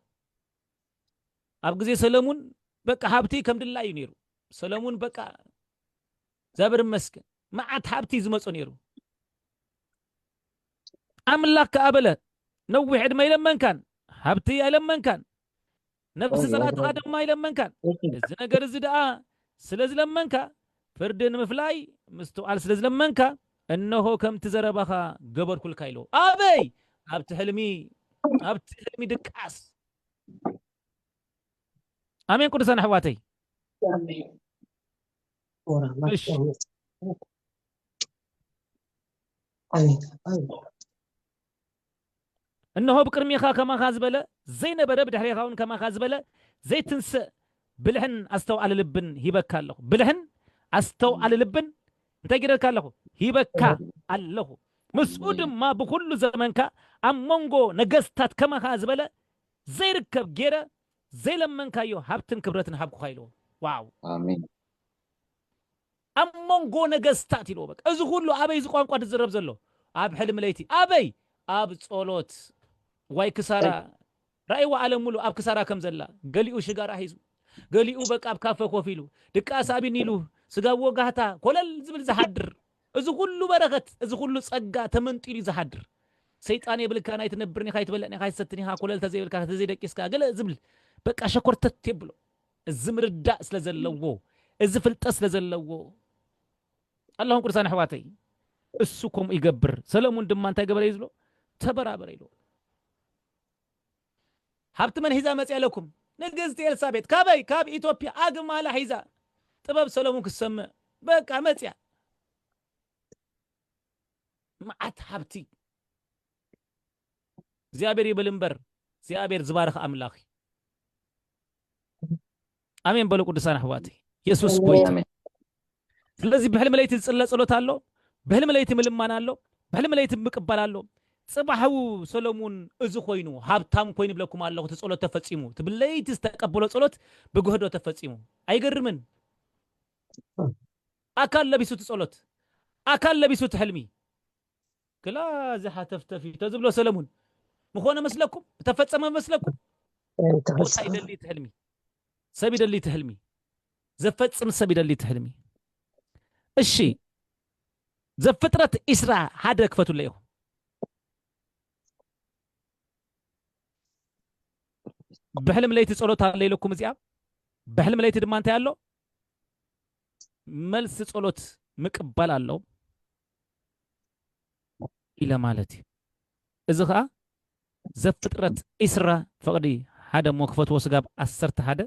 ኣብ ግዜ ሰለሙን በቃ ሃብቲ ከም ድላዩ ነይሩ። ሰለሙን በቃ እግዚኣብሔር ይመስገን፣ መዓት ሃብቲ እዩ ዝመጾ ነይሩ። ኣምላኽ ከኣ በለ፣ ነዊሕ ዕድመ ኣይለመንካን፣ ሃብቲ ኣይለመንካን፣ ነፍሲ ኦይ፣ ጸላእትኻ ኦይ። ድማ ኣይለመንካን። እሺ። እዚ ነገር እዚ ደኣ ስለ ዝለመንካ፣ ፍርዲ ንምፍላይ ምስትውዓል ስለ ዝለመንካ፣ እነሆ ከምቲ ዘረባኻ ገበርኩልካ ኢልዎ። ኣበይ? ኣብቲ ሕልሚ፣ ኣብቲ ሕልሚ ድቃስ። ኣሜን ቅዱሳን ኣሕዋተይ። ኣሜን። ኦራ እሺ። ማርያም። ኣሜን። ኣሜን። እነሆ ብቅድሜኻ ከማኻ ዝበለ ዘይነበረ፣ ብድሕሬኻ እውን ከማኻ ዝበለ ዘይትንስእ ብልሕን ኣስተውዓሊ ልብን ሂበካ ኣለኹ። ብልሕን ኣስተውዓሊ ልብን እንታይ ጌረልካ ኣለኹ? ሂበካ ኣለኹ። ምስኡ ድማ ብኹሉ ዘመንካ ኣብ መንጎ ነገስታት ከማኻ ዝበለ ዘይርከብ ጌረ ዘይለመንካዮ ሃብትን ክብረትን ሃብኩኻ ኢልዎ። ዋው! ኣሜን። ኣብ መንጎ ነገስታት ኢልዎ። በቃ እዚ ኩሉ ኣበይ እዚ ቋንቋ ዝዝረብ ዘሎ? ኣብ ሕልሚ ለይቲ። ኣበይ? ኣብ ጸሎት። ዋይ ክሳራ። ራእይዋ ዓለም ሙሉ ኣብ ክሳራ ከም ዘላ። ገሊኡ ሽጋራ ሒዙ፣ ገሊኡ በቃ ኣብ ካፈ ኮፍ ኢሉ፣ ድቃስ ኣቢን ኢሉ፣ ስጋ ወጋህታ ኮለል ዝብል ዝሓድር። እዚ ኩሉ በረኸት፣ እዚ ኩሉ ጸጋ ተመንጢሉ ዝሓድር። ሰይጣን የብልካ፣ ናይ ትነብርን ኢኻ፣ ኣይትበልዕን ኢኻ፣ ኣይትሰትን ኢኻ፣ ኮለል ተዘይብልካ፣ ተዘይደቂስካ፣ ገለ ዝብል በቃ ሸኮርተት የብሎ። እዚ ምርዳእ ስለ ዘለዎ፣ እዚ ፍልጠት ስለ ዘለዎ። ኣለኹም ቅዱሳን ኣሕዋተይ፣ እሱ ከምኡ ይገብር። ሰለሙን ድማ እንታይ ገበረ እዩ ዝብሎ? ተበራበረ ኢልዎ። ሃብቲ መን ሒዛ መጽያ ኣለኩም? ንግስቲ ኤልሳቤጥ። ካበይ? ካብ ኢትዮጵያ ኣግማላ ሒዛ። ጥበብ ሰለሙን ክትሰምዕ በቃ መጽያ። መዓት ሃብቲ። እግዚኣብሔር ይብል እምበር፣ እግዚኣብሔር ዝባርኽ ኣምላኽ እዩ። ኣሜን በሉ ቅዱሳን ኣሕዋተይ። የሱስ ጎይታ። ኣሜን። ስለዚ ብሕልሚ ለይቲ ዝጽለ ጸሎት ኣሎ፣ ብሕልሚ ለይቲ ምልማን ኣሎ፣ ብሕልሚ ለይቲ ምቅባል ኣሎ። ጽባሕ ሰሎሙን እዚ ኮይኑ ሃብታም ኮይኑ ይብለኩም ኣለኹ፣ እቲ ጸሎት ተፈጺሙ፣ እቲ ብለይቲ ዝተቀበሎ ጸሎት ብግህዶ ተፈጺሙ። ኣይገርምን? ኣካል ለቢሱ እቲ ጸሎት፣ ኣካል ለቢሱ እቲ ሕልሚ። ክላ እዚ ሓተፍተፊ ተዝብሎ ሰለሙን ምኾነ መስለኩም? ተፈጸመ መስለኩም? ቦታ ይደሊ እቲ ሕልሚ፣ ሰብ ይደሊ እቲ ሕልሚ፣ ዘፈጽም ሰብ ይደሊ እቲ ሕልሚ። እሺ፣ ዘፍጥረት ዒስራ ሓደ ክፈቱለይ ኢኹም። ብሕልም ለይቲ ጸሎት ኣሎ ኢለኩም እዚኣ። ብሕልም ለይቲ ድማ እንታይ ኣሎ? መልሲ ጸሎት ምቅባል ኣሎ ኢለ ማለት እዩ። እዚ ኸኣ ዘፍጥረት ዒስራ ፍቕዲ ሓደ እሞ ክፈትዎ ስጋብ ዓሰርተ ሓደ።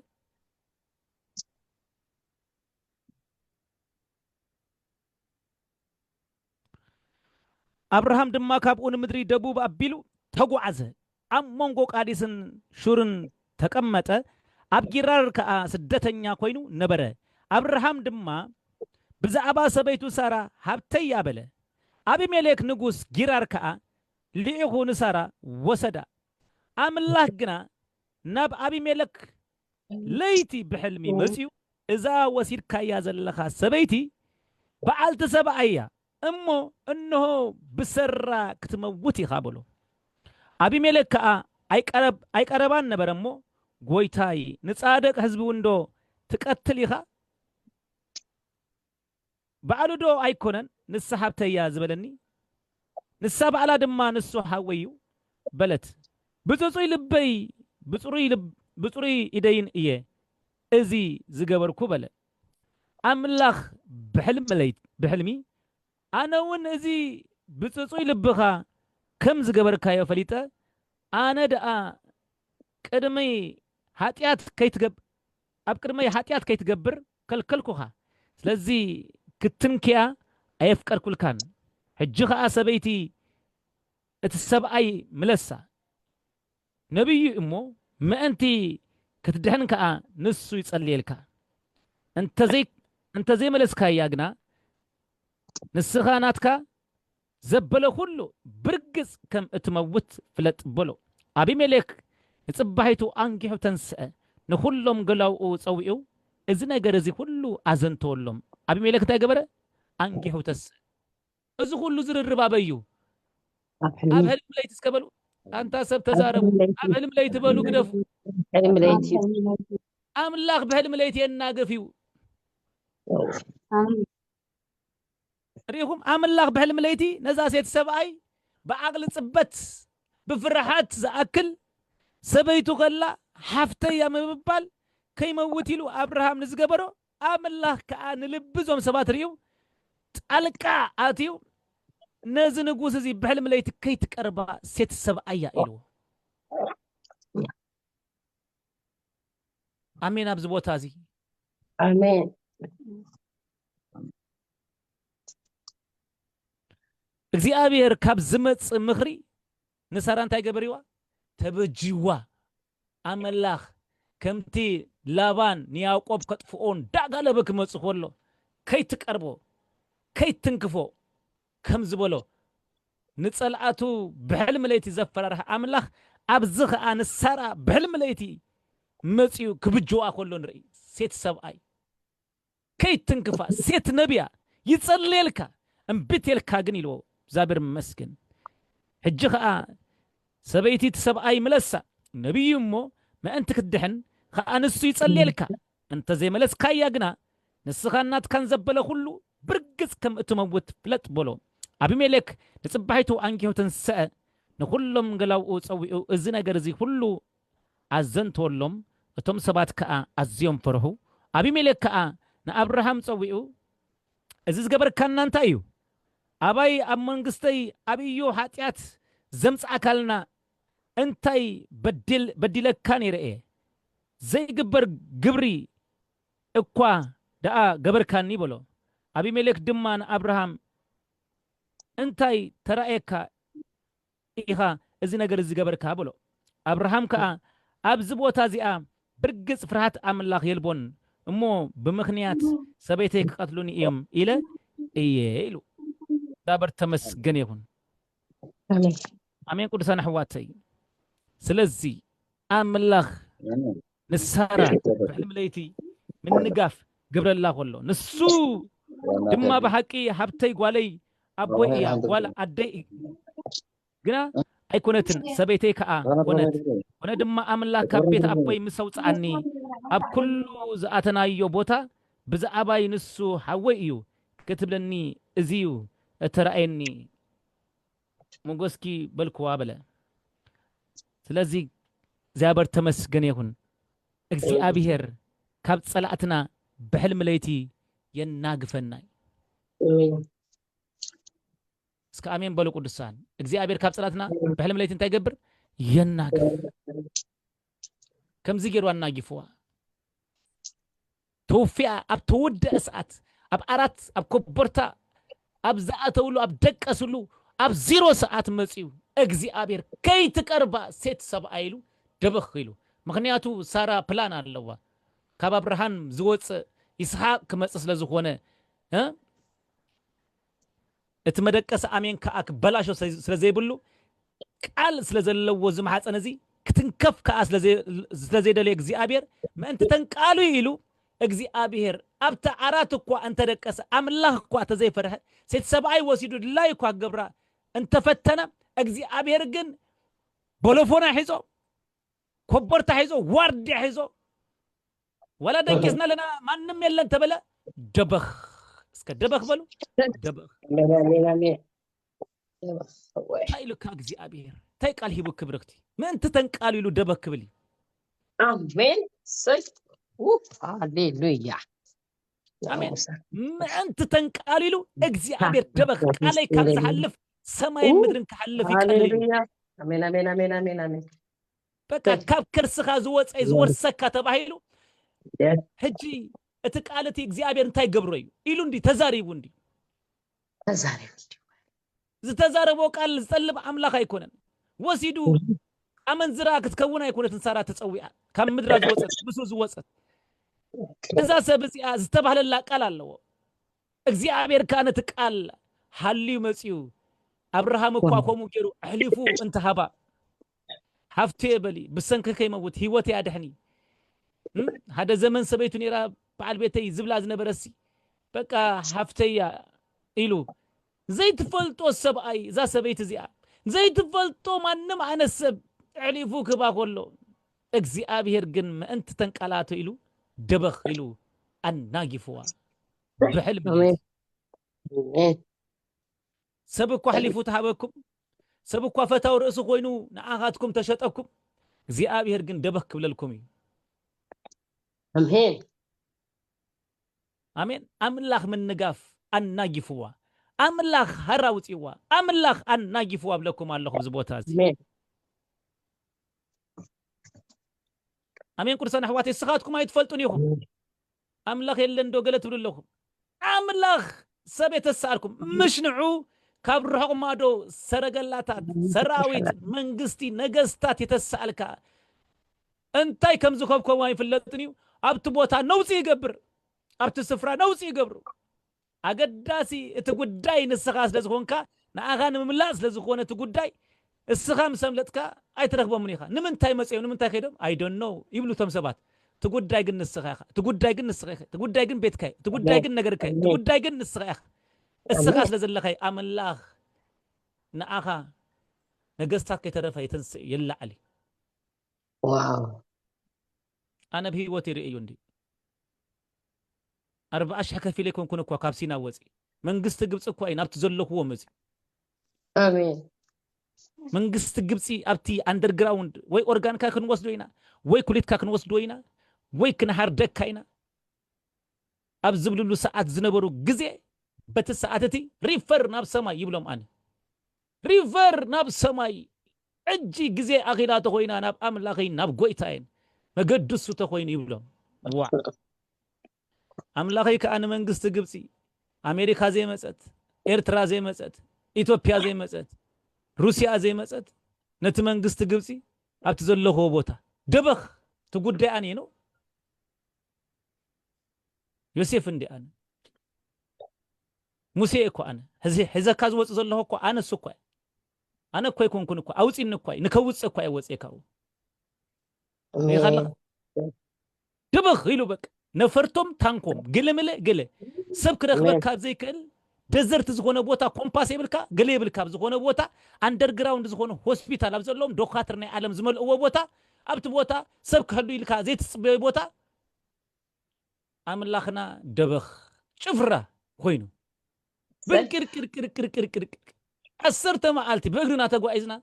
ኣብርሃም ድማ ካብኡ ንምድሪ ደቡብ ኣቢሉ ተጓዓዘ፣ ኣብ መንጎ ቃዲስን ሹርን ተቐመጠ፣ ኣብ ጊራር ከኣ ስደተኛ ኮይኑ ነበረ። ኣብርሃም ድማ ብዛዕባ ሰበይቱ ሳራ ሃብተይ እያ በለ። ኣቢሜሌክ ንጉስ ጊራር ከኣ ልኢኹ ንሳራ ወሰዳ። ኣምላኽ ግና ናብ ኣቢሜሌክ ለይቲ ብሕልሚ መጺኡ፣ እዛ ወሲድካያ ዘለኻ ሰበይቲ በዓልቲ ሰብኣይ እያ እሞ፣ እንሆ ብሰራ ክትመውት ኢኻ በሎ። ኣቢሜሌክ ከኣ ኣይቀረብ-፣ ኣይቀረባን ነበረ እሞ፣ ጎይታይ፣ ንጻድቕ ህዝቢ እውን ዶ ትቀትል ኢኻ? ባዕሉ ዶ ኣይኮነን ንሳ ሃብተይ እያ ዝበለኒ? ንሳ ባዕላ ድማ ንሱ ሓወይ እዩ በለት። ብጽጹይ ልበይ፣ ብጽሩይ ልብ-፣ ብጽሩይ ኢደይን እየ እዚ ዝገበርኩ በለ። ኣምላኽ ብሕልሚ ለይት-፣ ብሕልሚ ኣነ እውን እዚ ብጽጹይ ልብኻ ከም ዝገበርካዮ ፈሊጠ፣ ኣነ ደኣ ቅድሚ ሓጢኣት ከይትገብ-፣ ኣብ ቅድመይ ሓጢኣት ከይትገብር ከልከልኩኻ። ስለዚ ክትንክያ ኣየፍቀድኩልካን። ሕጂ ኸኣ ሰበይቲ እቲ ሰብኣይ ምለሳ። ነቢዩ እሞ ምእንቲ ክትድሕን ከኣ ንሱ ይጸልየልካ። እንተዘይ-፣ እንተዘይመለስካያ ግና ንስኻ ናትካ ዘበለ ኩሉ ብርግጽ ከም እትመውት ፍለጥ በሎ። ኣቢሜሌክ ንጽባሒቱ ኣንጊሑ ተንስአ፣ ንኹሎም ገላውኡ ጸዊዑ፣ እዚ ነገር እዚ ኩሉ ኣዘንተወሎም። ኣቢሜሌክ እንታይ ገበረ? ኣንጊሑ ተስአ። እዚ ኩሉ ዝርርብ ኣበይ እዩ? ኣብ ሕልሚ። ኣብ ሕልሚ ለይቲ እስከ በሉ። ኣንታ ሰብ ተዛረቡ። ኣብ ሕልሚ ለይቲ። ኣብ ሕልሚ ለይቲ በሉ፣ ግደፉ። ሕልሚ ለይቲ። ኣምላኽ ብሕልሚ ለይቲ የናግፍ እዩ። ኣሜን። ርኢኹም? ኣምላኽ ብሕልሚ ለይቲ ነዛ ሴት ሰብኣይ ብዓቕሊ ጽበት፣ ብፍርሓት ዝኣክል ሰበይቱ ከላ ሓፍተይ እያ ምብባል ከይመውት ኢሉ ኣብርሃም ንዝገበሮ፣ ኣምላኽ ከኣ ንልቢ እዞም ሰባት ርእዩ ጣልቃ ኣትዩ፣ ነዚ ንጉስ እዚ ብሕልሚ ለይቲ ከይትቀርባ ሴት ሰብኣይ እያ ኢልዎ። ኣሜን። ኣብዚ ቦታ እዚ ኣሜን። እግዚኣብሔር ካብ ዝመጽእ ምኽሪ ንሳራ እንታይ ገበርዋ? ተበጅዋ። ኣመላኽ ከምቲ ላባን ንያዕቆብ ከጥፍኦ እንዳጋለበ ክመጽእ ከሎ ከይትቀርቦ፣ ከይትንክፎ ከም ዝበሎ፣ ንጸልኣቱ ብሕልሚ ለይቲ ዘፈራርሐ ኣምላኽ፣ ኣብዚ ኸኣ ንሳራ ብሕልሚ ለይቲ መጺኡ ክብጅዋ ከሎ ንርኢ። ሴት ሰብኣይ ከይትንክፋ፣ ሴት ነቢያ ይጸልየልካ፣ እምቢ ተልካ ግን ኢልዎ። እግዚኣብሔር ይመስገን። ሕጂ ኸኣ ሰበይቲ እቲ ሰብኣይ ምለሳ፣ ነቢዩ እሞ ምእንቲ ክትድሕን ኸኣ ንሱ ይጸልየልካ፣ እንተ ዘይመለስካያ ግና ንስኻን ናትካን ዘበለ ኹሉ ብርግጽ ከም እትመውት ፍለጥ በሎ። ኣቢሜሌክ ንጽባሒቱ ኣንጊሁ ተንስአ፣ ንኹሎም ገላውኡ ጸዊዑ፣ እዚ ነገር እዚ ኹሉ ኣዘንተወሎም። እቶም ሰባት ከኣ ኣዝዮም ፈርሑ። ኣቢሜሌክ ከኣ ንኣብርሃም ጸዊዑ፣ "እዚ ዝገበርካና እንታይ እዩ? ኣባይ ኣብ መንግስተይ ኣብዩ ሓጢኣት ዘምጽኣካልና እንታይ በዲል-፣ በዲለካ ነይረ እየ? ዘይግበር ግብሪ እኳ ደኣ ገበርካኒ" በሎ። ኣቢሜሌክ ድማ ንኣብርሃም፣ "እንታይ ተራእየካ ኢኻ እዚ ነገር እዚ ዝገበርካ?" በሎ። ኣብርሃም ከኣ፣ "ኣብዚ ቦታ እዚኣ ብርግጽ ፍርሃት ኣምላኽ የልቦን፣ እሞ ብምኽንያት ሰበይተይ ክቐትሉኒ እዮም ኢለ እየ ኢሉ። እግዚኣብሔር ተመስገን ይኹን። ኣሜን። ኣሜን። ቅዱሳን ኣሕዋተይ፣ ስለዚ ኣምላኽ ንሳራ ብሕልሚ ለይቲ ምንጋፍ ግብረላ ከሎ፣ ንሱ ድማ ብሓቂ ሃብተይ ጓለይ ኣቦይ እያ፣ ጓል ኣደይ ግና ኣይኮነትን፣ ሰበይተይ ከኣ ኮነት። ኮነ ድማ ኣምላኽ ካብ ቤት ኣቦይ ምስ ኣውፅኣኒ፣ ኣብ ኩሉ ዝኣተናዮ ቦታ ብዛዕባይ ንሱ ሓወይ እዩ ክትብለኒ፣ እዚ እዩ እተራእየኒ። ሞገስኪ በልክዋ በለ። ስለዚ እግዚኣብሔር ተመስገን ይኹን። እግዚኣብሔር ካብ ጸላእትና ብሕልሚ ለይቲ የናግፈና እዩ። ኣሜን። እስከ ኣሜን በሉ ቅዱሳን። እግዚኣብሔር ካብ ጸላእትና ብሕልሚ ለይቲ እንታይ ይገብር? የናግፍ። ከምዚ ገይሩ ኣናጊፍዋ። ተወፊኣ ኣብ ተወደአ ሰዓት፣ ኣብ ዓራት፣ ኣብ ኮቦርታ፣ ኣብ ዝኣተውሉ፣ ኣብ ደቀስሉ፣ ኣብ ዜሮ ሰዓት መጺኡ እግዚኣብሔር ከይትቀርባ ሴት ሰብኣይ ኢሉ ደበኽ ኢሉ። ምኽንያቱ ሳራ ፕላን ኣለዋ። ካብ ኣብርሃም ዝወፅእ ይስሓቅ ክመፅእ ስለ ዝኾነ፣ እ? እቲ መደቀሲ ኣሜን ከኣ ክበላሾ ስለ ዘይብሉ፣ ቃል ስለ ዘለዎ እዚ ማሕፀን እዚ ክትንከፍ ከኣ ስለ ዘይ-፣ ስለ ዘይደለየ እግዚኣብሔር ምእንቲ ተንቃሉ ኢሉ እግዚኣብሔር ኣብቲ ዓራት እኳ እንተደቀሰ ኣምላኽ እኳ እንተዘይፈርሐ ሴት ሰብኣይ ወሲዱ ድላይ እኳ ክገብራ እንተፈተነ እግዚኣብሔር ግን ቦሎፎና ሒዞ ኮቦርታ ሒዞ ዋርድያ ሒዞ ዋላ ደቂስና ኣለና ማንም የለን ተበለ ደበኽ እስከ ደበኽ በሉ ደበኽ ኣሜን፣ ኣሜን፣ ኣሜን። ደበኽ ወይ። እንታይ ኢሉካ እግዚኣብሔር እንታይ ቃል ሂቡ ክብርክቲ ምእንቲ ተንቃሉ ኢሉ ደበኽ ክብል እዩ ኣሜን። ሰይ። ው፣ ሃሌሉያ። ኣሜን። ምእንቲ ተንቃሉ ኢሉ እግዚኣብሔር ደበኽ ቃለይ ካብ ዝሓልፍ ሰማይን ምድርን ክሓልፍ ይቀልል እዩ ሃሌሉያ። ኣሜን፣ ኣሜን፣ ኣሜን፣ ኣሜን፣ ኣሜን። በቃ ካብ ከርስኻ ዝወፀ እዩ ዝወርሰካ ተባሂሉ ሕጂ እቲ ቃል እቲ እግዚኣብሔር እንታይ ገብሮ እዩ ኢሉ እንዲ ተዛሪቡ እንዲ ተዛሪቡ እንዲ ዝተዛረቦ ቃል ዝጠልብ ኣምላኽ ኣይኮነን ወሲዱ ኣመንዝራ ክትከውን ኣይኮነትን ሳራ ተፀዊኣ ካብ ምድራ ዝወፀት ብሱ ዝወፀት እዛ ሰብ እዚኣ ዝተባህለላ ቃል ኣለዎ እግዚኣብሔር ከዓ ነቲ ቃል ሃልዩ መፅዩ ኣብርሃም እኳ ከምኡ ገይሩ ኣሕሊፉ እንተሃባ ሓፍቱ የበሊ ብሰንኪ ከይመውት ህይወት ያድሕኒ ሓደ ዘመን ሰበይቱ ነራ በዓል ቤተይ ዝብላ ዝነበረሲ በቃ ሓፍተያ ኢሉ ዘይትፈልጦ ሰብኣይ እዛ ሰበይቲ እዚኣ ዘይትፈልጦ ማንም ዓይነት ሰብ ኣሕሊፉ ክባ ከሎ እግዚኣብሔር ግን ምእንቲ ተንቃላቶ ኢሉ ደበኽ ኢሉ ኣናጊፍዋ ብሕልሚ ሰብ እኳ ኣሕሊፉ ተሃበኩም ሰብ እኳ ፈታው ርእሲ ኮይኑ ንኣኻትኩም ተሸጠኩም እግዚኣብሔር ግን ደበኽ ክብለልኩም እዩ ኣሜን ኣሜን ኣምላኽ ምንጋፍ ኣናጊፍዋ ኣምላኽ ሃራ ውፅዋ ኣምላኽ ኣናጊፍዋ ብለኩም ኣለኹ ኣብዚ ቦታ እዚ ኣሜን ቅዱሳን ኣሕዋት እስኻትኩም ኣይትፈልጡን ኢኹም ኣምላኽ የለን ዶ ገለ ትብሉ ኣለኹም ኣምላኽ ሰብ የተሰኣልኩም ምሽ ንዑ ካብ ርሑቕ ማዶ ሰረገላታት ሰራዊት መንግስቲ ነገስታት የተሰኣልካ እንታይ ከም ዝኸብከቡ ኣይፍለጥን እዩ ኣብቲ ቦታ ነውፂ ይገብር ኣብቲ ስፍራ ነውፂ ይገብሩ ኣገዳሲ እቲ ጉዳይ ንስኻ ስለ ዝኾንካ ንኣኻ ንምምላእ ስለ ዝኾነ እቲ ጉዳይ እስኻ ምስ ኣምለጥካ ኣይትረኽቦምን ኢኻ ንምንታይ መፅኦም ንምንታይ ከይዶም ኣይደኖ ይብሉ እቶም ሰባት እቲ ጉዳይ ግን ንስኻ ኢኻ እቲ ጉዳይ ግን ንስኻ ኢኻ እቲ ጉዳይ ግን ቤትካ እዩ እቲ ጉዳይ ግን ነገርካ እዩ እቲ ጉዳይ ግን ንስኻ ኢኻ እስኻ ስለ ዘለኻ ኣምላኽ ንኣኻ ነገስታት ከይተረፈ የተንስእ የላዓል እዩ ዋው ኣነ ብህይወት ይርእዩ እንዲ ኣርባዓ ሽሕ ከፊለ ይኮንኩን እኳ ካብ ሲና ወፂ መንግስቲ ግብፂ እኳ እዩ ናብቲ ዘለኹዎ መፂ ኣሜን መንግስቲ ግብፂ ኣብቲ ኣንደርግራውንድ ወይ ኦርጋንካ ክንወስዶ ኢና ወይ ኩሊትካ ክንወስዶ ኢና ወይ ክንሃርደካ ኢና ኣብ ዝብልሉ ሰዓት ዝነበሩ ግዜ በቲ ሰዓት እቲ ሪፈር ናብ ሰማይ ይብሎም ኣነ ሪፈር ናብ ሰማይ ሕጂ ግዜ ኣኺላ ተኾይና ናብ ኣምላኸይ ናብ ጎይታየን መገድሱ ተኾይኑ ይብሎም ዋ ኣምላኸይ ከዓ ንመንግስቲ ግብፂ ኣሜሪካ ዘይመፀት ኤርትራ ዘይመፀት ኢትዮጵያ ዘይመፀት ሩስያ ዘይመፀት ነቲ መንግስቲ ግብፂ ኣብቲ ዘለኽዎ ቦታ ደበኽ እቲ ጉዳይ ኣንየ ነው ዮሴፍ እንዲ ኣነ፣ ሙሴ እኮ ኣነ፣ ሕዚ-፣ ሕዘካ ዝወፅእ ዘለኹ እኮ ኣነ እሱ እኮ እየ። ኣነ እኮ ኣይኮንኩን እኮ፣ ኣውፂኒ እኮ እዩ፣ ንከውፅእ እኮ እየ ወፅየ ካብኡ። ሪኢኻ ኣለኻ? ድብኽ ኢሉ በቃ፣ ነፈርቶም ታንኮም፣ ገለመለ ገለ፣ ሰብ ክረኽበካ ኣብ ዘይክእል ደዘርት ዝኾነ ቦታ፣ ኮምፓስ የብልካ፣ ገለ የብልካ፣ ኣብ ዝኾነ ቦታ፣ ኣንደርግራውንድ ዝኾነ ሆስፒታል ኣብ ዘለዎም ዶካትር ናይ ዓለም ዝመልእዎ ቦታ፣ ኣብቲ ቦታ ሰብ ክህሉ ኢልካ ዘይትፅበዮ ቦታ፣ ኣምላኽና ደበኽ ጭፍራ ኮይኑ፣ ብርቅርቅርቅርቅርቅርቅርቅር፣ ዓሰርተ መዓልቲ ብእግርና ተጓዒዝና፣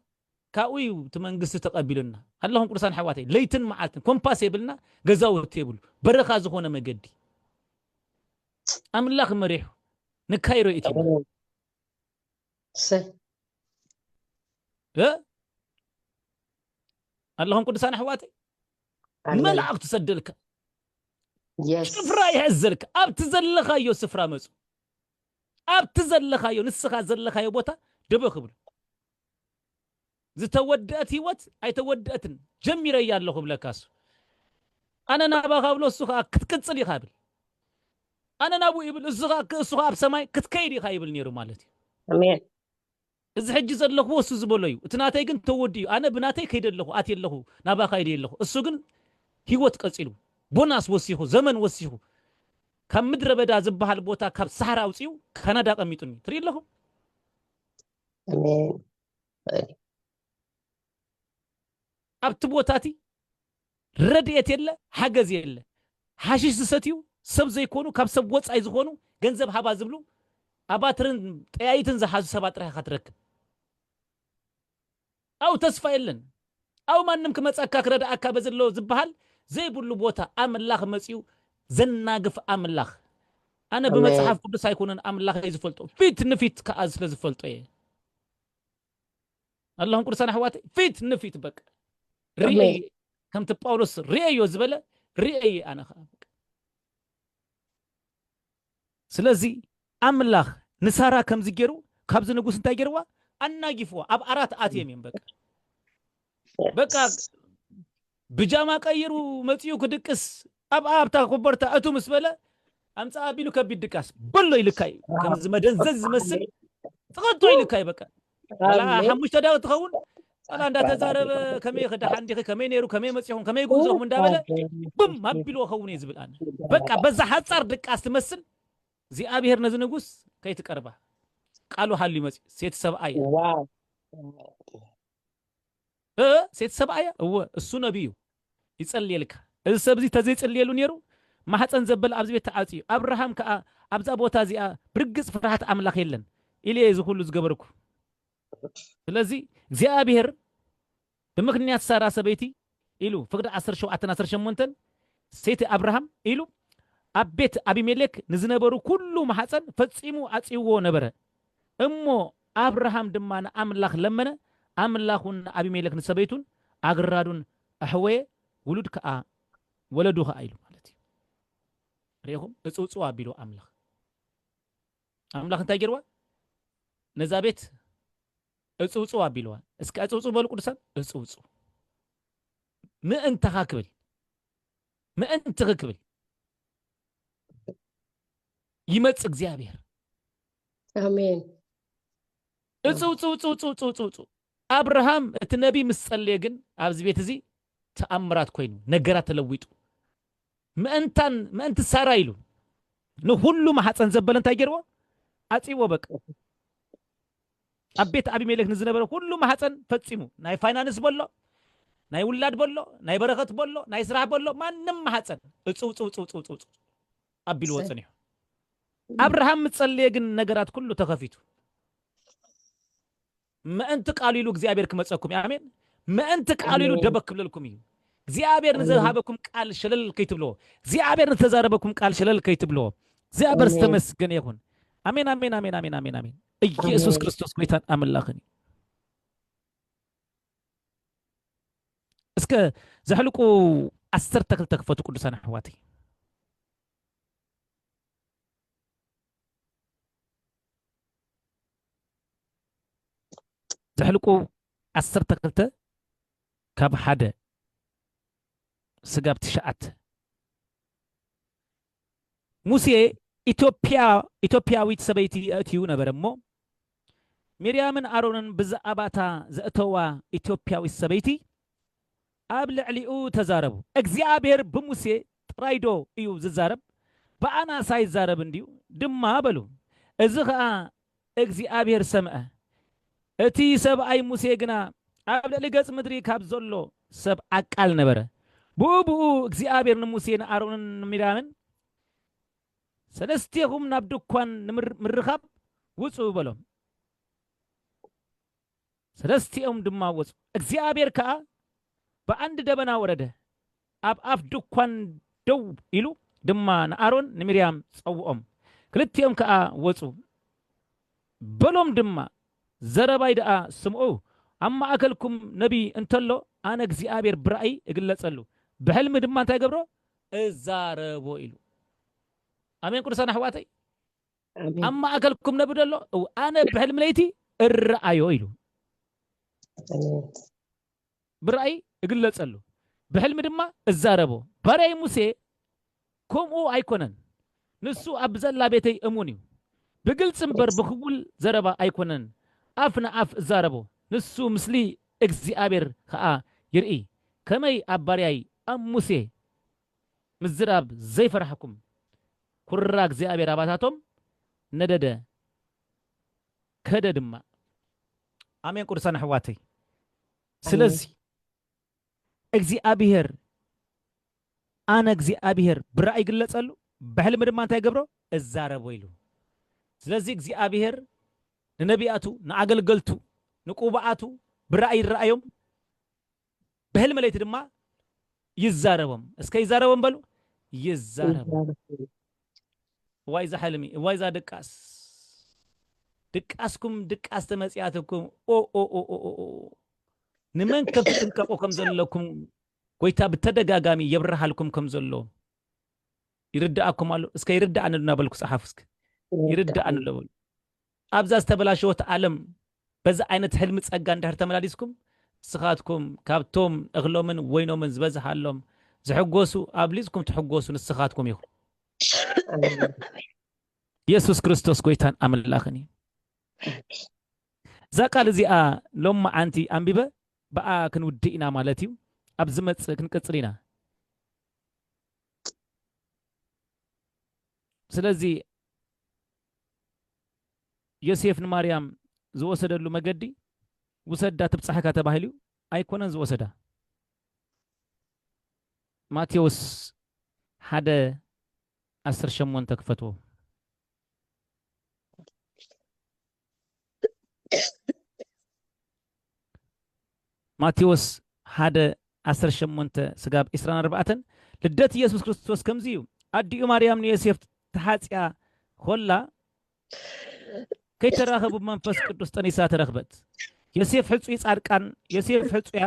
ካብኡ እዩ እቲ መንግስቲ ተቐቢሉና። ኣለኹም ቅዱሳን ኣሕዋተይ፣ ለይትን መዓልትን ኮምፓስ የብልና፣ ገዛውቲ የብሉ፣ በረኻ ዝኾነ መገዲ ኣምላኽ መሪሑ ንካይሮ እትዩና። እሰይ። እ? ኣለኹም ቅዱሳን ኣሕዋተይ፣ ኣሜን። መልኣኽ ትሰደልካ፣ የስ። ጭፍራ ይሕዘልካ፣ ኣብቲ ዘለኻዮ ስፍራ መፁ፣ ኣብቲ ዘለኻዮ፣ ንስኻ ዘለኻዮ ቦታ ደበ ክብሉ። ዝተወደአት ህይወት ኣይተወደአትን፣ ጀሚረያ ኣለኹ ብለካ እሱ። ኣነ ናባኻ ብሎ፣ እሱ ኸዓ ክትቅፅል ኢኻ ይብል። ኣነ ናብኡ ይብል፣ እሱ ኸዓ፣ እሱ ኸዓ ኣብ ሰማይ ክትከይድ ኢኻ ይብል ነይሩ ማለት እዩ። ኣሜን። እዚ ሕጂ ዘለኽዎ እሱ ዝበሎ እዩ። እቲ ናተይ ግን ተወዲኡ። ኣነ ብናተይ ከይደ ኣለኹ፣ ኣትየ ኣለኹ፣ ናባኻ ኢደ ኣለኹ። እሱ ግን ህይወት ቀጺሉ፣ ቦናስ ወሲኹ፣ ዘመን ወሲኹ፣ ካብ ምድረ በዳ ዝበሃል ቦታ፣ ካብ ሰሃራ ኣውጺኡ ካናዳ ኣቐሚጡኒ። ትርኢ ኣለኹም? ኣሜን። ኣብቲ ቦታ እቲ ረድኤት የለ፣ ሓገዝ የለ። ሓሽሽ ዝሰትዩ፣ ሰብ ዘይኮኑ፣ ካብ ሰብ ወጻኢ ዝኾኑ፣ ገንዘብ ሃባ ዝብሉ፣ ኣባትርን ጠያይትን ዝሓዙ ሰባት ጥራሕ ኢኻ ትረክብ። ኣው ተስፋ የለን። ኣው ማንም ክመጸካ ክረድኣካ በዘሎ ዝበሃል ዘይብሉ ቦታ ኣምላኽ መጺኡ ዘናግፍ ኣምላኽ። ኣነ ኣሜን። ብመጽሓፍ ቅዱስ ኣይኮነን ኣምላኸይ ዝፈልጦ፣ ፊት ንፊት ከኣ ስለ ዝፈልጦ እየ። ኣለኹም ቅዱሳን ኣሕዋተይ፣ ፊት ንፊት በቃ ርእየ፣ ኣሜን። ከምቲ ጳውሎስ ርእየዮ ዝበለ ርእየ ኣነ ከኣ በቃ። ስለዚ ኣምላኽ ንሳራ ከምዚ ገይሩ፣ ካብዚ ንጉስ እንታይ ገይርዋ? ኣናጊፍዋ። ኣብ ኣራት ኣትዮም እዮም በቃ። በቃ ብጃማ ቀይሩ መጺኡ ክድቅስ፣ ኣብ ኣብታ ኮበርታ እቱ ምስ በለ፣ ኣምጻ ኣቢሉ ከቢድ ድቃስ በሎ ኢልካ እዩ። ከምዚ መደንዘዝ ዝመስል ጥቐቶ ኢልካ እዩ በቃ። ዋላ ኣሜን። ሓሙሽተ ደቂቕ ትኸውን፣ ዋላ እንዳተዛረበ፣ "ከመይ ኢኺ? ደሓን ዲኺ? ከመይ ነይሩ? ከመይ መጺኹም? ከመይ ጉዕዞኹም?" እንዳበለ ብም ኣቢልዎ ኸውን እየ ዝብል ኣነ። በቃ በዛ ሓጻር ድቃስ ትመስል እግዚኣብሔር ነዚ ንጉስ ከይትቀርባ ቃሉ ሃልዩ መጺኡ። ሴት ሰብኣይ እያ። ዋው። እ፣ ሴት ሰብኣይ እያ። እወ፣ እሱ ነቢይ እዩ። ይጸልየልካ። እዚ ሰብ እዚ ተዘይጸልየሉ ነይሩ፣ ማሕጸን ዘበለ ኣብዚ ቤት ተዓጽዩ። ኣብርሃም ከኣ ኣብዛ ቦታ እዚኣ ብርግጽ ፍርሃት ኣምላኽ የለን ኢለ እየ እዚ ኩሉ ዝገበርኩ። ስለዚ እግዚኣብሔር ብምኽንያት ሳራ ሰበይቲ ኢሉ፣ ፍቅዲ ዓሰርተ ሸውዓተን ዓሰርተ ሸሞንተን፣ ሰይቲ ኣብርሃም ኢሉ፣ ኣብ ቤት ኣቢሜሌክ ንዝነበሩ ኩሉ ማሕጸን ፈጺሙ ኣጽይዎ ነበረ። እሞ ኣብርሃም ድማ ንኣምላኽ ለመነ፣ ኣምላኽ እውን ንኣቢሜሌክ ንሰበይቱን ኣግራዱን ኣሕወየ፣ ውሉድ ከኣ ወለዱ ከኣ ኢሉ ማለት እዩ። ርኢኹም? እጽውጽው ኣቢሉ ኣምላኽ። ኣምላኽ እንታይ ገይርዋ? ነዛ ቤት እጽውጽው ኣቢልዋ። እስከ እጽውጽው በሉ ቅዱሳን፣ እጽውጽው። ምእንታኻ ክብል፣ ምእንትኺ ክብል ይመጽእ እግዚኣብሔር። ኣሜን። እጽው፣ ጽው፣ ጽው፣ ጽው፣ ጽው፣ ጽው፣ ጽው። ኣብርሃም እቲ ነቢይ ምስ ጸለየ ግን ኣብዚ ቤት እዚ ተኣምራት ኮይኑ፣ ነገራት ተለዊጡ። ምእንታን፣ ምእንቲ ሳራ ኢሉ ንኹሉ ማሕጸን ዘበለ እንታይ ገይርዎ? ኣጽይዎ በቃ። ኣብ ቤት ኣቢሜሌክ ንዝነበረ ኩሉ ማሕጸን ፈጺሙ፣ ናይ ፋይናንስ በሎ፣ ናይ ውላድ በሎ፣ ናይ በረኸት በሎ፣ ናይ ስራሕ በሎ፣ ማንም ማሕጸን እጽው፣ ጽው፣ ጽው፣ ጽው፣ ጽው፣ ጽው ኣቢልዎ ሰ- ጸኒሑ። ኣብርሃም ምስ ጸለየ ግን ነገራት ኩሉ ተኸፊቱ። ምእንቲ ቃሉ ኢሉ እግዚኣብሔር ክመጸኩም እዩ። ኣሜን። ምእንቲ ቃሉ ኢሉ ኣሜን። ደበክ ክብለልኩም እዩ። እግዚኣብሔር ኣሜን። ንዝሃበኩም ቃል ሸለል ከይትብልዎ። እግዚኣብሔር ንዝተዛረበኩም ቃል ሸለል ከይትብልዎ። እግዚኣብሔር ኣሜን። ዝተመስገነ ይኹን። ኣሜን፣ ኣሜን፣ ኣሜን፣ ኣሜን፣ ኣሜን፣ ኣሜን። ኢየሱስ ኣሜን። ክርስቶስ ጎይታን ኣምላኽን እዩ። እስከ ዘሕልቁ ዓሰርተ ክልተ ክፈቱ ቅዱሳን ኣሕዋተይ። ዘሕልቁ ዓሰርተ ክልተ ካብ ሓደ ስጋብ ትሽዓተ። ሙሴ ኢትዮጵያ ኢትዮጵያዊት ሰበይቲ የእትዩ ነበረ እሞ፣ ሚርያምን ኣሮንን ብዛዕባታ ዘእተዋ ኢትዮጵያዊት ሰበይቲ ኣብ ልዕሊኡ ተዛረቡ። እግዚኣብሔር ብሙሴ ጥራይ ዶ እዩ ዝዛረብ? ብኣናስ ኣይዛረብን ድዩ? ድማ በሉ። እዚ ኸኣ እግዚኣብሔር ሰምዐ። እቲ ሰብኣይ ሙሴ ግና ኣብ ልዕሊ ገጽ ምድሪ ካብ ዘሎ ሰብ ዓቃል ነበረ። ብኡ ብኡ እግዚኣብሔር ንሙሴ ንኣሮንን ንሚርያምን፣ ሰለስቴኹም ናብ ድኳን ንምር-፣ ምርኻብ ውጹ በሎም። ሰለስቲኦም ድማ ወጹ። እግዚኣብሔር ከኣ ብዓንዲ ደበና ወረደ፣ ኣብ ኣፍ ድኳን ደው ኢሉ ድማ ንኣሮን ንሚርያም ጸውኦም። ክልቲኦም ከኣ ወጹ። በሎም ድማ፣ ዘረባይ ደኣ ስምዑ። ኣብ ማእከልኩም ነቢ እንተሎ፣ ኣነ እግዚኣብሔር ብራእይ እግለጸሉ፣ ብሕልሚ ድማ እንታይ ገብሮ? እዛረቦ ኢሉ። ኣሜን። ቅዱሳን ኣሕዋተይ፣ ኣሜን። ኣብ ማእከልኩም ነቢ ደሎ፣ እው፣ ኣነ ብሕልሚ ለይቲ እረኣዮ ኢሉ። ኣሜን። ብራእይ እግለጸሉ፣ ብሕልሚ ድማ እዛረቦ። ባርያይ ሙሴ ከምኡ ኣይኮነን። ንሱ ኣብ ዘላ ቤተይ እሙን እዩ። ብግልጺ እምበር ብኽውል ዘረባ ኣይኮነን። ኣፍ ንኣፍ እዛረቦ። ንሱ ምስሊ እግዚኣብሔር ኸኣ ይርኢ። ከመይ ኣብ ባርያይ ኣብ ሙሴ ምዝራብ ዘይፈራሕኩም? ኩራ እግዚኣብሔር ኣባታቶም ነደደ፣ ከደ ድማ። ኣሜን። ቅዱሳን ኣሕዋተይ፣ ኣሜን። ስለዚ እግዚኣብሔር፣ ኣነ እግዚኣብሔር ብራእይ ይግለጸሉ፣ ብሕልሚ ድማ እንታይ ገብሮ? እዛረቦ ኢሉ። ስለዚ እግዚኣብሔር ንነቢያቱ፣ ንኣገልገልቱ፣ ንቁባኣቱ ብራእይ ይረኣዮም፣ ብሕልሚ ለይቲ ድማ ይዛረቦም። እስከ ይዛረቦም በሉ። ይዛረቦም። ይዛረቦም። እዋይ እዛ ሕልሚ፣ እዋይ እዛ ድቃስ። ድቃስኩም ድቃስ ተመጽያትኩም። ኦ፣ ኦ፣ ኦ፣ ኦ፣ ኦ፣ ኦ። ንመን ከም ትጥንቀቁ ከም ዘለኩም ጎይታ ብተደጋጋሚ የብርሃልኩም ከም ዘሎ ይርድኣኩም ኣሎ። እስከ ይርድኣኒ እናበልኩ ጸሓፉ እስከ። ይርድኣኒ ኣሎ በሉ። ኣብዛ ዝተበላሸወት ዓለም በዚ ዓይነት ሕልሚ ጸጋ እንድሕር ተመላሊስኩም፣ ንስኻትኩም ካብቶም እኽሎምን ወይኖምን ዝበዝሃሎም ዝሕጎሱ ኣብሊጽኩም ትሕጎሱ ንስኻትኩም ኢኹም። ኣሜን። ኢየሱስ ክርስቶስ ጎይታን ኣምላኽን እዩ። እዛ ቃል እዚኣ ሎማዓንቲ ኣንቢበ ብኣ ክንውድእ ኢና ማለት እዩ። ኣብ ዝመጽእ ክንቅጽል ኢና። ስለዚ ዮሴፍ ንማርያም ዝወሰደሉ መገዲ፣ ውሰዳ ትብጻሕካ ተባሂሉ ኣይኮነን ዝወሰዳ። ማቴዎስ ሓደ ዓሰርተ ሸሞንተ ክፈትዎ። ማቴዎስ ሓደ ዓሰርተ ሸሞንተ ስጋብ ዕስራን ኣርባዕተን፣ ልደት ኢየሱስ ክርስቶስ ከምዚ እዩ። ኣዲኡ ማርያም ንዮሴፍ ተሓጽያ ኾላ፣ ከይተራኸቡ ብመንፈስ ቅዱስ ጠኒሳ ተረኽበት። ዮሴፍ ሕጹይ ጻድቃን፣ ዮሴፍ ሕጹያ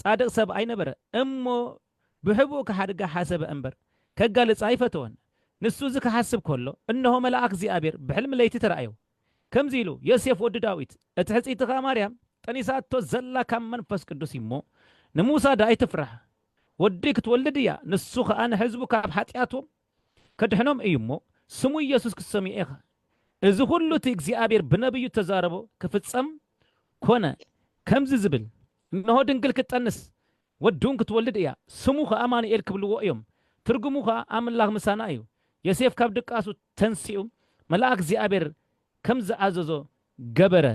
ጻድቕ ሰብኣይ ነበረ። እሞ ብሕቡእ ክሓድጋ ሓሰበ እምበር፣ ከጋልጻ ኣይፈተወን። ንሱ እዚ ክሓስብ ከሎ፣ እንሆ መልኣኽ እግዚኣብሔር ብሕልሚ ለይቲ ተራእዮ። ከምዚ ኢሉ፣ ዮሴፍ ወዲ ዳዊት፣ እቲ ሕጽይቲ ኸኣ ማርያም ጠኒሳቶ ዘላ ካብ መንፈስ ቅዱስ እዩ እሞ፣ ንምውሳዳ ኣይትፍራሕ። ወዲ ክትወልድ እያ፣ ንሱ ኸኣ ንሕዝቡ ካብ ሓጢኣቶም ከድሕኖም እዩ እሞ፣ ስሙ ኢየሱስ ክትሰምዮ ኢኻ። እዚ ኹሉ እቲ እግዚኣብሔር ብነቢዩ እተዛረቦ ክፍጸም ኮነ። ከምዚ ዝብል፣ እንሆ ድንግል ክትጠንስ፣ ወዲ እውን ክትወልድ እያ፣ ስሙ ኸኣ ኣማኑኤል ክብልዎ እዮም። ትርጉሙ ኸኣ ኣምላኽ ምሳና እዩ። ዮሴፍ ካብ ድቃሱ ተንሲኡ፣ መልኣክ እግዚኣብሔር ከም ዝኣዘዞ ገበረ።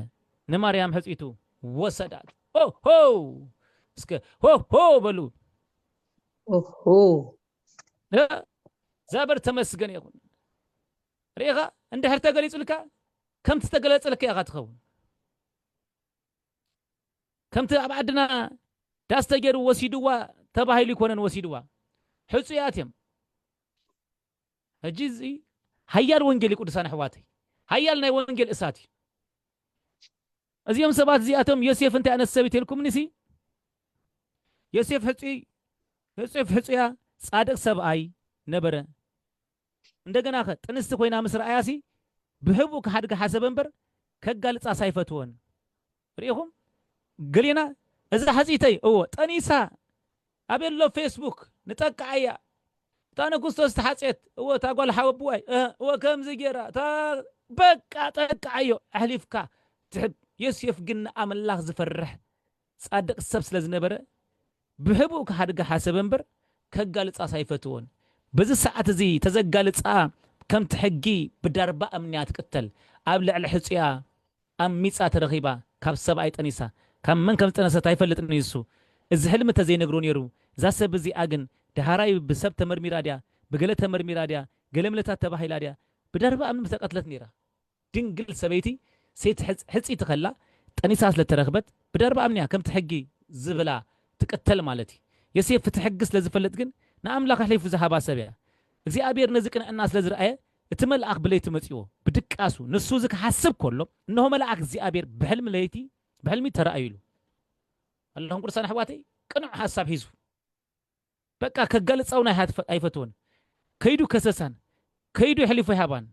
ንማርያም ሕጽይቱ ወሰዳት። ሆ ሆ! እስከ ሆ ሆ በሉ። ኦሆ! እ፣ እግዚኣብሔር ተመስገን ይኹን። ርኢኻ፣ እንድሕር ተገሊጹልካ፣ ከምቲ ዝተገለጸልካ ኢኻ ትኸውን። ከምቲ ኣብ ዓድና ዳስ ተገይሩ ወሲድዋ ተባሂሉ ይኮነን ወሲድዋ። ሕጹያት እዮም። ሕጂ እዚ ሓያል ወንጌል እዩ፣ ቅዱሳን ኣሕዋተይ። ሓያል ናይ ወንጌል እሳት እዩ። እዚኦም ሰባት እዚኣቶም፣ ዮሴፍ እንታይ ዓይነት ሰብ እዩ ተልኩምኒ ሲ? ዮሴፍ ሕጹይ፣ ዮሴፍ ሕጹያ ጻድቕ ሰብኣይ ነበረ። እንደገና ኸ ጥንስቲ ኮይና ምስ ረኣያ ሲ ብሕቡእ ክሓድጋ ሓሰበ እምበር ከጋልጻስ ኣይፈትወን። ርኢኹም? ገሌና እዛ ሕጽይተይ፣ እዎ፣ ጠኒሳ፣ ኣበይ ኣሎ ፌስቡክ? ንጠቅዓ እያ። እታ ንክስቶስ ተሓፅየት፣ እወ እታ ጓል ሓወብዋይ፣ እህ፣ እወ ከምዚ ገይራ፣ እታ በቃ ጠቃዓዮ፣ ኣሕሊፍካ ትሕብ። ዮሴፍ ግን ንኣምላኽ ዝፈርሕ ጻድቕ ሰብ ስለ ዝነበረ፣ ብሕቡእ ክሓድጋ ሓሰበ እምበር፣ ከጋልጻስ ኣይፈትዎን። በዚ ሰዓት እዚ ተዘጋልጻ ከምቲ ሕጊ ብዳርባ እምንያ ትቅተል። ኣብ ልዕሊ ሕጹያ ኣብ ሚጻ ተረኺባ፣ ካብ ሰብኣይ ጠኒሳ፣ ካብ መን ከም ዝጠነሰት ኣይፈልጥን እዩ እሱ። እዚ ሕልሚ ተዘይነግሮ ነይሩ፣ እዛ ሰብ እዚኣ ግን ደሃራይ ብሰብ ተመርሚራ ድያ፣ ብገለ ተመርሚራ ድያ፣ ገለ ምለታት ተባሂላ ድያ፣ ብዳርባ እምኒ ምተቀትለት ነይራ። ድንግል ሰበይቲ ሴት ሕጽ-፣ ሕጽይቲ ከላ ጠኒሳ ስለ ተረኽበት ብዳርባ እምንያ ከምቲ ሕጊ ዝብላ ትቅተል ማለት እዩ። ዮሴፍ እቲ ሕጊ ስለ ዝፈልጥ ግን ንኣምላኽ ኣሕሊፉ ዝሃባ ሰብ እያ። እግዚኣብሔር ነዚ ቅንዕና ስለ ዝረኣየ እቲ መልኣኽ ብለይቲ መጺዎ ብድቃሱ። ንሱ እዚ ክሓስብ ከሎ እንሆ መልኣኽ እግዚኣብሔር ብሕልሚ ለይቲ፣ ብሕልሚ ተራእዩ ኢሉ። ኣለኹም ቅዱሳን ኣሕዋተይ፣ ቅኑዕ ሓሳብ ሒዙ። በቃ ከጋልጻ እውን ኣይሃትፈ-፣ ኣይፈትዎን። ከይዱ ከሰሳን፣ ከይዱ የሕሊፉ ይሃባን።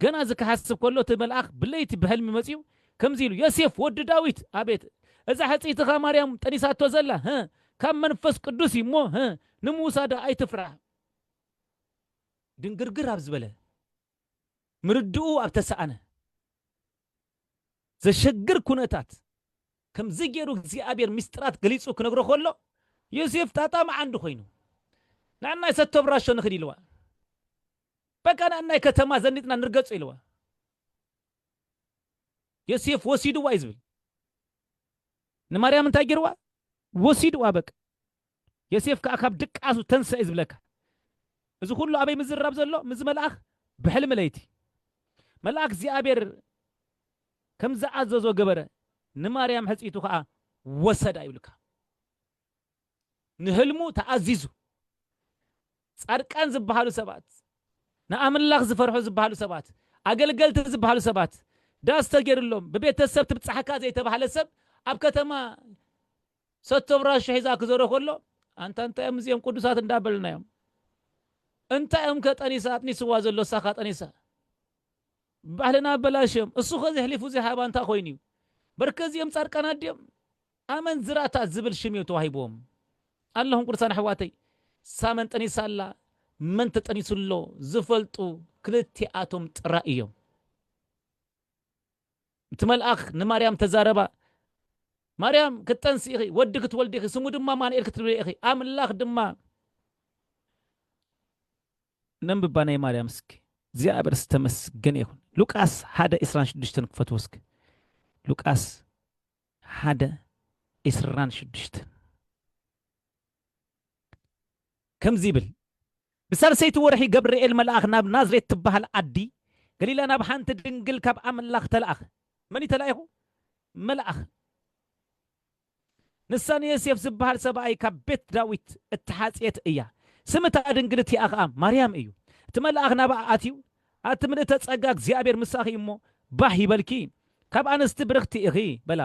ገና እዚ ክሓስብ ከሎ እቲ መልኣኽ ብለይቲ ብሕልሚ መጺኡ ከምዚ ኢሉ፣ "ዮሴፍ ወዲ ዳዊት፣ ኣቤት፣ እዛ ሕጽይትኻ ማርያም ጠኒሳቶ ዘላ፣ ህ፣ ካብ መንፈስ ቅዱስ እዩ እሞ፣ ህ፣ ንምውሳዳ ኣይትፍራህ።" ድንግርግር ኣብ ዝበለ፣ ምርድኡ ኣብ ተሰኣነ፣ ዘሸግር ኩነታት፣ ከምዚ ገይሩ እግዚኣብሔር ምስጢራት ገሊጹ ክነግሮ ከሎ፣ ዮሴፍ ጣጣ መዓንዲ ኮይኑ፣ "ንዓናይ ሰቶ ብራሾ ንኽድ" ኢልዋ። "በቃ ንዓናይ ከተማ ዘኒጥና ንርገጾ" ኢልዋ። ዮሴፍ ወሲድዋ እዩ ዝብል። ንማርያም እንታይ ገይርዋ? ወሲድዋ በቃ። ዮሴፍ ከኣ ካብ ድቃሱ ተንስአ እዩ ዝብለካ። እዚ ኩሉ ኣበይ ምዝራብ ዘሎ? ምስ መልኣኽ ብሕልሚ ለይቲ። መልኣኽ እግዚኣብሔር ከም ዝኣዘዞ ገበረ፣ ንማርያም ሕጽይቱ ከኣ ወሰዳ ይብልካ። ንህልሙ ተኣዚዙ። ጻድቃን ዝበሃሉ ሰባት፣ ንኣምላኽ ዝፈርሑ ዝበሃሉ ሰባት፣ ኣገልገልቲ ዝበሃሉ ሰባት፣ ዳስ ተገይሩሎም፣ ብቤተሰብ ትብጻሕካ ዘይተባህለ ሰብ ኣብ ከተማ ሰቶ ብራሾ ሒዛ ክዞረ ከሎ፣ ኣንታ እንታይ እዮም እዚኦም ቅዱሳት እንዳበልናዮም? እንታይ እዮም ከ ጠኒሳ፣ ኣጥኒስዋ ዘሎ፣ እሳ ኸኣ ጠኒሳ? ባህልና ኣበላሽዮም። እሱ ኸ ዘሕሊፉ ዝሃባ እንታይ ኮይኑ እዩ? በርከ እዚኦም ጻድቃናት ድዮም? ኣመንዝራታት ዝብል ሽም እዩ ተዋሂብዎም። ኣለኹም ቅዱሳን ኣሕዋተይ፣ ሳመን ጠኒሳ ኣላ፣ መን ተጠኒሱ ኣሎ ዝፈልጡ ክልቲኣቶም ጥራይ እዮም። እቲ መልኣኽ ንማርያም ተዛረባ፣ "ማርያም ክትጠንሲ ኢኺ፣ ወዲ ክትወልዲ ኢኺ፣ ስሙ ድማ ኣማኑኤል ክትብልዮ ኢኺ፣ ኣምላኽ ድማ" ነንብባ ናይ ማርያም እስኪ። እግዚኣብሔር ዝተመስገነ ይኹን። ሉቃስ ሓደ ዕስራን ሽዱሽተን ክፈትዎ እስኪ። ሉቃስ ሓደ ዕስራን ሽዱሽተን። ከምዚ ይብል፣ "ብሳልሰይቲ ወርሒ ገብርኤል መልኣኽ ናብ ናዝሬት ትበሃል ዓዲ ገሊላ ናብ ሓንቲ ድንግል ካብ ኣምላኽ ተለኣኸ።" መን እዩ ተላኢኹ? መልኣኽ። "ንሳ ንዮሴፍ ዝበሃል ሰብኣይ ካብ ቤት ዳዊት እተሓጽየት እያ። ስም እታ ድንግል እቲኣ ኸኣ ማርያም እዩ። እቲ መልኣኽ ናብኣ ኣትዩ፣ ኣቲ ምልእተ ጸጋ እግዚኣብሔር ምሳኺ እሞ ባህ ይበልኪ። ካብ ኣንስቲ ብርኽቲ ኢኺ" በላ።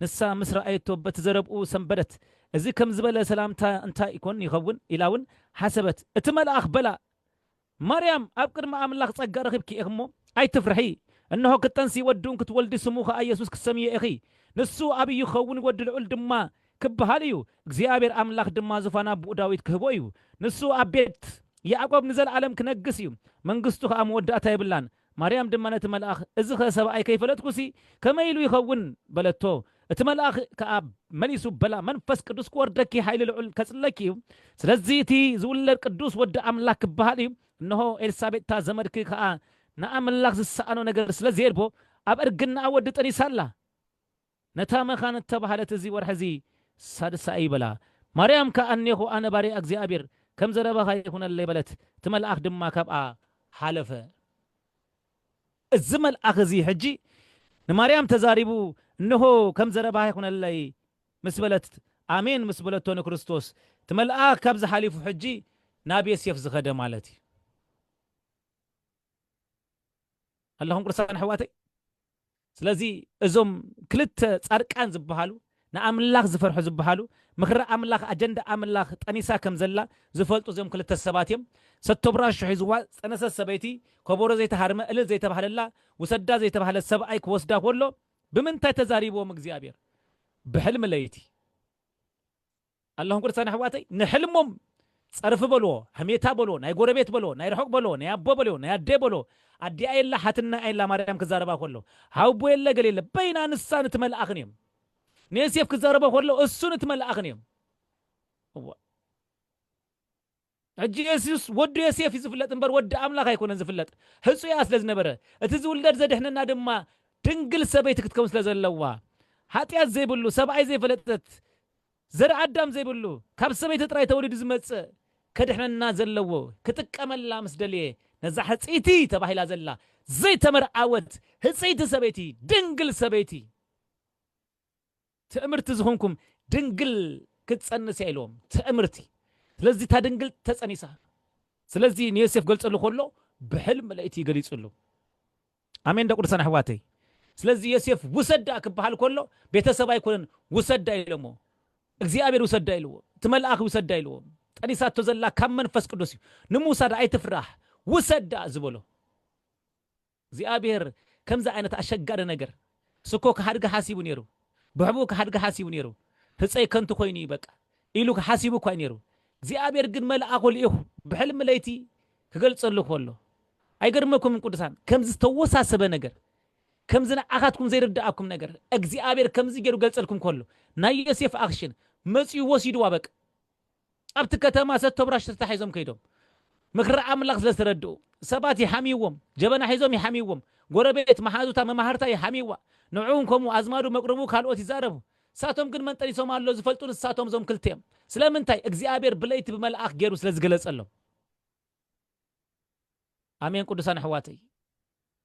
ንሳ ምስ ረኣየቶ በቲ ዘረብኡ ሰንበደት። "እዚ ከም ዝበለ ሰላምታ እንታይ ይኮን ይኸውን?" ኢላ እውን ሓሰበት። እቲ መልኣኽ በላ፣ "ማርያም፣ ኣብ ቅድሚ ኣምላኽ ጸጋ ረኺብኪ ኢኺ እሞ ኣይትፍርሒ። እንሆ ክትጠንሲ ወዲ እውን ክትወልዲ ስሙ ኸኣ ኢየሱስ ክትሰምዮ ኢኺ። ንሱ ኣብይ ይኸውን፣ ወዲ ልዑል ድማ ክበሃል እዩ። እግዚኣብሔር ኣምላኽ ድማ ዙፋን ኣቦኡ ዳዊት ክህቦ እዩ። ንሱ ኣብ ቤት ያዕቆብ ንዘለኣለም ክነግስ እዩ። መንግስቱ ኸኣ መወዳእታ የብላን።" ማርያም ድማ ነቲ መልኣኽ፣ "እዚ ኸ ሰብኣይ ከይፈለጥኩሲ ከመይ ኢሉ ይኸውን?" በለቶ። እቲ መልኣኽ ከኣ መሊሱ በላ፣ "መንፈስ ቅዱስ ክወርደኪ፣ ሓይሊ ልዑል ከጽለኪ እዩ። ስለዚ እቲ ዝውለድ ቅዱስ ወዲ ኣምላኽ ክበሃል እዩ። እንሆ ኤልሳቤጥ እታ ዘመድኪ ከኣ ንኣምላኽ ዝሰኣኖ ነገር ስለ ዘየልቦ ኣብ እርግናኣ ወዲ ጠኒሳ ኣላ። ነታ መኻን እተባህለት እዚ ወርሒ እዚ ሳድሳ እዩ" በላ። ማርያም ከኣ፣ "እኔኹ ኣነ ባርያ እግዚኣብሔር፣ ከም ዘረባኻ ይኹነለይ" በለት። እቲ መልኣኽ ድማ ካብኣ ሓለፈ። እዚ መልኣኽ እዚ ሕጂ ንማርያም ተዛሪቡ፣ "እንሆ ከም ዘረባኻ ይኹነለይ" ምስ በለት፣ ኣሜን ምስ በለቶ ንክርስቶስ፣ እቲ መልኣኽ ካብዚ ሓሊፉ ሕጂ ናብ ዮሴፍ ዝኸደ ማለት እዩ። ኣለኹም ቅዱሳን ኣሕዋተይ? ስለዚ እዞም ክልተ ጻድቃን ዝበሃሉ፣ ንኣምላኽ ዝፈርሑ ዝበሃሉ፣ ምኽሪ ኣምላኽ፣ ኣጀንዳ ኣምላኽ ጠኒሳ ከም ዘላ ዝፈልጡ እዞም ክልተ ሰባት እዮም። ሰቶ ብራሾ ሒዝዋ ዝጠነሰት ሰበይቲ፣ ከበሮ ዘይተሃርመ፣ እልል ዘይተባህለላ፣ ውሰዳ ዘይተባህለ ሰብኣይ ክወስዳ ከሎ፣ ብምንታይ ተዛሪብዎም እግዚኣብሔር? ብሕልሚ ለይቲ። ኣለኹም ቅዱሳን ኣሕዋተይ? ንሕልሞም ጸርፊ በልዎ፣ ሕሜታ በልዎ፣ ናይ ጎረቤት በልዎ፣ ናይ ርሑቕ በልዎ፣ ናይ ኣቦ በልዎ፣ ናይ ኣዴ በልዎ፣ ኣዲኣ የላ ሓትና የላ ማርያም ክዛረባ ከሎ፣ ሃውቦ የለ ገለ የለ፣ በይና ንሳን እቲ መልኣኽን እዮም። ንዮሴፍ ክዛረቦ ከሎ እሱን እቲ መልኣኽን እዮም። እዋ። ሕጂ የሱስ ወዲ ዮሴፍ እዩ ዝፍለጥ እምበር ወዲ ኣምላኽ ኣይኮነን ዝፍለጥ። ህጹያ ስለ ዝነበረ፣ እቲ ዝውለድ ዘድሕነና ድማ ድንግል ሰበይቲ ክትከውን ስለ ዘለዋ፣ ሓጢኣት ዘይብሉ፣ ሰብኣይ ዘይፈለጠት፣ ዘር ኣዳም ዘይብሉ፣ ካብ ሰበይቲ ጥራይ ተወሊዱ ዝመጽእ ከድሕነና ዘለዎ ክጥቀመላ ምስ ደልየ፣ ነዛ ሕጽይቲ ተባሂላ ዘላ ዘይተመርዓወት ሕጽይቲ ሰበይቲ፣ ድንግል ሰበይቲ፣ ትእምርቲ ዝኾንኩም ድንግል ክትጸንስ እያ ኢልዎም። ትእምርቲ። ስለዚ እታ ድንግል ተጸኒሳ። ስለዚ ንዮሴፍ ገልጸሉ ከሎ ብሕልሚ ለይቲ ገሊጹሉ። ኣሜን ዶ ቅዱሳን ኣሕዋተይ? ስለዚ ዮሴፍ ውሰዳ ክበሃል ከሎ ቤተሰብ ኣይኮነን ውሰዳ ኢሎሞ። እግዚኣብሔር ውሰዳ ኢልዎ። እቲ መልኣኽ ውሰዳ ኢልዎ። ጠኒሳቶ ዘላ ካብ መንፈስ ቅዱስ እዩ። ንምውሳዳ ኣይትፍራሕ። ውሰዳ ዝበሎ። እግዚኣብሔር ከምዚ ዓይነት ኣሸጋሪ ነገር ስኮ ክሃድጋ ሓሲቡ ነይሩ። ብሕቡ ክሃድጋ ሓሲቡ ነይሩ። ህፀይ ከንቱ ኮይኑ እዩ በቃ ኢሉ ሓሲቡ እኳ እዩ ነይሩ። እግዚኣብሔር ግን መልኣኹ ልኢኹ ብሕልሚ ለይቲ ክገልጸሉ ከሎ ኣይገርመኩም ቅዱሳን፣ ከምዚ ዝተወሳሰበ ነገር፣ ከምዚ ንዓኻትኩም ዘይርድኣኩም ነገር እግዚኣብሔር ከምዚ ገይሩ ገልጸልኩም ከሎ ናይ ዮሴፍ ኣክሽን መፂኡ ወሲድዋ በቃ። ኣብቲ ከተማ ሰቶ ብራሽ ተታሒዞም ከይዶም ምክሪ ኣምላኽ ስለ ዝተረድኡ ሰባት ይሓምይዎም፣ ጀበና ሒዞም ይሓምይዎም፣ ጎረቤት መሓዙታ መማህርታ ይሓምይዋ፣ ንዕኡን ከምኡ ኣዝማዱ መቅርቡ ካልኦት ይዛረቡ። ንሳቶም ግን መንጠሊሶም ኣሎ ዝፈልጡ ንሳቶም እዞም ክልተ እዮም። ስለምንታይ እግዚኣብሔር ብለይቲ ብመልኣኽ ገይሩ ስለ ዝገለጸሎም። ኣሜን ቅዱሳን ኣሕዋተይ።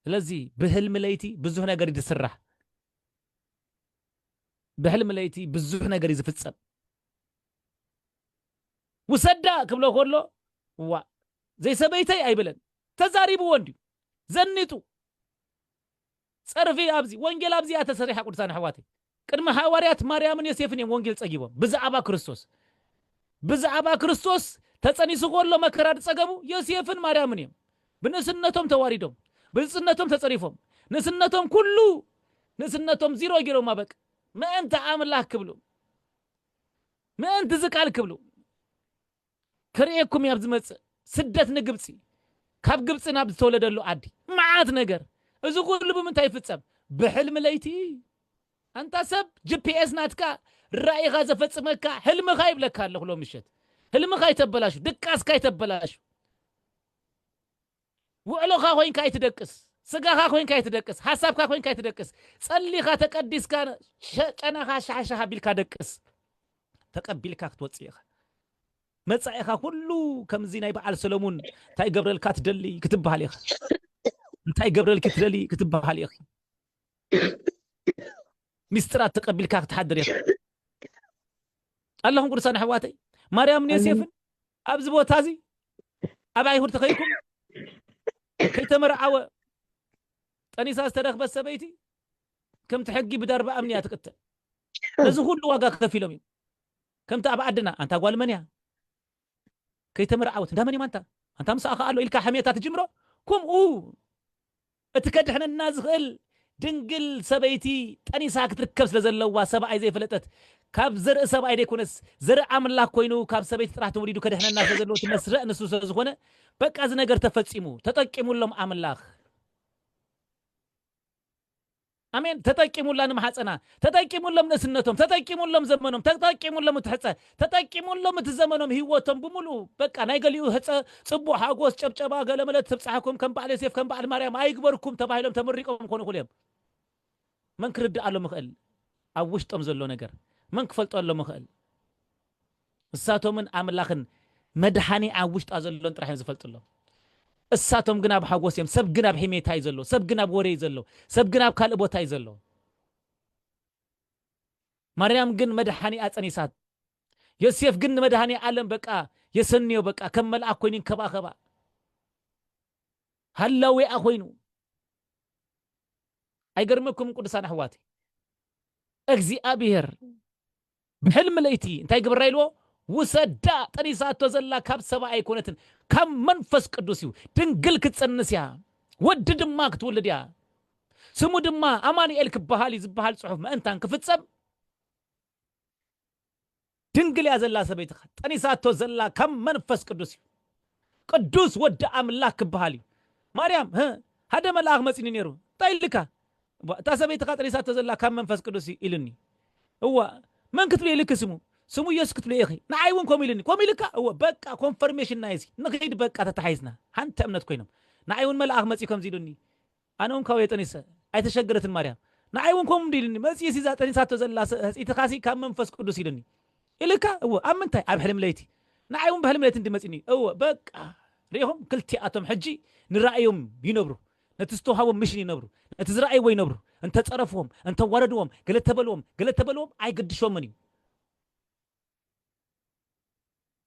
ስለዚ ብህልሚ ለይቲ ብዙሕ ነገር እዩ ዝስራሕ። ብሕልሚ ለይቲ ብዙሕ ነገር እዩ ዝፍጸም። ውሰዳ ክብሎ ከሎ ዋ ዘይሰበይተይ ኣይብለን። ተዛሪብዎ እንድዩ ዘኒጡ። ጸርፊ ኣብዚ ወንጌል ኣብዚ እያ ተሰሪሓ ቅዱሳን ኣሕዋተይ። ቅድሚ ሃዋርያት ማርያምን ዮሴፍን እዮም ወንጌል ጸጊቦም ብዛዕባ ክርስቶስ። ብዛዕባ ክርስቶስ ተጸኒሱ ከሎ መከራ ዝጸገቡ ዮሴፍን ማርያምን እዮም። ብንእስነቶም ተዋሪዶም፣ ብንእስነቶም ተጸሪፎም፣ ንእስነቶም ኩሉ ንእስነቶም ዚሮ ጌሮማ በቃ ምእንቲ ኣምላኽ ክብሉ ምእንቲ እዚ ቃል ክብሉ ክርእየኩም እየ ኣብ ዝመጽእ ስደት ንግብፂ ካብ ግብፂ ናብ ዝተወለደሉ ዓዲ መዓት ነገር እዚ ኩሉ ብምንታይ ይፍጸም? ብሕልሚ ለይቲ። ኣንታ ሰብ ጂ ፒ ኤስ ናትካ ራእይኻ ዘፈጽመካ ህልምኻ ይብለካ ኣለኹ ሎም ምሸት። ህልምኻ ይተበላሹ፣ ድቃስካ ይተበላሹ። ውዕሎኻ ኮይንካ ኣይትደቅስ፣ ስጋኻ ኮይንካ ኣይትደቅስ፣ ሓሳብካ ኮይንካ ኣይትደቅስ። ጸሊኻ ተቀዲስካ ሸ- ጨናኻ ሻሕሻሕ ኣቢልካ ደቅስ። ተቀቢልካ ክትወጽእ ኢኻ። መጻኢኻ ኩሉ ከምዚ ናይ በዓል ሰለሙን እንታይ ገብረልካ ትደሊ ክትበሃል ኢኻ። እንታይ ገብረልኪ ትደሊ ክትበሃል ኢኺ። ሚስጥራት ተቀቢልካ ክትሓድር ኢኻ። ኣለኹም ቅዱሳን ኣሕዋተይ ማርያምን ዮሴፍን ኣብዚ ቦታ እዚ ኣብ ኣይሁድ ተኸይኩም ከይተመርዓወ ጠኒሳ ዝተረኽበት ሰበይቲ ከምቲ ሕጊ ብዳርባ እምኒ እያ ትቅተል። ነዚ ኩሉ ዋጋ ከፊሎም እዮም። ከምቲ ኣብ ዓድና ኣንታ ጓል መን እያ ከይተመርዓወት እንዳ መን እያ ኣንታ ኣንታ ምሳኻ ኣሎ ኢልካ ሕሜታ ትጅምሮ። ከምኡ እቲ ከድሕነና ዝኽእል ድንግል ሰበይቲ ጠኒሳ ክትርከብ ስለ ዘለዋ ሰብኣይ ዘይፈለጠት ካብ ዘርኢ ሰብኣይ ዘይኮነስ ዘርኢ ኣምላኽ ኮይኑ ካብ ሰበይቲ ጥራሕ ተወሊዱ ከድሕነና ስለ ዘለዎ እቲ መስርዕ ንሱ ስለ ዝኾነ በቃ እዚ ነገር ተፈጺሙ ተጠቂሙሎም ኣምላኽ። ኣሜን። ተጠቂሙላ ንማሕፀና ተጠቂሙሎም ንእስነቶም ተጠቂሙሎም ዘመኖም ተጠቂሙሎም እቲ ሕፀ ተጠቂሙሎም እቲ ዘመኖም ህይወቶም ብምሉኡ በቃ ናይ ገሊኡ ሕፀ ፅቡቅ ሓጎስ ጨብጨባ ገለመለ ትብፃሕኩም ከም በዓል ዮሴፍ ከም በዓል ማርያም ኣይግበርኩም ተባሂሎም ተመሪቆም ኮኑ ኩሉ እዮም። መን ክርድኣሎም ይኽእል ኣብ ውሽጦም ዘሎ ነገር? መን ክፈልጠሎም ይኽእል? እሳቶምን ኣምላኽን መድሓኒ ኣብ ውሽጣ ዘሎን ጥራሕ እዮም ዝፈልጥሎም። እሳቶም ግን ኣብ ሓጎስ እዮም። ሰብ ግን ኣብ ሒሜታ እዩ ዘሎ። ሰብ ግን ኣብ ወረ እዩ ዘሎ። ሰብ ግን ኣብ ካልእ ቦታ እዩ ዘሎ። ማርያም ግን መድሓኒኣ ጸኒሳት። ዮሴፍ ግን ንመድሃኔ ዓለም በቃ የሰንዮ፣ በቃ ከም መልኣክ ኮይኑ ይንከባኸባ፣ ሃላዊኣ ኮይኑ። ኣይገርመኩም ቅዱሳን ኣሕዋተይ? እግዚኣብሔር ብሕልሚ ለይቲ እንታይ ግበራ ኢልዎ? ውሰዳ፣ ጠኒሳቶ ዘላ ካብ ሰብኣይ ኣይኮነትን፣ ካብ መንፈስ ቅዱስ እዩ። ድንግል ክትጸንስ እያ፣ ወዲ ድማ ክትውልድ እያ፣ ስሙ ድማ ኣማኑኤል ክበሃል እዩ ዝበሃል ጽሑፍ ምእንታን ክፍጸም ድንግል እያ ዘላ ሰበይትኻ። ጠኒሳቶ ዘላ ካብ መንፈስ ቅዱስ እዩ። ቅዱስ ወዲ ኣምላክ ክበሃል እዩ። ማርያም፣ "ህ፣ ሓደ መልኣኽ መጺኒ ነይሩ። እንታይ ኢልካ?" "እዋ፣ እታ ሰበይትኻ ጠኒሳቶ ዘላ ካብ መንፈስ ቅዱስ እዩ" ኢሉኒ። "እዋ፣ መን ክትብሊ ኢልኪ ስሙ?" "ስሙ ኢየሱስ ክትብሊ ኢኺ። ንዓይ እውን ከምኡ ኢሉኒ። ከምኡ ኢልካ?" "እወ፣ በቃ ኮንፈርሜሽን ናይ እዚ። ንኺድ በቃ ተተሓይዝና። ሓንቲ እምነት ኮይኖም። ንዓይ እውን መልኣኽ መጺኡ ከምዚ ኢሉኒ። ኣነ እውን ካብኡ የጠኒሰ። ኣይተሸገረትን ማርያም። ንዓይ እውን ከምኡ እንዲ ኢሉኒ። መጺኡ ሲዛ ጠኒሳቶ ዘላ ሰ-፣ ህጽኢትኻሲ ካብ መንፈስ ቅዱስ ኢሉኒ። ኢልካ?" "እወ፣ ኣብ ምንታይ?" "ኣብ ሕልሚ ለይቲ። ንዓይ እውን ብሕልሚ ለይቲ እንዲ መጺኒ። እወ፣ በቃ ርኢኹም፣ ክልቲኣቶም ሕጂ ንራእዮም ይነብሩ። ነቲ ዝተውሃቦም ሚሽን ይነብሩ። ነቲ ዝረኣይዎ ይነብሩ። እንተጸረፍዎም፣ እንተዋረድዎም፣ ገለ ተበልዎም፣ ገለ ተበልዎም፣ ኣይገድሾምን እዩ።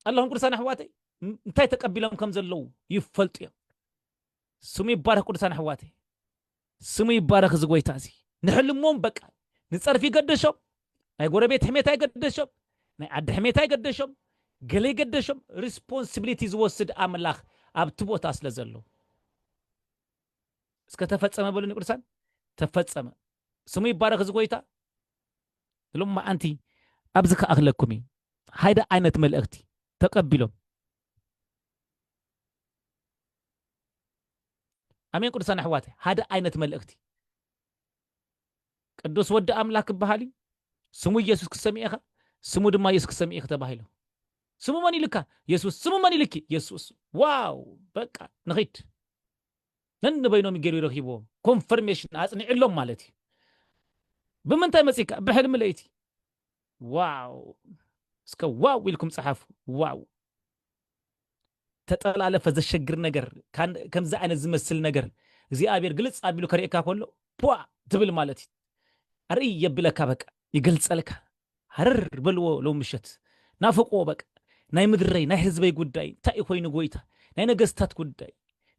ኣለኹም ቅዱሳን ኣሕዋተይ፣ ም-፣ እንታይ ተቀቢሎም ከም ዘለዉ ይፈልጡ እዮም። ስሙ ይባረኽ ቅዱሳን ኣሕዋተይ። ስሙ ይባረኽ እዚ ጎይታ እዚ። ንሕልሞም በቃ፣ ንጸርፊ ይገደሾም፣ ናይ ጎረቤት ሕሜታ ይገደሾም፣ ናይ ዓዲ ሕሜታ ይገደሾም፣ ገለ ይገደሾም፣ ሪስፖንሲቢሊቲ ዝወስድ ኣምላኽ ኣብቲ ቦታ ስለ ዘሎ። እስከ ተፈጸመ በሉኒ ቅዱሳን፣ ተፈጸመ። ስሙ ይባረኽ እዚ ጎይታ። ሎማዓንቲ ኣብዚ ክኣኽለኩም እዩ። ሓደ ዓይነት መልእኽቲ ተቀቢሎም። ኣሜን ቅዱሳን ኣሕዋተይ፣ ሓደ ዓይነት መልእኽቲ። ቅዱስ ወዲ ኣምላክ ክበሃል እዩ። ስሙ ኢየሱስ ክትሰምዕ ኢኻ፣ ስሙ ድማ ኢየሱስ ክትሰምዕ ኢኺ ተባሂሉ። ስሙ መን ኢልካ? የሱስ። ስሙ መን ኢልኪ? የሱስ። ዋው! በቃ ንኺድ። ነንበይኖም ገይሩ ይረኺብዎም። ኮንፈርሜሽን ኣጽኒዕሎም ማለት እዩ። ብምንታይ መጺካ? ብሕልሚ ለይቲ። ዋው! እስከ ዋው ኢልኩም ጸሓፉ። ዋው! ተጠላለፈ ዘሸግር ነገር፣ ካን-፣ ከምዚ ዓይነት ዝመስል ነገር እግዚኣብሔር ግልጽ ኣቢሉ ከርእየካ ከሎ፣ ቧ ትብል ማለት እዩ። ኣርእይ የብለካ፣ በቃ ይገልጸልካ። ሃረር በልዎ ሎም ምሸት። ናፍቆ በቃ። ናይ ምድረይ፣ ናይ ህዝበይ ጉዳይ እንታይ እዩ ኮይኑ ጎይታ? ናይ ነገስታት ጉዳይ፣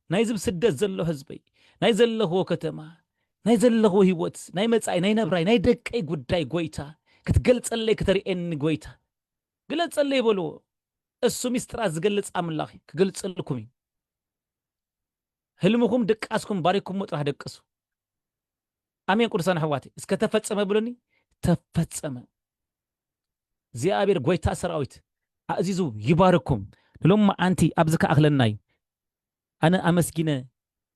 ናይዚ ብስደት ዘሎ ህዝበይ፣ ናይ ዘለኽዎ ከተማ፣ ናይ ዘለኽዎ ህይወት፣ ናይ መጻኢ፣ ናይ ነብራይ፣ ናይ ደቀይ ጉዳይ ጎይታ፣ ክትገልጸለይ፣ ክተርእየኒ ጎይታ። ግለጸለይ በልዎ። እሱ ሚስጥራት ዝገልጽ ኣምላኽ እዩ፣ ክገልጸልኩም እዩ። ህልምኹም ድቃስኩም ባሪኩሞ ጥራሕ ደቅሱ። ኣሜን ቅዱሳን ኣሕዋተይ። እስከ ተፈጸመ ብሉኒ። ተፈጸመ። እግዚኣብሔር ጎይታ ሰራዊት ኣእዚዙ ይባርኩም። ንሎማዓንቲ ኣብዚ ክኣኽለና እዩ። ኣነ ኣመስጊነ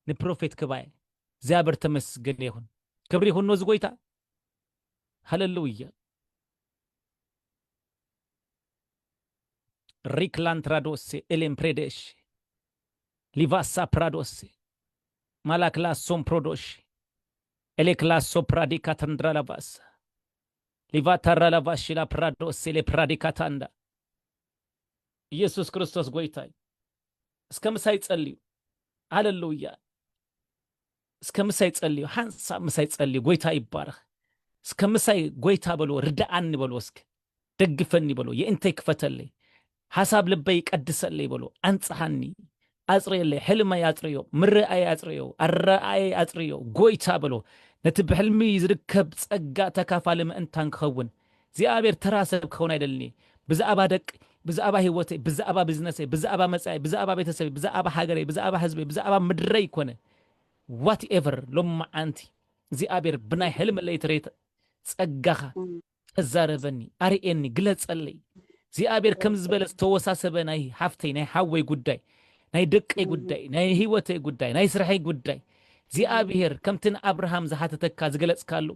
ንፕሮፌት ክባኤ እግዚኣብሔር ተመስገን ይኹን። ክብሪ ይኹን ነዚ ጎይታ። ሃሌሉያ። ሪክላን ትራዶሴ ኤሌን ፕሬዴሽ ሊቫሳ ፕራዶሴ ማላክላ ሶም ፕሮዶሽ ኤሌክላ ሶፕራዲካ ተንድራ ላቫሳ ሊቫታራ ላቫሺ ላ ፕራዶሴ ሌፕራዲካ ታንዳ። ኢየሱስ ክርስቶስ ጎይታ እዩ። እስከ ምሳይ ጸልዩ። ሃሌሉያ። እስከ ምሳይ ጸልዩ። ሓንሳብ ምሳይ ጸልዩ። ጎይታ ይባረኽ። እስከ ምሳይ ጎይታ በልዎ፣ ርድኣኒ በልዎ እስከ። ደግፈኒ በልዎ፣ የእንተይ ክፈተለይ። ሓሳብ ልበይ ቀድሰለይ በልዎ፣ ኣንጽሓኒ፣ ኣጽርየለይ፣ ሕልመይ ኣጽርዮ፣ ምርኣይ ኣጽርዮ፣ ኣረኣእየይ ኣጽርዮ፣ ጎይታ በልዎ። ነቲ ብሕልሚ ዝርከብ ጸጋ ተካፋሊ ምእንታን ክኸውን፣ እግዚኣብሔር ተራ ሰብ ክኸውን ኣይደልን እየ። ብዛዕባ ደቂ፣ ብዛዕባ ህይወተይ፣ ብዛዕባ ቢዝነሰይ፣ ብዛዕባ መጻኢ፣ ብዛዕባ ቤተሰበይ፣ ብዛዕባ ሃገረይ፣ ብዛዕባ ህዝበይ፣ ብዛዕባ ምድረይ ይኮነ። ዋትኤቨር፣ ሎማዓንቲ እግዚኣብሔር ብናይ ሕልሚ ለይቲ ሬት ጸጋኻ እም። ተዛረበኒ፣ ኣርእየኒ፣ ግለጸለይ። እግዚኣብሔር ከም ዝበለ ዝተወሳሰበ ናይ ሓፍተይ፣ ናይ ሓወይ ጉዳይ፣ ናይ ደቀይ እም። ጉዳይ፣ ናይ ህይወተይ ጉዳይ፣ ናይ ስርሐይ ጉዳይ፣ እግዚኣብሔር ከምቲ ንኣብርሃም ዝሓተተካ ዝገለጽካሉ፣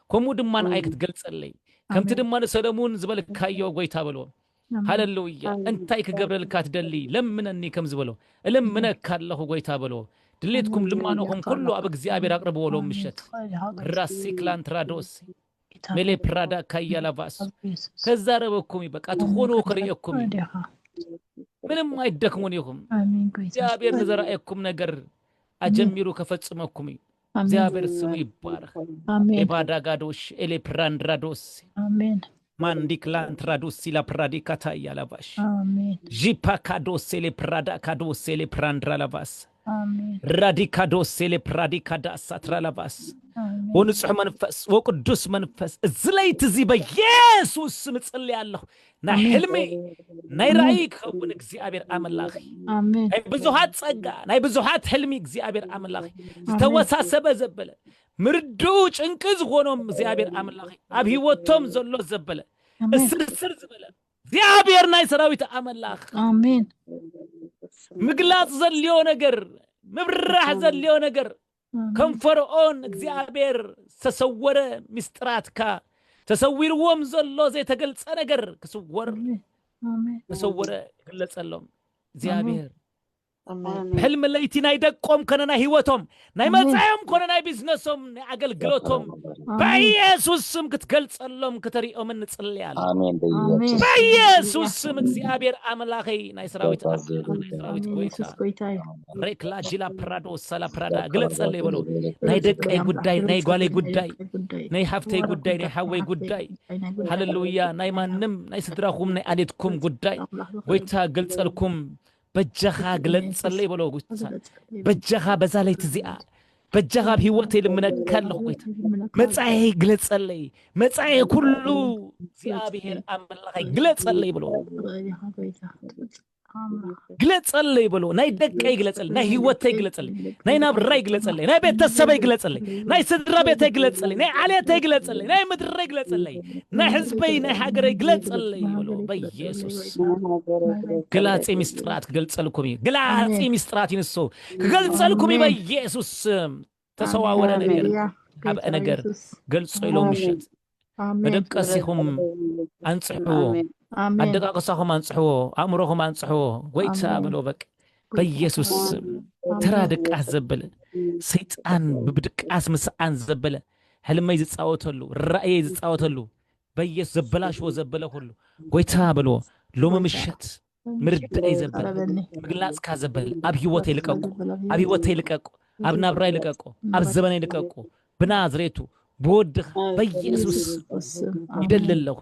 ከምኡ ድማ ንኣይ እም። ክትገልጸለይ፣ ከምቲ ኣሜን። ድማ ንሰለሙን ዝበልካዮ ጎይታ በልዎ። ኣሜን። ሃሌሉያ። ኣሜን። እንታይ ክገብረልካ ትደሊ? ለምነኒ ከም ዝበሎ፣ እለምነካ ኣለኹ ጎይታ በልዎ። ድሌትኩም ኣሜን። ልማኖኹም ይኸኣል። ኩሉ ኣብ እግዚኣብሔር ኣቕርብዎ ሎም ኣሜን። ምሸት። ትኸእል ኢኻ፣ ራሲክላን ትራዶስ፣ ጌታ ሜሌ ሆይ። ፕራዳ ካያ ላቫስ። ኣብ ኢየሱስ። ከዛረበኩም እዩ፣ በቃ ኣሜን። ትኾኑ ክርእየኩም እዩ። ትኸእል ኢኻ። ምንም ኣይደክሙን ኢኹም። ኣሜን። ጎይታ እግዚኣብሔር ሆይ። ንዘራእየኩም ነገር ኣሜን። ኣጀሚሩ ከፈጽመኩም እዩ። ኣሜን። እግዚኣብሔር ስሙ ይባረኽ። ኣሜን። ኤባዳ ጋዶሽ፣ ኤሌ ፕራንድራዶስ። ኣሜን። ማንዲክላን ትራዱሲ ላ ፕራዲካ ታያ ላቫሽ። ኣሜን። ጂፓ ካዶስ ኤሌ ፕራዳ ካዶስ ኤሌ ፕራንድራ ላቫስ። ኣሜን። ራዲካ ዶስ ኤሌ ፕራዲካ ዳሳ ትራ ላቫስ። ኣሜን። ወንጹሕ መንፈስ፣ ወቅዱስ መንፈስ፣ እዚ ለይቲ እዚ በኢየሱስ ስም እጽሊ ኣለኹ። ናይ ኣሜን። ሕልሚ፣ ናይ ራእይ ክኸውን እግዚኣብሔር ኣምላኽ። ኣሜን። ናይ ብዙሃት ጸጋ፣ ናይ ብዙሃት ሕልሚ እግዚኣብሔር ኣምላኽ። ኣሜን። ዝተወሳሰበ ዘበለ፣ ምርድኡ ጭንቂ ዝኾኖም እግዚኣብሔር ኣምላኽ። ኣብ ህይወቶም ዘሎ ዘበለ፣ ኣሜን። እስርስር ዝበለ፣ እግዚኣብሔር ናይ ሰራዊት ኣመላኽ ኣሜን ምግላጽ ዘልዮ ነገር ምብራሕ ዘልዮ ነገር ከም ፈርዖን እግዚኣብሔር ዝተሰወረ ምስጢራትካ ተሰዊርዎም ዘሎ ዘይተገልጸ ነገር ክስወር ኣሜን ተሰወረ ይግለጸሎም እግዚኣብሔር ኣሜን ብሕልሚ ለይቲ ናይ ደቆም ኮነ ናይ ህይወቶም ናይ ኣሜን። መጻዮም ኮነ ናይ ቢዝነሶም ናይ ኣገልግሎቶም በኢየሱስ ስም ክትገልጸሎም ክተሪኦምን ንጽልይ ኣለና ኣሜን። ኣሜን በኢየሱስ በኢየሱስ ስም እግዚኣብሔር ኣምላኸይ ናይ ሰራዊት ኣምላኽ ናይ ሰራዊት ኣሜን ጎይታ ኢየሱስ ጎይታ እዩ ሬክላ ጂላ ፕራዶ ሳላ ፕራዳ ግለጸለይ በሎ ናይ ደቀይ ጉዳይ ናይ ጓለይ ጉዳይ ናይ ሃፍተይ ጉዳይ ናይ ሓወይ ጉዳይ ሃሌሉያ ናይ ማንም ናይ ስድራኹም ናይ ኣሌትኩም ጉዳይ ጎይታ ገልጸልኩም በጃኻ ግለጸለይ በሎ ጎይታ በጃኻ በዛ ለይቲ እዚኣ በጃኻ ኣብ ህይወተይ ልምነካ ኣለኹ ጎይታ መጻኤ ግለጸለይ መጻኤ ኩሉ እግዚኣብሔር ኣምላኸይ ግለጸለይ በሎ ግለጸለይ በሎ ናይ ደቀይ ግለጸለይ ናይ ህይወተይ ግለጸለይ ናይ ናብራይ ግለጸለይ ናይ ቤተሰበይ ግለጸለይ ናይ ስድራ ቤተይ ግለጸለይ ናይ ዓሌተይ ግለጸለይ ናይ ምድረይ ግለጸለይ ናይ ህዝበይ ናይ ሃገረይ ግለጸለይ በሎ በኢየሱስ ግላጺ ምስጢራት ክገልጸልኩም እዩ ግላጺ ምስጢራት ይንሱ ክገልጸልኩም እዩ በኢየሱስ ስም ተሰዋወረ ነገር ሃለሉያ ኣብ ነገር ገልጾ ኢሎም ምሸት መደቀሲኹም ኣንጽሕዎ ኣሜን ኣደቃቅሳኹም ኣንጽሕዎ ኣእምሮኹም ኣንጽሕዎ ጎይታ ብሎ በቃ በኢየሱስ ስም ተራ ድቃስ ዘበለ ሰይጣን ብድቃስ ምስኣን ዘበለ ሕልመይ ዝጻወተሉ ራእየይ ዝጻወተሉ በኢየሱስ ዘበላሽዎ ዘበለ ኩሉ ጎይታ በልዎ ሎሚ ምሸት ምርዳእይ ዘበለ ቀረበኒ ምግላጽካ ዘበለ ኣብ ህይወተይ ልቀቁ ኣብ ህይወተይ ልቀቁ ኣብ ናብራይ ልቀቁ ኣብ ዘበነይ ልቀቁ ብናዝሬቱ ብወድኻ በኢየሱስ ስም ይደሊ ኣለኹ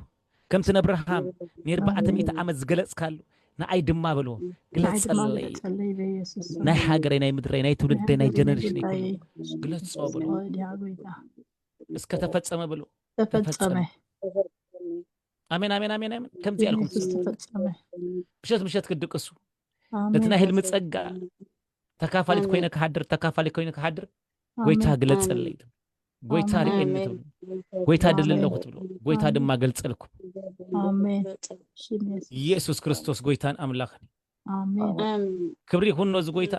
ከምቲ ነብርሃም ንኣርባዕተ ሚእቲ ዓመት ዝገለጽካሉ ንኣይ ድማ በልዎ ግለጸለይ ጸለይ በኢየሱስ ስም ናይ ሃገረይ ናይ ምድረይ ናይ ትውልደይ ናይ ጀነሬሽን ጉዳይ ግለጾ በልዎ ወዲያ ጎይታ እስከ ተፈጸመ በልዎ ተፈጸመ ኣሜን ኣሜን ኣሜን ኣሜን ከምዚ ያልኩም ኢየሱስ ተፈጸመ ምሸት ምሸት ክድቅሱ ኣሜን ነቲ ናይ ህልሚ ጸጋ ተካፋሊት ኮይነ ክሓድር ተካፋሊት ኮይነ ክሓድር ጎይታ ግለጸለይ ትብሉ። ጎይታ ኣሜን። ርእየኒ ትብሉ። ጎይታ ደሊ ኣለኹ ትብሉ። ጎይታ ድማ ገልጸልኩም። ኣሜን ሽም ኢየሱስ ኢየሱስ ክርስቶስ ጎይታን ኣምላኽን እዩ። ኣሜን ክብሪ ይኹን ነዚ ጎይታ።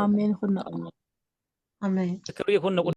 ኣሜን ይኹን ኣሜን ክብሪ ይኹን ነቁ